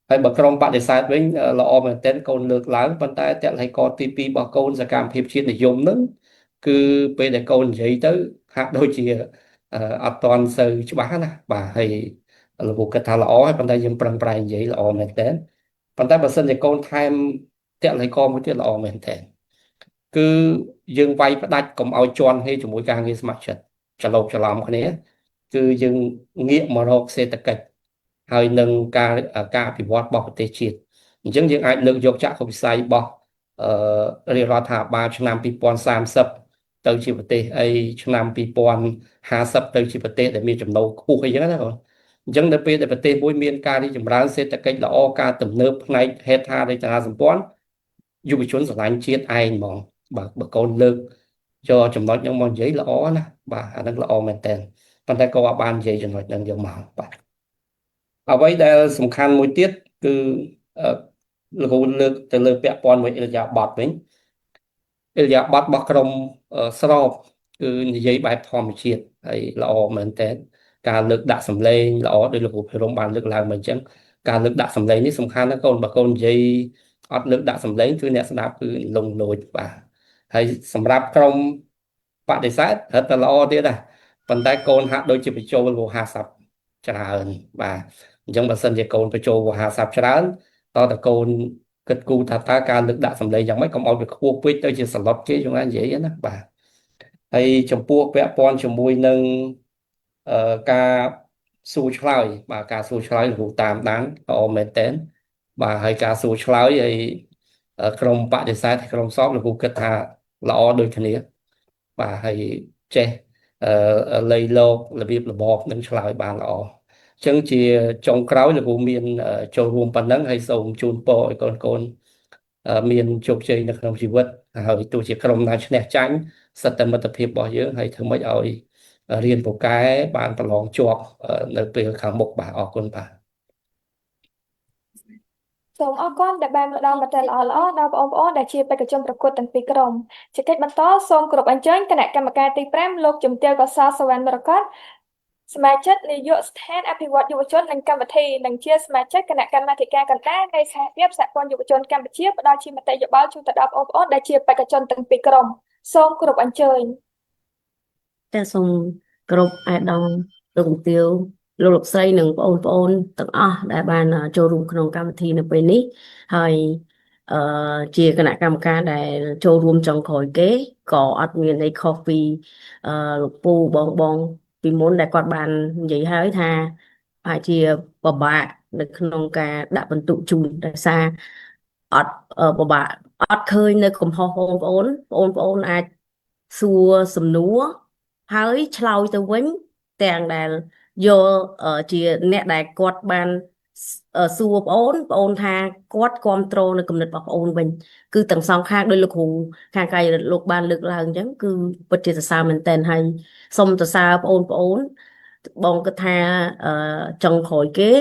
ហើយបើក្រុមបដិសេធវិញល្អមែនទែនកូនលើកឡើងប៉ុន្តែតលេកទី2របស់កូនសកម្មភាពជាតិនិយមនឹងគឺពេលដែលកូននិយាយទៅហាក់ដូចជាអត់តន់សូវច្បាស់ណាបាទហើយលោកគ្រូគិតថាល្អហើយប៉ុន្តែយើងប្រឹងប្រែងនិយាយល្អមែនទែនប៉ុន្តែបើសិនជាកូនថែមតលេកមួយទៀតល្អមែនទែនគឺយើងវាយផ្ដាច់កុំឲ្យជន់គ្នាជាមួយការងារស្ម័គ្រចិត្តច្រឡូកច្រឡំគ្នាគឺយើងងាកមករកសេដ្ឋកិច្ចហើយនឹងការការអភិវឌ្ឍរបស់ប្រទេសជាតិអញ្ចឹងយើងអាចលើកយកចក្ខុវិស័យរបស់រាជរដ្ឋាភិបាលឆ្នាំ2030ទៅជាប្រទេសអីឆ្នាំ2050ទៅជាប្រទេសដែលមានចំណូលខ្ពស់អីចឹងណាបងអញ្ចឹងនៅពេលដែលប្រទេសមួយមានការរីកចម្រើនសេដ្ឋកិច្ចល្អការទំនើបផ្នែកហេដ្ឋារចនាសម្ព័ន្ធយុវជនស្រឡាញ់ជាតិឯងហ្មងបាទបើកូនលើកយកចំណុចហ្នឹងមកនិយាយល្អណាស់បាទអាហ្នឹងល្អមែនតើប៉ុន្តែក៏អត់បាននិយាយចំណុចហ្នឹងយកមកបាទអ្វីដែលសំខាន់មួយទៀតគឺលោកគ្រូលើកទៅលើពាក់ព័ន្ធមួយអិរិយាបថវិញអិរិយាបថរបស់ក្រុមស្របគឺនិយាយបែបធម្មជាតិហើយល្អមែនតើការលើកដាក់សម្លេងល្អដោយលោកគ្រូភិរមបានលើកឡើងមកអញ្ចឹងការលើកដាក់សម្លេងនេះសំខាន់ណាស់កូនបើកូននិយាយអត់លើកដាក់សម្លេងគឺអ្នកស្ដាប់គឺលងលោចបាទហើយសម្រាប់ក្រុមបដិសេធរឹតតែល្អទៀតដែរប៉ុន្តែកូនហាក់ដូចជាបញ្ចូលវោហាស័ព្ទច្រើនបាទអញ្ចឹងបើសិនជាកូនបញ្ចូលវោហាស័ព្ទច្រើនតើតកូនគិតគូរថាតើការលើកដាក់សម្លេងយ៉ាងម៉េចកុំឲ្យវាខ្ពស់ពេកទៅជាសឡុតគេយើងនិយាយណាបាទហើយចំពោះពាក់ព័ន្ធជាមួយនឹងការសួរឆ្លើយបាទការសួរឆ្លើយលោកគ្រូតាមដានល្អមែនតើបាទហើយការសួរឆ្លើយហើយក្រុមបដិសេធក្រុមសពលោកគ្រូគិតថាល្អដូចគ្នាបាទហើយចេះលៃលោករបៀបរបបនឹងឆ្លើយបានល្អអញ្ចឹងជាចុងក្រោយលោកគ្រូមានចូលរួមប៉ុណ្ណឹងហើយសូមជូនពរឲ្យកូនកូនមានជោគជ័យនៅក្នុងជីវិតហើយទោះជាក្រុមណាឈ្នះចាញ់សិតតែមិត្តភាពរបស់យើងហើយធ្វើម៉េចឲ្យរៀនពូកែបានប្រឡងជាប់នៅពេលខាងមុខបាទអរគុណបាទ សូមអរគុណដែលបានផ្ដល់មតិល្អៗដល់បងប្អូនដែលជាបេក្ខជនប្រកួតទាំងពីរក្រុមជាកិច្ចបន្តសូមគោរពអញ្ជើញគណៈកម្មការទី5លោកជំទាវកុសលសវណ្ណមរកតសមាជិកនាយកស្ថានអភិវឌ្ឍយុវជននិងកម្មវិធីនិងជាសមាជិកគណៈកម្មាធិការកណ្ដាលនៃសហភាពសហព័ន្ធយុវជនកម្ពុជាផ្ដល់ជាមតិយោបល់ជូនទៅដល់បងប្អូនដែលជាបេក្ខជនទាំងពីរក្រុមសូមគោរពអញ្ជើញ ចាសូមគោរពអាដាមលោកជំទាវលោកលោកស្រីនិងបងប្អូនទាំងអស់ដែលបានចូលរួមក្នុងកម្មវិធីនៅពេលនេះហើយអឺជាគណៈកម្មការដែលចូលរួមចុងក្រោយគេក៏អត់មានអីខុសពីអឺលោកពូបងបងពីមុនដែលគាត់បាននិយាយហើយថាអាចជាពិបាកនៅក្នុងការដាក់បន្ទុកជូនដោយសារអត់ពិបាកអត់ឃើញនៅកំហុសបងប្អូនបងប្អូនអាចសួរសំណួរហើយឆ្លើយទៅវិញទាំងដែលយកជាអ្នកដែលគាត់បានសួរប្អូនប្អូនថាគាត់គ្រប់គ្រងនៅគំនិតរបស់ប្អូនវិញគឺទាំងសងខាងដោយលោកគ្រូខាងកាយរដ្ឋលោកបានលើកឡើងអញ្ចឹងគឺពិតជាសរសើរមែនតើហើយសូមសរសើរប្អូនប្អូនបងគិតថាចុងក្រោយគេ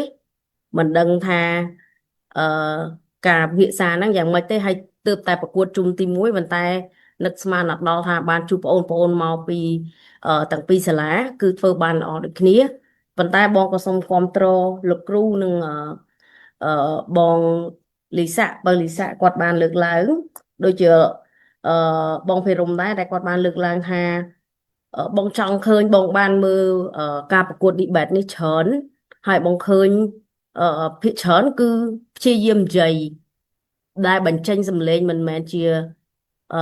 មិនដឹងថាអឺការពិភាក្សាហ្នឹងយ៉ាងម៉េចទេហើយទើបតែប្រកួតជុំទី1ប៉ុន្តែនឹកស្មានដល់ថាបានជួបបងប្អូនមកពីទាំងពីរសាលាគឺធ្វើបានល្អដូចគ្នាប៉ុន្តែបងក៏សូមគាំទ្រលោកគ្រូនិងអឺបងលីសាបើលីសាគាត់បានលើកឡើងដូចជាអឺបងភេរមដែរដែលគាត់បានលើកឡើងថាបងចង់ឃើញបងបានមើលការប្រកួត debate នេះច្រើនហើយបងឃើញភាគច្រើនគឺព្យាយាមនិយាយដែលបញ្ចេញសម្លេងមិនមែនជាអឺ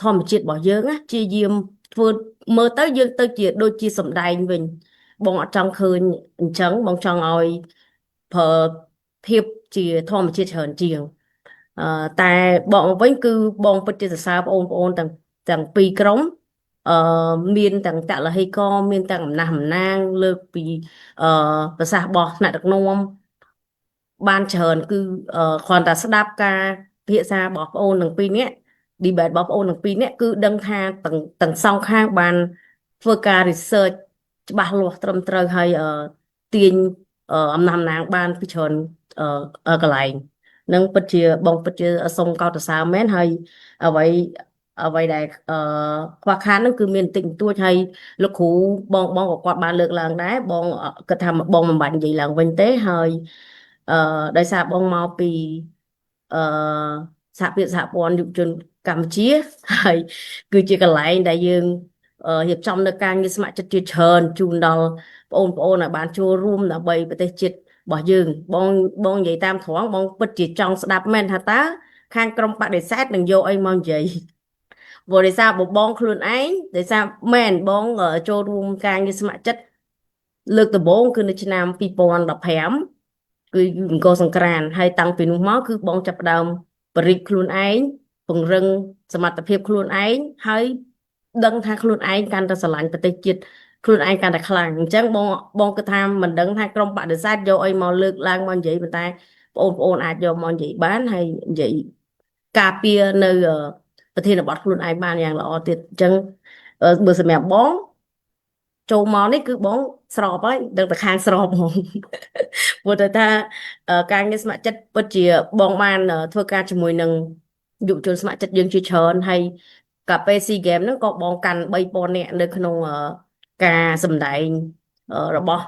ធម្មជាតិរបស់យើងណាព្យាយាមធ្វើមើលទៅយើងទៅជាដូចជាសម្ដែងវិញបងអត់ចង់ឃើញអញ្ចឹងបងចង់ឲ្យ ប្រើភាពជាធម្មជាតិច្រើនជាងតែបកមកវិញគឺបងពិតជាសរសើរបងប្អូនទាំងពីរក្រុមមានទាំងតលហិកមានទាំងអំណះអំណាងលើកពីប្រសាសន៍របស់ថ្នាក់ដឹកនាំបានច្រើនគឺគ្រាន់តែស្ដាប់ការពិភាក្សារបស់បងប្អូនទាំងពីរនាក់ debate របស់បងប្អូនទាំងពីរនាក់គឺដឹងថាទាំងសងខាងបានធ្វើការ research ច្បាស់លាស់ត្រឹមត្រូវហើយទាញអំណះអំណាងបានពីច្រើនកន្លែងនឹងពិតជាបងពិតជាសូមកោតសរសើរមែនហើយអ្វីអ្វីដែលខ្វះខាតហ្នឹងគឺមានបន្តិចបន្តួចហើយលោកគ្រូបងបងក៏គាត់បានលើកឡើងដែរបងគិតថាបងមិនបាច់និយាយឡើងវិញទេហើយដោយសារបងមកពីអឺសហភាពសហព័ន្ធយុវជនកម្ពុជាហើយគឺជាកន្លែងដែលយើងរៀបចំនៅការងារស្ម័គ្រចិត្តជាច្រើនជូនដល់បងប្អូនឲ្យបានចូលរួមដើម្បីប្រទេសជាតិរបស់យើងបងបងនិយាយតាមត្រង់បងពិតជាចង់ស្ដាប់មែនថាតើខាងក្រុមបដិសេធនឹងយកអីមកនិយាយព្រោះដោយសារបងខ្លួនឯងដោយសារមែនបងចូលរួមការងារស្ម័គ្រចិត្តលើកដំបូងគឺនៅឆ្នាំ2015គឺអង្គរសង្ក្រានហើយតាំងពីនោះមកគឺបងចាប់ផ្ដើមបរិទ្ធខ្លួនឯងពង្រឹងសមត្ថភាពខ្លួនឯងហើយដឹងថាខ្លួនឯងកាន់តែស្រឡាញ់ប្រទេសជាតិខ្លួនឯងកាន់តែខ្លាំងអញ្ចឹងបងបងគិតថាមិនដឹងថាក្រុមបដិសេធយកអីមកលើកឡើងមកនិយាយប៉ុន្តែបងប្អូនអាចយកមកនិយាយបានហើយនិយាយការពារនៅប្រធានបទខ្លួនឯងបានយ៉ាងល្អទៀតអញ្ចឹងបើសម្រាប់បងចូលមកនេះគឺបងស្របហើយដឹងតែខាងស្របហ្មងព្រោះតែថាការងារស្ម័គ្រចិត្តពិតជាបងបានធ្វើការជាមួយនឹងយុវជនស្ម័គ្រចិត្តយើងជាច្រើនហើយកាពេល SEA Games ហ្នឹងក៏បងកាន់3000នាក់នៅក្នុងការសម្ដែងរបស់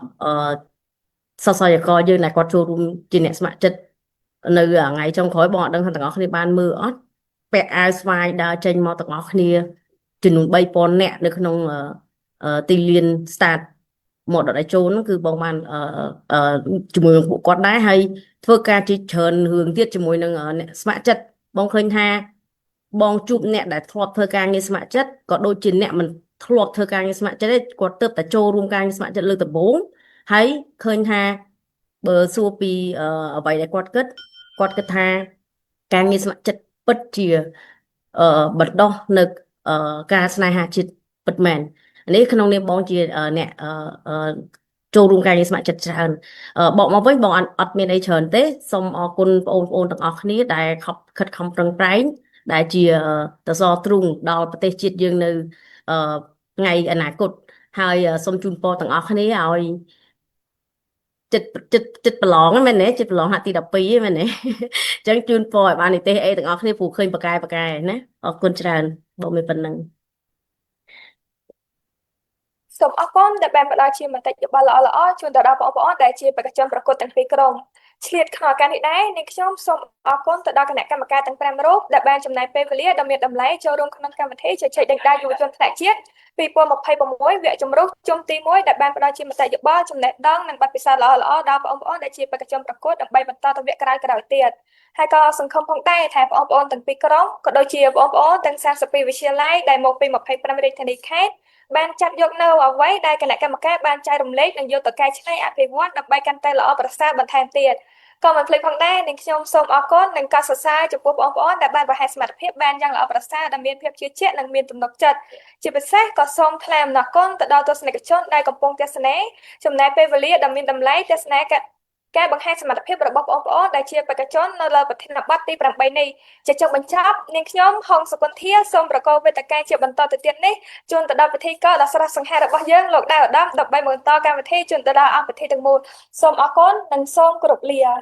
សសយកយើងដែលគាត់ចូលរួមជាអ្នកស្ម័គ្រចិត្តនៅថ្ងៃចុងក្រោយបងអត់ដឹងថាទាំងអស់គ្នាបានមើលអត់ពាក់អាវស្វាយដើរចេញមកទាំងអស់គ្នាចំនួន3000នាក់នៅក្នុងទីលាន start មកដល់ឲ្យចូលហ្នឹងគឺបងបានជាមួយនឹងពួកគាត់ដែរហើយធ្វើការជាច្រើនរឿងទៀតជាមួយនឹងអ្នកស្ម័គ្រចិត្តបងឃើញថាបងជួបអ្នកដែលធ្លាប់ធ្វើការងារស្ម័គ្រចិត្តក៏ដូចជាអ្នកមិនធ្លាប់ធ្វើការងារស្ម័គ្រចិត្តទេគាត់ទើបតែចូលរួមការងារស្ម័គ្រចិត្តលើកដំបូងហើយឃើញថាបើសួរពីអ្វីដែលគាត់គិតគាត់គិតថាការងារស្ម័គ្រចិត្តពិតជាបណ្ដោះនៅការស្នេហាជាតិពិតមែននេះក្នុងនាមបងជាអ្នកចូលរួមការងារស្ម័គ្រចិត្តច្រើនបកមកវិញបងអត់មានអីច្រើនទេសូមអរគុណបងប្អូនទាំងអស់គ្នាដែលខំខិតខំប្រឹងប្រែងដែលជាតសទ្រូងដល់ប្រទេសជាតិយើងនៅថ្ងៃអនាគតហើយសូមជូនពរទាំងអស់គ្នាឲ្យចិត្តចិត្តចិត្តប្រឡងហ្នឹងមែនទេចិត្តប្រឡងហាក់ទី12ហ្នឹងមែនទេអញ្ចឹងជូនពរឲ្យបាននិទេសអីទាំងអស់គ្នាព្រោះឃើញបកែបកែណាអរគុណច្រើនបងមានប៉ុណ្្នឹង សូមអរគុណដែលបានផ្ដល់ជាមតិយោបល់ល្អៗជូនទៅដល់បងប្អូនដែលជាបេក្ខជនប្រកួតទាំងពីរក្រុមឆ្លៀតក្នុងឱកាសនេះដែរនាងខ្ញុំសូមអរគុណទៅដល់គណៈកម្មការទាំង5រូបដែលបានចំណាយពេលវេលាដ៏មានតម្លៃចូលរួមក្នុងកម្មវិធីជជែកដេញដោលយុវជនថ្នាក់ជាតិ2026វគ្គជម្រុះជុំទី1ដែលបានផ្ដល់ជាមតិយោបល់ចំណេះដឹងនិងបទពិសោធន៍ល្អៗដល់បងប្អូនដែលជាបេក្ខជនប្រកួតដើម្បីបន្តទៅវគ្គក្រោយៗទៀតហើយក៏សង្ឃឹមផងដែរថាបងប្អូនទាំងពីរក្រុមក៏ដូចជាបងប្អូនទាំង32វិទ្យាល័យដែលមកពី25រាជធានីខេត្តបានចាប់យកនៅអ្វីដែលគណៈកម្មការបានចែករំលែកនិងយកទៅកែច្នៃអភិវឌ្ឍដើម្បីកាន់តែល្អប្រសើរបន្ថែមទៀតក៏មិនភ្លេចផងដែរនាងខ្ញុំសូមអរគុណនិងកោតសរសើរចំពោះបងប្អូនដែលបានបង្ហាញសមត្ថភាពបានយ៉ាងល្អប្រសើរដែលមានភាពជឿជាក់និងមានទំនុកចិត្តជាពិសេសក៏សូមថ្លែងអំណរគុណទៅដល់ទស្សនិកជនដែលកំពុងទស្សនាចំណាយពេលវេលាដ៏មានតម្លៃទស្សនាការបង្ហាញសមត្ថភាពរបស់បងប្អូនដែលជាបេក្ខជននៅលើប្រធានបទទី8នេះជាចុងបញ្ចប់នាងខ្ញុំហុងសុគន្ធាសូមប្រកល់វេទិកាជាបន្តទៅទៀតនេះជូនទៅដល់ពិធីករដ៏ស្រស់សង្ហារបស់យើងលោកដាវឧត្តមដើម្បីបន្តកម្មវិធីជូនទៅដល់អង្គពិធីទាំងមូលសូមអរគុណនិងសូមគោរពលា។